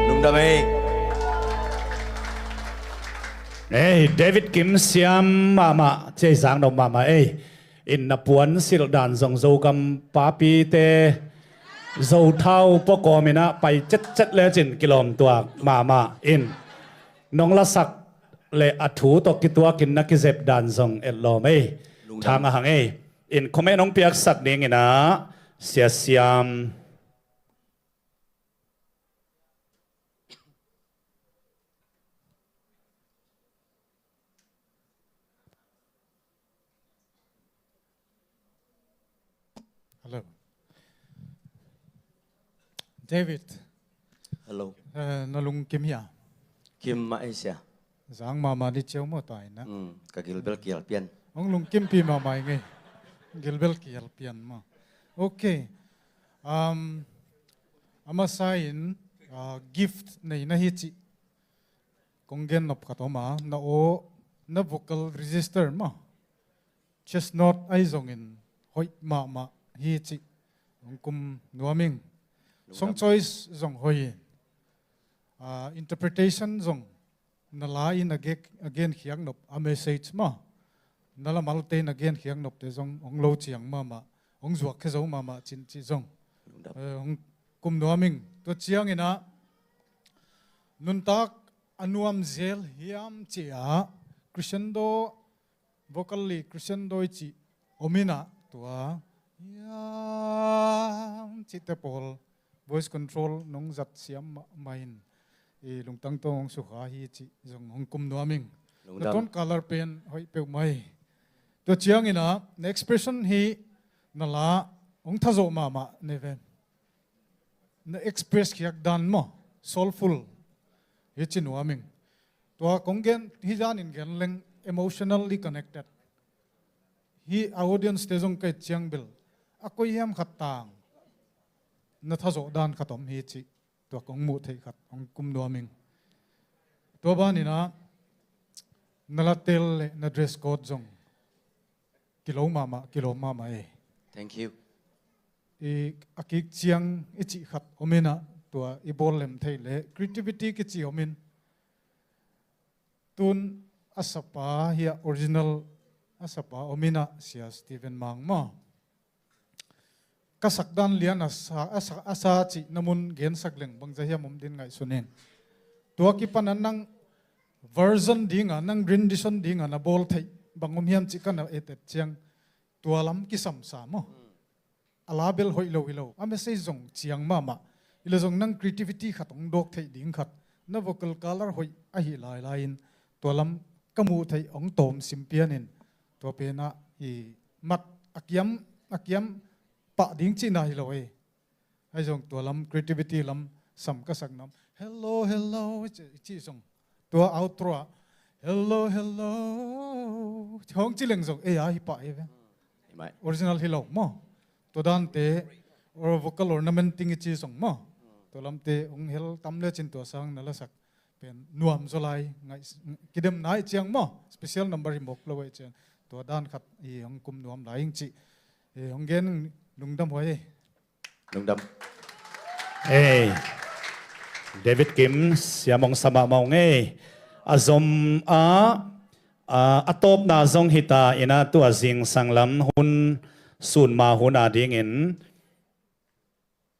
Lungdam ei. Ei, David Kim siam mahmah, cia i zak nop mahmah ei. In na puan silh dan zong Zogam papite Zothau pua kawm in ah pai cetcet lecin kilawm tuak mahmah in, nong lasak le a thu tawh kituakin na kizep dan zong etlawm ei. Lungdam. Thang a hang ei. In comment hong piaksak dingin ah Sia Siam. Hello. David. Hello. Eh, na lungkim hia? Kim mah ei sia. Zang mahmah ni ciau maw ta in ah. Mm, ka gilbel kial pian. Hong lungkimpi mahmah i ngei. Gilbel kial pian maw. Ok. Um, a masa in, ah, gift nei na hi cih kong gen nop khat om a, na aw, na vocal register maw, chest note ahi zongin hoih mahmah hi cih hong kum nuam ing. Lungdam. Song choice zong hoih in, ah, interpretation zong na la in a ge-, a genkhiak nop, a message maw, na lamalte in a genkhiak nopte zong hong lo ciang mahmah, hong zuakkhia zo mahmah cin cih zong, lungdam, eh, hong kum nuam ing. Tua ciangin ah nuntak a nuam zel hiam cih ah crescendo, vocal i crescendo i cih om in ah, tua hiam cihte pawl voice control nong zat siam mahmah in. i lungtang tawng hong sukha hi cih zong hong kum nuam ing. Lungdam. Na ton color pen hoih peuhmah hi. Tua ciangin ah na expression hi na la hong thazawh mahmah ne ve. Na express khiak dan maw, soulful hi ci nuam ing. Tua kong gen hi zanin gen leng emotionally connected. Hi a audience te zong ka et ciang bel a koi hiam khat tang na thazawh dan khat om hi cih tua kong muh theih khat hong kum nuam ing. Tua banin ah na latel le na dress code zong kilo mahmah, kilawm mahmah e. Thank you. I a kik ciang i cih khat om in ah tua i bawl lem theih le creativity kici om in. Tun a sapa hi a original a sapa om in ah Sia Steven Mang maw. Ka sak dan lian a sa, a sa, a sa cih na mun gensak leng bangza hiam om din ngaihsun in. Tua kipan a nang version ding a, nang rendition ding a na bawl theih bang om hiam cih ka na et et ciang tua lam kisam sa maw. A la bel hoih lo hi lo, a message zong ciang mahmah. Hi le zong nang creativity khat hong dawk theih ding khat, na vocal color hoih ahi lailai in tua lam ka muh theih hong tawm sim pian in tua pen ah i mat a kiam, a kiam pah ding cihna hi lo e. Ahi zong tua lam creativity lam sam ka sak nam. Hello, hello, i ci, i ci zong. Tua outro ah, hello, hello, hong ci leng zong, ei a hi pah hi ve. Hi mai. Original hi lo maw. Tua dante, or vocal ornamenting i ci zong maw. Tua lamte hong hel tam le cin tua sang na la sak pen nuam zaw lai, ngaih, kidemna i ciang maw. Special number hi mawk lo i ciang. Tua dan khat i hong kum nuam lai ing ci. Eh, hong gen lungdam huai e. Lungdam. Ei, David Kim, siam hong sa mahmah ung ei. A zom a, a, a tawpna zong hi ta in a tua zingsang lam hun sun ma hun a dingin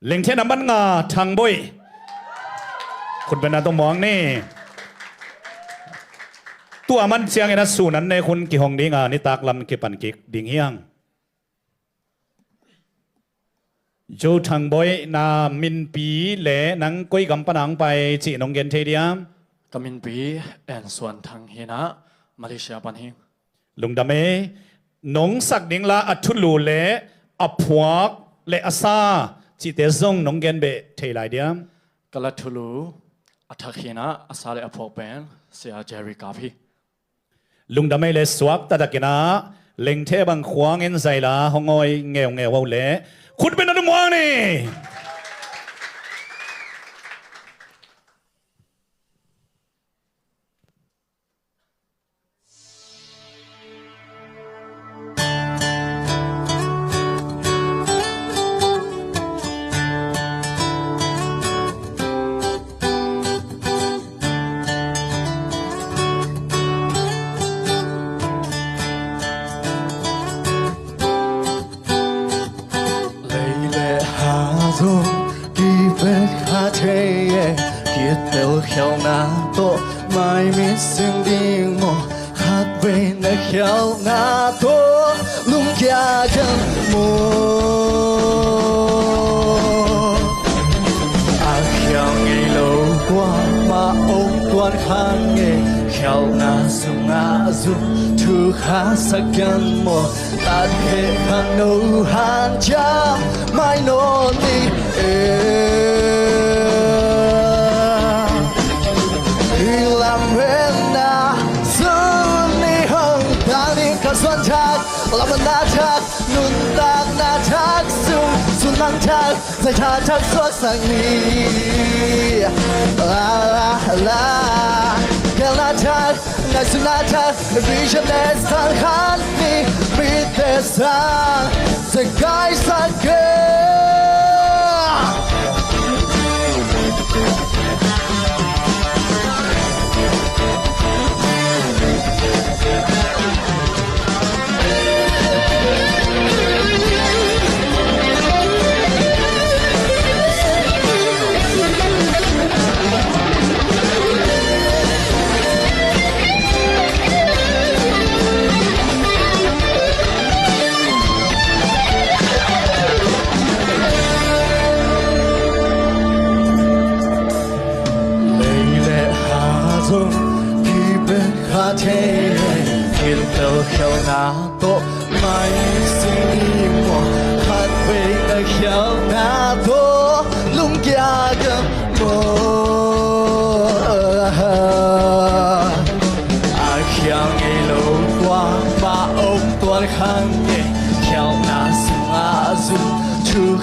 Lengthe nambat nga Thang Boih. Khutbetna tawh muang ni. Tua man ciangin a sun an nek hun kihong ding a nitak lam kipan kik ding hi hang. Zo Thang Boih, na minpi le nang koi gam pan a hong pai cih nong gen thei diam? Ka minpi En Suan Thang hi na, Malaysia pan hi. Lungdam e. Nong sak ding la a thulu le a phuak le a sa cihte zong nong gen beh thei lai diam? Ka la thulu a thak hi na, a sa le a phuak pen Sia Jerry Kap hi. Lungdam ei le suak taktak in a, Lengthe bang khuang in zaila hong awi ngeungeu uh le khutbetna tawh muang ni. Lei le ha zong kipet kha thei e, kitel khialhna tawh mai mit sing ding maw? Khatvei na khialhna tawh lungkia khen maw? A khial ngei lo kuamah om tuan kha ngei, khialhna sungah zong thu kha sak khen maw? Tat kheh khang no hanciam mai nawn ni e. Hih lamrenna sun ni hong tang ding ka suan thak, lamna thak, nuntakna thak sung, sun mang thak, zai thak thak suaksak ni. La la la, gelna thak, ngaihsutna thak, vision le sang khan ni, mite sang, zai kaisak e.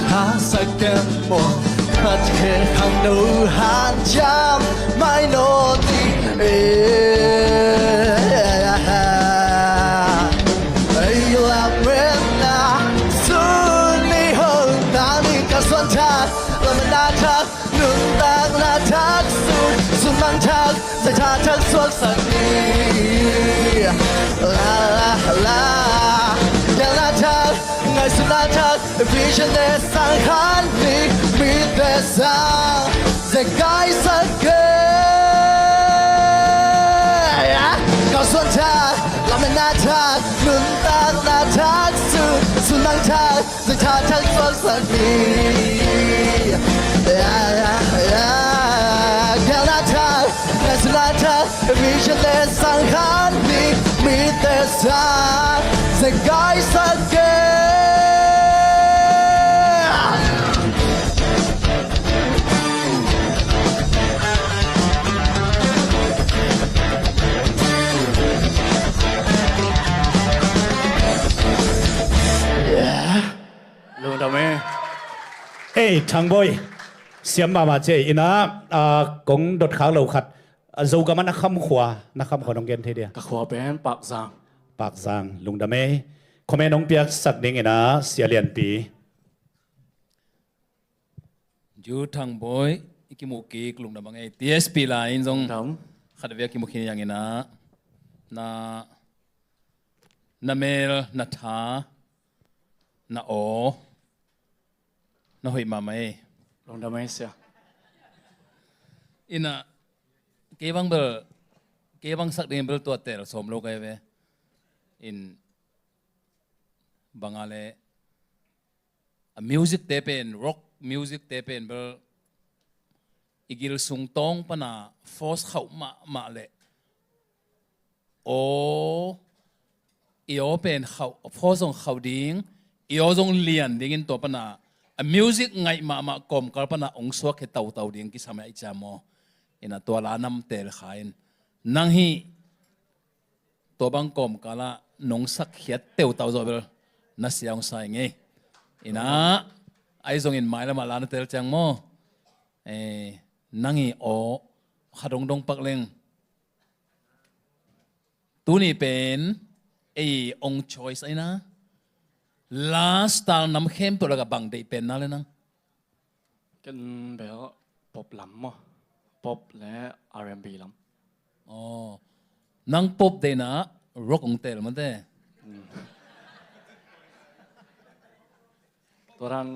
Hangsak ken maw, khat khe khang no han jam mai no ni. Eh, ei lam wen na sun ni ho na ni ka suan thak, lam na thak, nuntakna thak sun, sun mang thak, zai tha thak suak sak ni. La la la, lam na thak, ngaihsutna thak, vision te sang khan ni, mite sang zekai sak e. Ka suan thak, lamena thak, nuntakna thak, sun, sun mang thak, zai tha thak suak sak ni. Lam na thak, ngaihsutna thak, vision te sang khan ni, mite sang zekai sak e. Lungdam e. Ei, Thangbawi, siam mahmah ci ei. Ina, a, kong dot khak lo khat. A, Zogam ah na kham khua, na kham khua nong gen thei dia? Ka khua pen Pakzang. Pakzang, lungdam e. Khuame nong piaksak ding ina, Sia Lianpi. Ju Thangbawi, i kimuh kik lungdam a ngei. T S P lai in zong lungdam. Khat vei a kimuh khin yang ina, na, na mel, na tha, na aw, na hoih mahmah e. Lungdam e sia. Ina, kei bang bel, kei bang sak ding bel tua tel sawm lo kai ve. In, bang a le, a music te pen, rock music te pen bel i gil sung tawng pana force khauh mahmah leh aw, i aw pen khauh, force zong khauh ding, i aw zong lian dingin tua pana a music ngaih mahmah kawmkal pana ong suak khia tautau ding kisam a i ciam aw. Ina tua la nam tel kha in nang hih tua bang kawmkal ah nong sakkhiat teutau zawh bel na sia hong sa ing ei. Ina, ahi zongin mailam ah la na tel ciang maw, eh, nang i aw khat hong dong pak leng. Tuni pen ei ong choice ahi na. La style nam khempeuh lakah bang deih pen na le nang? Ken bel pop lam maw. Pop le R and B lam. Aw. Nang pop deihna rock ong tel mate. Hmm. Tua dan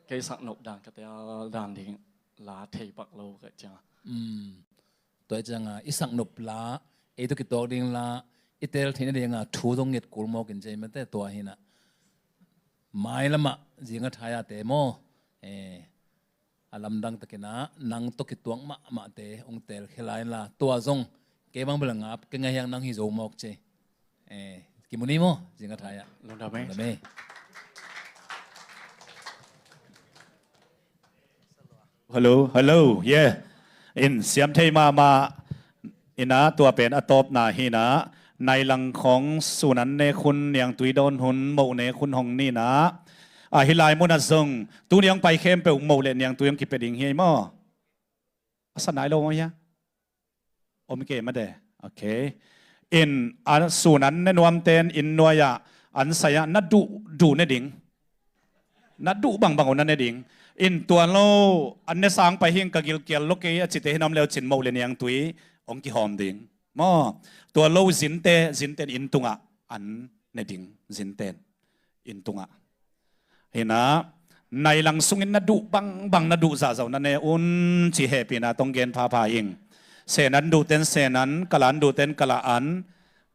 kei sak nop dan ka tel dan ding la thei pak lo ka ciang. Hmm. Tua ciang a i sak nop la, ei tawh kituak ding la, i tel theihna ding a thu zong nget kul mawk in cei mate tua hi na. Mailam ah zing a thai a te maw. Eh, a lamdang takin ah nang tawh kituak mahmahte hong tel khia lai inla tua zong kei bang bel a ngap kei ngai hiang nang hi zo mawk ci. Eh, kimu ni maw, zing a thai ah. Lungdam e. Lungdam e. Hello, hello, yeah. In siam thei mahmah. Ina tua pen a tawpna hi na, nai lang khawng sun an nek hun, niangtui dawn hun, moh nek hun hong ni na. A, hih lai munah zong tuni hong pai khempeuh moh le niangtui hong kipia ding hi ei maw? A sa nai lo maw hia? Om kei mate. Ok. In a sun an ne nuamte in inn nuai ah an sai ah na duh duh ne ding. Na duh bangbang uh na ne ding. In tua lo an ne sang pai hing ka gilkial lo kei a cite hi na om leu cin moh le niangtui hong kihawm ding. Maw, tua lo zinte, zinte in inn tungah an ne ding, zinte in inn tungah. Hi na, nai lang sungin na duh bangbang na duh zahzah uh na ne un ci hehpihna tawh gen phapha ing. Sen an duhte in sen an, kala an duhte in kala an,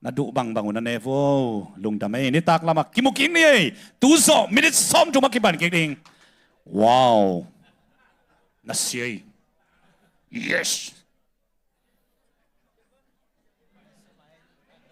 na duh bangbang uh na ne vo, lungdam ei. Nitak lamah kimu kik ni ei. Tu zawh minute sawm thum a kipan kik ding. Wow. Na sia ei. Yes.